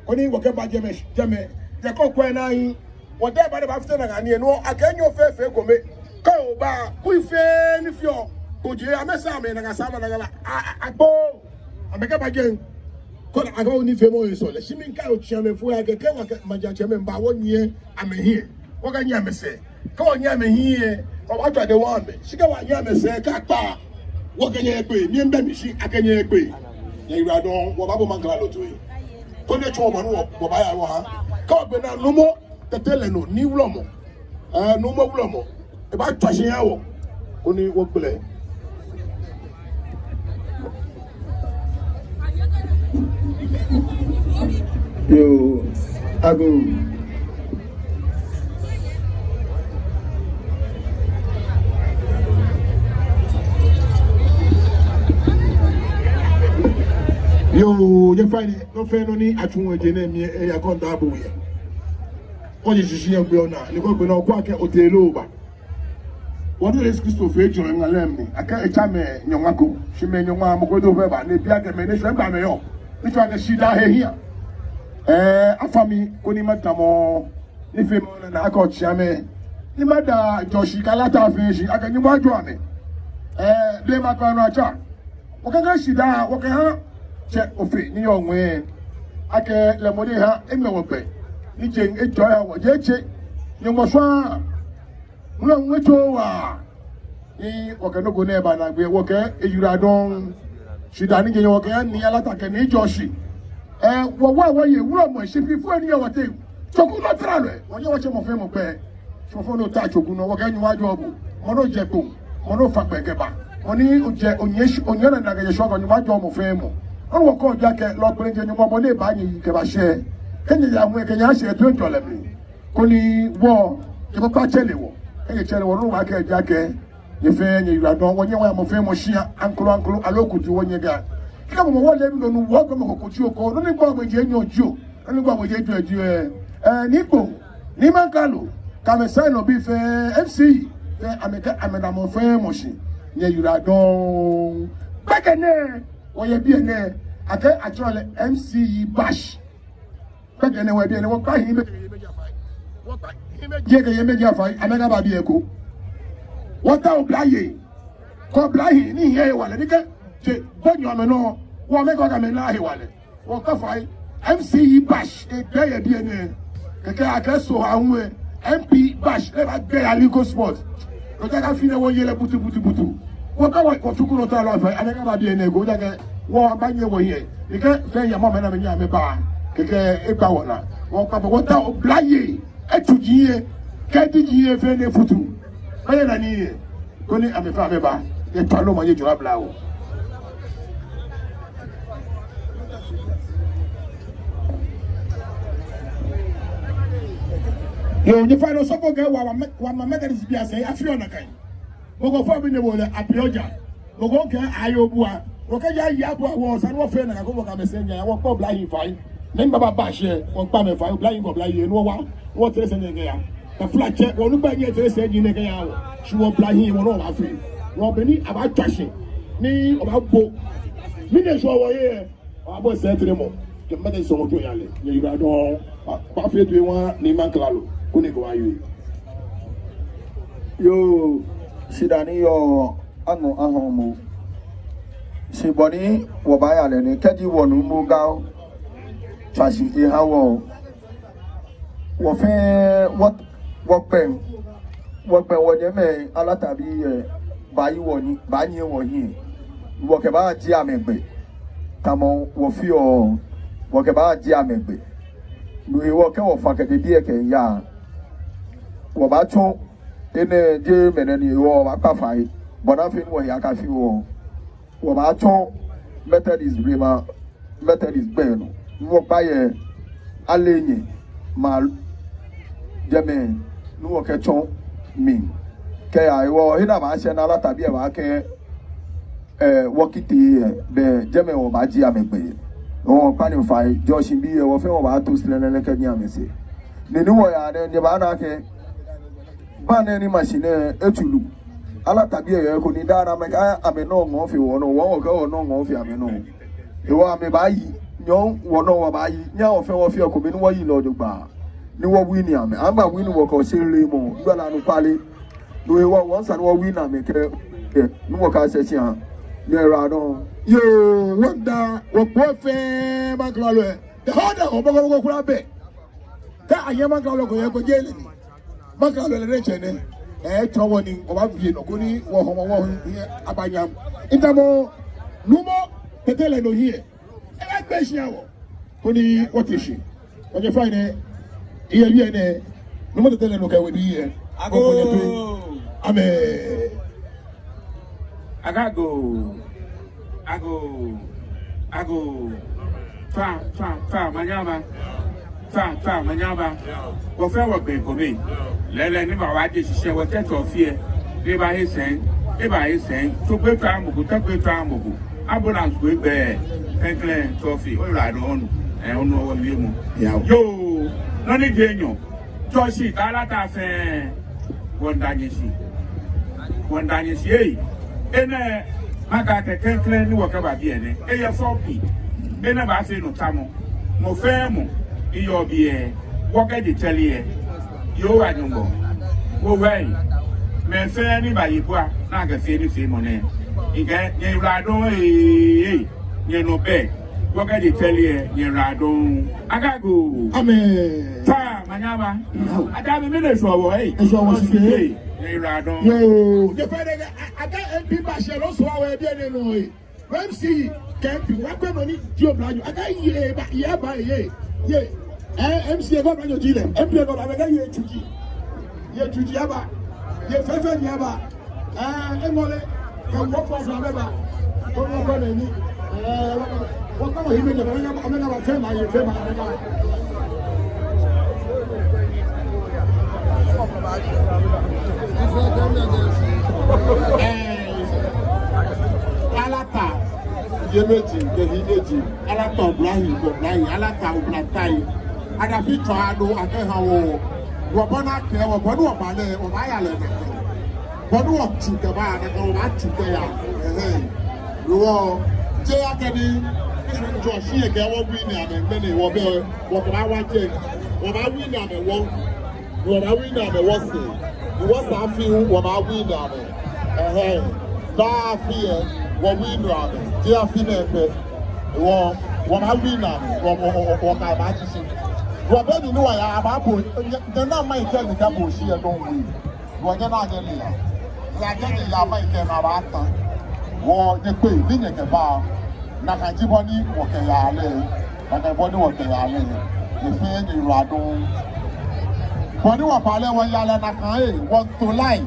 Koni wɔkɛba jɛmɛ, jɛmɛ. Jɛ ko kwɛ naa yi. Wɔdɛŋ ba dɛ bafite nakai nii nɔ, akɛ nyɔ fɛɛ fɛɛ kome. Kɛ oba, kui fɛɛ ni feɔ kpojee, amɛsaa amɛnakai saamɔ nakai la. A, a, agbo. Amɛkɛba jɛi. Koni akɛ onifeemɔ esɔ lɛ. Shi miikɛɛ otsiamɛi fɛɛ akɛ, kɛ wɔkɛ maŋtsɛmɛi ba wɔnyiɛ amɛhiɛ. Wɔkɛnyiɛ amɛsɛɛ. Kɛ wɔnyiɛ amɛhiɛ, wɔbaatswa dɛ wɔha amɛ. Shi kɛ wɔnyiɛ amɛsɛɛ kɛkpa, wɔkɛ nyɛ kpe, miibi mɛni shi akɛ nyɛ kpe. Nyɛyiwaladɔŋŋ, wɔbaabo Manklalo toi. Koni etsɔ wɔba ni wɔ, wɔbaaya wɔha. Kɛ wɔgbe naa Nuumo Tɛtɛ lɛ nɔ, ni wulɔmɔ. Eh, Nuumo Wulɔmɔ. Ebaatswa shi eha wɔ. Koni wɔkpɛlɛ. Yoo, agoo. Yoo, nyɛfainɛ, nɔ fɛɛ nɔ ni atsuɔ yɛ je nɛɛ mli, eya kɔnta bo yɛ. Kɔji shishi yɛ gbe ona, ni kɔ gbe naa, okɔ akɛ otee loo oba. Wɔnu Yesu Kristo fee jɔɔ ŋa lɛ mli, akɛ etsa mɛi nyɔŋma ko, shi mɛi nyɔŋma mɔ ko do fɛɛ ba, ni ebi akɛ mɛni shwɛ mɛi ba mɛi yɔɔ, ni tsɔɔ akɛ shidaa he hiaa. Eh, afa mi, koni madamɔ, nifeemɔ naa akɛ otsiamɛi, ni mada Jɔɔshi kɛ Alata fɛɛ shi, akɛ Nyɔŋmɔ ajɔɔ amɛ. Eh, be ma kpa nɔ atsa. Wɔkɛkɛ shidaa, wɔkɛha, Tsɛ Ofe ni yɔɔ ŋwɛi. Akɛ lɛ mɔ ni ha, eŋmɛ wɔ gbɛ. Ni je ejɔ ya wɔ, je tse. Nyɔŋmɔ shwaa. Wulɔmɔ ŋwɛi tso wa. Ni wɔkɛ nɔ ko nɛɛ ba naagbee, wɔkɛɛ eyiwaladɔŋŋ. Shidaa ni ji nyɛ wɔkɛɛ Nii Alata kɛ Nii Jɔɔshi. Ɛɛ, wɔ, wɔ, wɔyɛ wulɔmɔ shipiifoi ni yɔɔ wɔteŋ. Tsokunɔ tralɔi, wɔnyɛ wɔtsɛ mɔ fɛɛ mɔ gbɛi. Shi mɔ fɛɛ mɔ ni ota tsokunɔ, wɔkɛɛ Nyɔŋmɔ ajɔɔ bo. Mɔ ni jɛ kpo, mɔ ni fa gbɛ kɛba, mɔ ni jɛ onyɛ shi, onyɛ naa kɛjɛ shwɛ ko, Nyɔŋmɔ ajɔɔ mɔ fɛɛ mɔ. Nɔ ni wɔkɛɔ ji akɛ, lɛ hu kpele ji Nyɔŋmɔ bɔ ni eba nyɛ yi kɛbashɛ. Kɛ nyɛya ŋwɛi, kɛ nyɛyashɛ toiŋjɔlɛ mli. Koni wɔ, nyɛkpakpa atsɛre wɔ. Kɛ nyɛtsɛre wɔ, nɔ ni wɔbaakɛɛ ji akɛ, nyɛ fɛɛ nyɛyiwaladɔŋŋ, wɔnyɛ wɔya mɔ fɛɛ mɔ shia, aŋkroaŋkro, aloo kuti wɔnyɛ ga. Kɛ mɔ mɔ wɔle mi nɔ nu, wɔgbɛ mɔ ko kuti oko, nɔ ni gbɔ mɔ je nyɔ jio, nɔ ni gbɔ mɔ je jio jio, ɛɛ, ɛɛ, Nii Kpo, Nii Mankralo, kɛ amɛ sign-bii fɛɛ, M C fɛɛ, amɛkɛ amɛna mɔ fɛɛ mɔ shi, nyɛyiwaladɔŋŋ. Gbɛkɛ nɛɛ, wɔyɛ biɛ nɛɛ, akɛ atsɛɔ lɛ M C E bash. Gbɛkɛ nɛɛ wɔ biɛ nɛɛ wɔkpa hiɛmɛiji kɛ hiɛmɛiji afai. Amɛkaba biɛ eko. Wɔtao oblayei kɛ oblahii ni hiɛ hewalɛ ni kɛ je gbonyo amɛnɔ. Wɔ amɛkɛ amɛna hewalɛ. Wɔkpa fai. M C E bash egbɛ yɛ biɛ nɛɛ. Kɛkɛ akɛ so ahu ɛ. M P bash ebagbɛ yɛ Aliko Sport. Kɛkɛ akɛ afi nɛɛ wɔyɛ lɛ butu butu butu. Wɔkpa wɔ, wɔ tsokunɔ tralɔi fɛɛ, amɛkaba biɛ nɛɛ eko, ejaakɛ wɔbaanyɛ wɔhiɛ. Ni kɛ fɛɛ ya mɔ mɛi ni amɛnyɛ amɛba. Kɛkɛ egba wɔnaa. Wɔkpa fai, wɔtao oblayei, etsuji yɛ, kɛ diji yɛ fɛɛ ni efutu. Mɛi ni yɔɔ nii yɛ. Koni amɛ fɛɛ amɛba. Yɛ tsa lɔ ma yɛ jura bla wɔ. Yoo, nyɛfainɛ osɔfo kɛɛ wɔ, wɔ, wɔ, wɔ Methodist bii asɛɛ, afeɔ nakai. Mɔ ko fɔ bi ni bo lɛ, apiɔ ja. Mɔ ko kɛɛ ayoo bua. Wɔkɛɛ ja ya bua, wɔ esa ni wɔfee nakai koni wɔkɛ amɛsɛɛ nyɛ, wɔkpa oblahii fai. Ni baba bash ɛ, wɔkpa amɛ fai, oblahii kɛ oblayei, ni wɔwa, wɔtere sɛɛ ni kɛya. Taflatsɛ, wɔnukpa nyɛ tere sɛɛ ni kɛya wɔ. Shi wɔblahii, wɔnɔ wɔbaafee. Wɔ be ni abaatswa shi, ni wɔbaabo. Mɛni shwɛ wɔyɛ. Wɔbaabo sɛɛtremɔ. Kɛ mɛni sɔŋ tso ya lɛ. Nyɛyiwaladɔŋŋ. Ba, baafee toi waa Nii Mankralo. Koni kɛ wɔyɔɔ. Yoo, shidaa ni yɔɔ aŋɔɔ ahɔmɔ. Shi bɔ ni wɔbaaya lɛ nɛ, kɛji wɔnuumo Ga tswa shi eha wɔ. Wɔ fɛɛ, wɔ, wɔgbɛ, wɔgbɛ wɔnyɛmimɛi Alatabii ɛ, baayi wɔnyiɛ, baanyiɛ wɔhiɛ. Wɔkɛbaajie amɛ gbɛ. Tamɔ wɔfeɔ, wɔkɛbaajie amɛ gbɛ. No hewɔ kɛ wɔfa kɛjɛ biɛ kɛya, wɔbaatsɔ, enɛ jeee mɛni ni wɔbaakpa fai. Bɔ ni afee ni wɔhe akafi wɔ. Wɔbaatsɔ Methodist blema, Methodist gbɛ nɔ. Ni wɔkpa yɛ ale nyɛ ma jɛmɛ ni wɔkɛtsɔ mli. Kɛya hewɔ he ni abaashɛ ni Alatabii ɛ baakɛɛ, ɛɛ, wɔkite ɛ, bɛ jɛmɛ wɔbaajie amɛ gbɛ. Wɔkpa nyɛ fai, Jɔɔshibii ɛ, wɔ fɛɛ wɔbaato sɛlɛlɛlɛ kɛnyiɛ amɛsɛɛ. Ni ni wɔyaa nɛɛ, nyɛbaana akɛ, ba nɛɛ ni ma shi nɛɛ, etsu lu. Alatabii ɛ yɛ eko ni daa nɛɛ amɛkɛɛ amɛnɔ ŋɔɔ fe wɔnɔ, wɔ wɔkɛɛ wɔnɔ ŋɔɔ fe amɛnɔ. Hewɔ amɛbaayi, nyɔɔŋ wɔnɔ wɔbaayi, nyɛhaa wɔ fɛɛ wɔfee ekome ni wɔyi lɛ jogbaŋŋ. Ni wɔwin amɛ, amɛbawin wɔ kɛ shweremɔ, gbala anɔkwale. No hewɔ wɔ esa ni wɔwin amɛ kɛ, kɛ, ni wɔkase shia. Nyɛyiwaladɔŋŋ. Yoo, wɔmiida, wɔkpɔ fɛɛ Mankralo ɛ. The whole day, wɔbɔkɔ wɔkɔ kura bɛ. Kɛ ayɛ Mankralo ko yɛ ko jeee lɛ ni. Mankralo lɛ diɛŋtsɛ nɛ. Ɛɛ, tsɔɔ wɔ ni, wɔbaafee nɔ ko ni, wɔhɔmɔ wɔhiɛ abaanyam. Mitamɔ, Nuumo Tɛtɛ lɛ nɔ hiɛ. Ebaagbe shi aha wɔ. Koni wɔte shi. Wɔnyɛ fai nɛ. Eyɛ biɛ nɛ. Nuumo Tɛtɛ lɛ nɔ kɛ ewebii ɛ. Agoo. Wɔkɔ nyɛ toi. Amɛɛ. Agoo. Agoo. Agoo. Tswa, tswa, tswa, manyɛ aba. Tswa, tswa, manyɛ aba. Wɔ fɛɛ wɔgbɛ ekome. Lɛɛlɛŋ ni maba wɔje shishi ɛ, wɔtsɛ Tɔfi ɛ. Ni ebahe sɛi, ebahe sɛi. Tso kpee tswa mɔ ko, tɛ kpee tswa mɔ ko. Ambulance ko egbɛɛ. Klɛŋklɛŋ Tɔfi, oyiwaladɔŋŋ onu. Ɛɛ, onu owiemɔ. Yao. Yoo, nɔ ni ji enyɔ. Jɔɔshi kɛ Alata fɛɛ, wɔmiida nyɛ shi. Wɔmiida nyɛ shi ee. Enɛ, makɛɛ akɛ klɛŋklɛŋ ni wɔkɛba biɛ nɛ, eyɛ fɛo pii. Enɛ baafee nɔtsamɔ. Mɔ fɛɛ mɔ ni yɔɔ biɛ, wɔkɛ je tsɛre lɛ. Yoo, wa Nyɔŋmɔ. Wɔwɛi. Mɛi fɛɛ ni baye bua, ni akɛfee nifeemɔ nɛɛ. Mikɛɛ, nyɛyiwaladɔŋŋ ee. Nyɛnɔ bɛ. Wɔkɛ je tsɛre lɛ, nyɛyiwaladɔŋŋ. Agoo. Amɛɛ. Tswa, manyɛ aba. Yao. Ada mi mi le sɔ wɔ ee. Esɔ wɔ shi kɛ. Nyɛyiwaladɔŋŋ. Yoo. Nyɛ fɛɛ nɛ, a, a, akɛ M P bash ɛ lɛ sɔ wɔ yɛ biɛ nɛɛ nɔ ee. M C kɛ M P, wɔkwɛ mɔ ni ji oblanyo. Akɛɛ yei aba, yei aba, yei, yei. Eh, M C kɛ oblanyo ji lɛ, M P kɛ oblanyo, akɛɛ yei tsuji. Yei tsuji aba. Yei fɛfɛo ni aba. Eh, eŋɔɔ lɛ, kɛ wɔ fɔ fɔ amɛba. Kɛ wɔ fɔ nɛɛ ni. Eh, wɔ, wɔ, wɔ, wɔ, Alata, yei mɛi ji, yei hii mɛi ji, Alata oblahii, oblahii, Alata oblatai. Adafi tsɔ anɔ akɛha wɔ. Wɔbɔ ni akɛ, wɔbɔ ni wɔba lɛ, wɔbaaya lɛ nɛkɛ. Bɔ ni wɔtsu kɛba nɛkɛ, wɔbaatsu kɛya. Ɛhɛɛ. Wɔ, jeee akɛ ni, jɔ shi yɛ kɛ wɔwin amɛ, mɛni wɔbɛ, wɔkɛbaawa jɛ. Wɔbaawin amɛ wɔ. Wɔbaawin amɛ wɔsɛɛ. Ni wɔsɛɛ afi hu, wɔbaawin amɛ. Ɛhɛɛ. Daa afi yɛ, wɔwin amɛ. Jeee afi nɛɛ pɛ. Wɔ, wɔbaawin amɛ. Wɔ, wɔ, wɔ, wɔ, wɔkɛbaatsitsi. Wɔbɛ ni, ni wɔya, abaabo. Nyɛ, nyɛna maŋ kɛ ni kɛbo shi yɛ dɔŋ win. Wɔnyɛ naa nyɛle ya. Lɛ akɛ nyɛya maŋ kɛ naa baata. Wɔ nyɛkpe, ni nyɛkɛba. Nakai ji bɔ ni wɔkɛyaa lɛ. Nakai bɔ ni wɔkɛyaa lɛ. Nyɛ fɛɛ nyɛyiwaladɔŋŋ. Bɔ ni wɔba lɛ wɔya lɛ nakai ee. Wɔto line.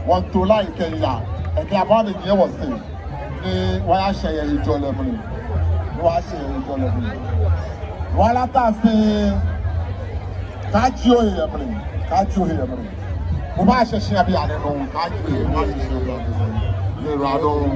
Wɔto line kɛya. Ekɛ aba ni nyɛ wɔsɛɛ. Ni wɔyashɛ yɛ hejɔlɛ mli. Ni wɔyashɛ yɛ hejɔlɛ mli. Wala ta se. Kaji ohe yɛ mli. Kaji ohe yɛ mli. Obaashɛ shia bianɛ nɔŋŋ. Kaji ohe. Obaashɛ shia bianɛ nɔŋŋ. Nyɛyiwaladɔŋŋ.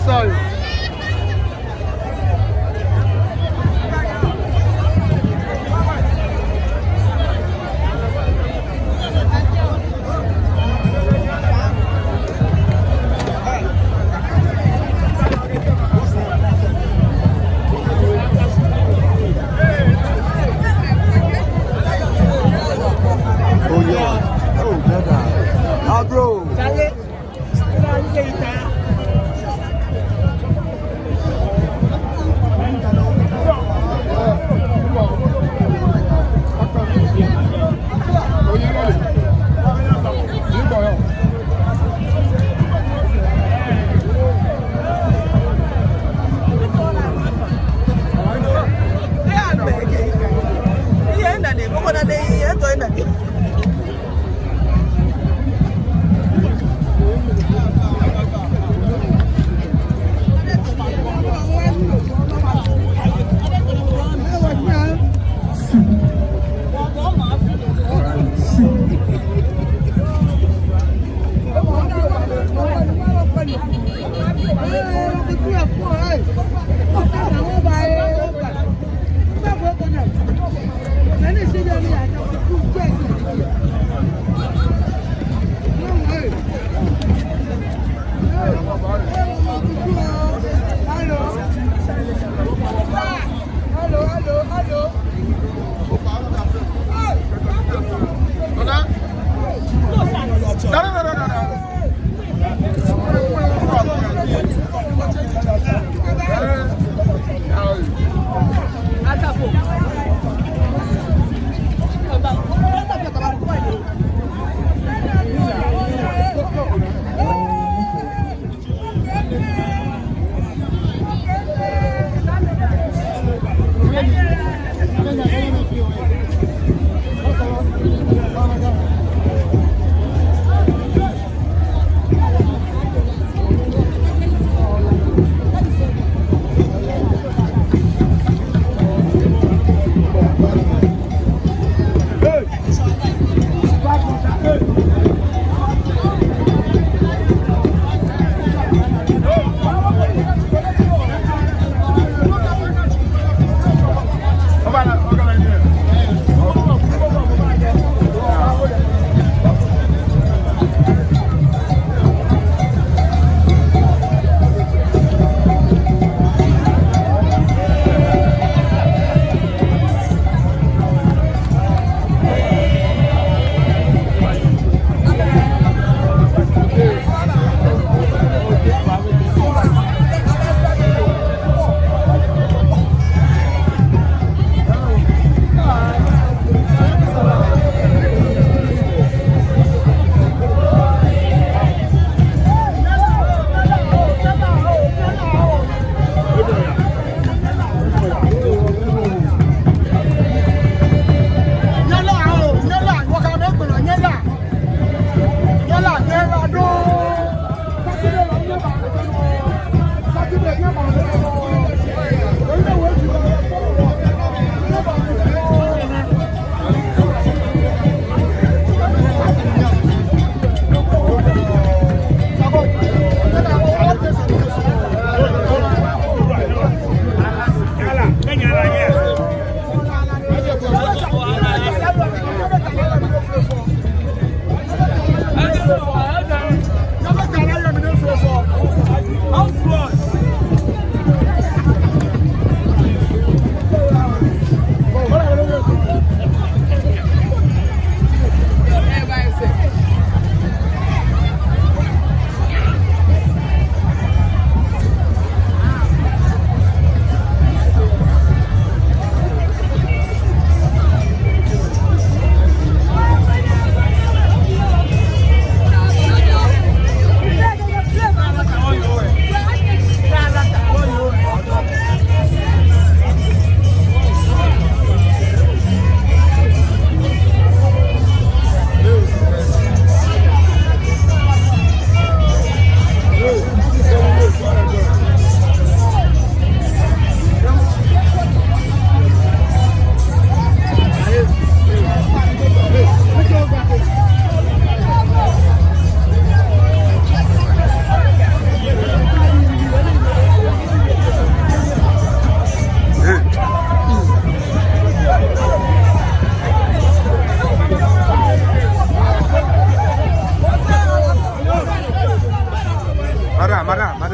Sorry.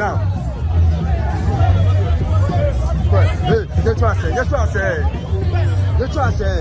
Hey, nyɛtsɔa sɛɛ, nyɛtsɔa sɛɛ. Nyɛtsɔa sɛɛ.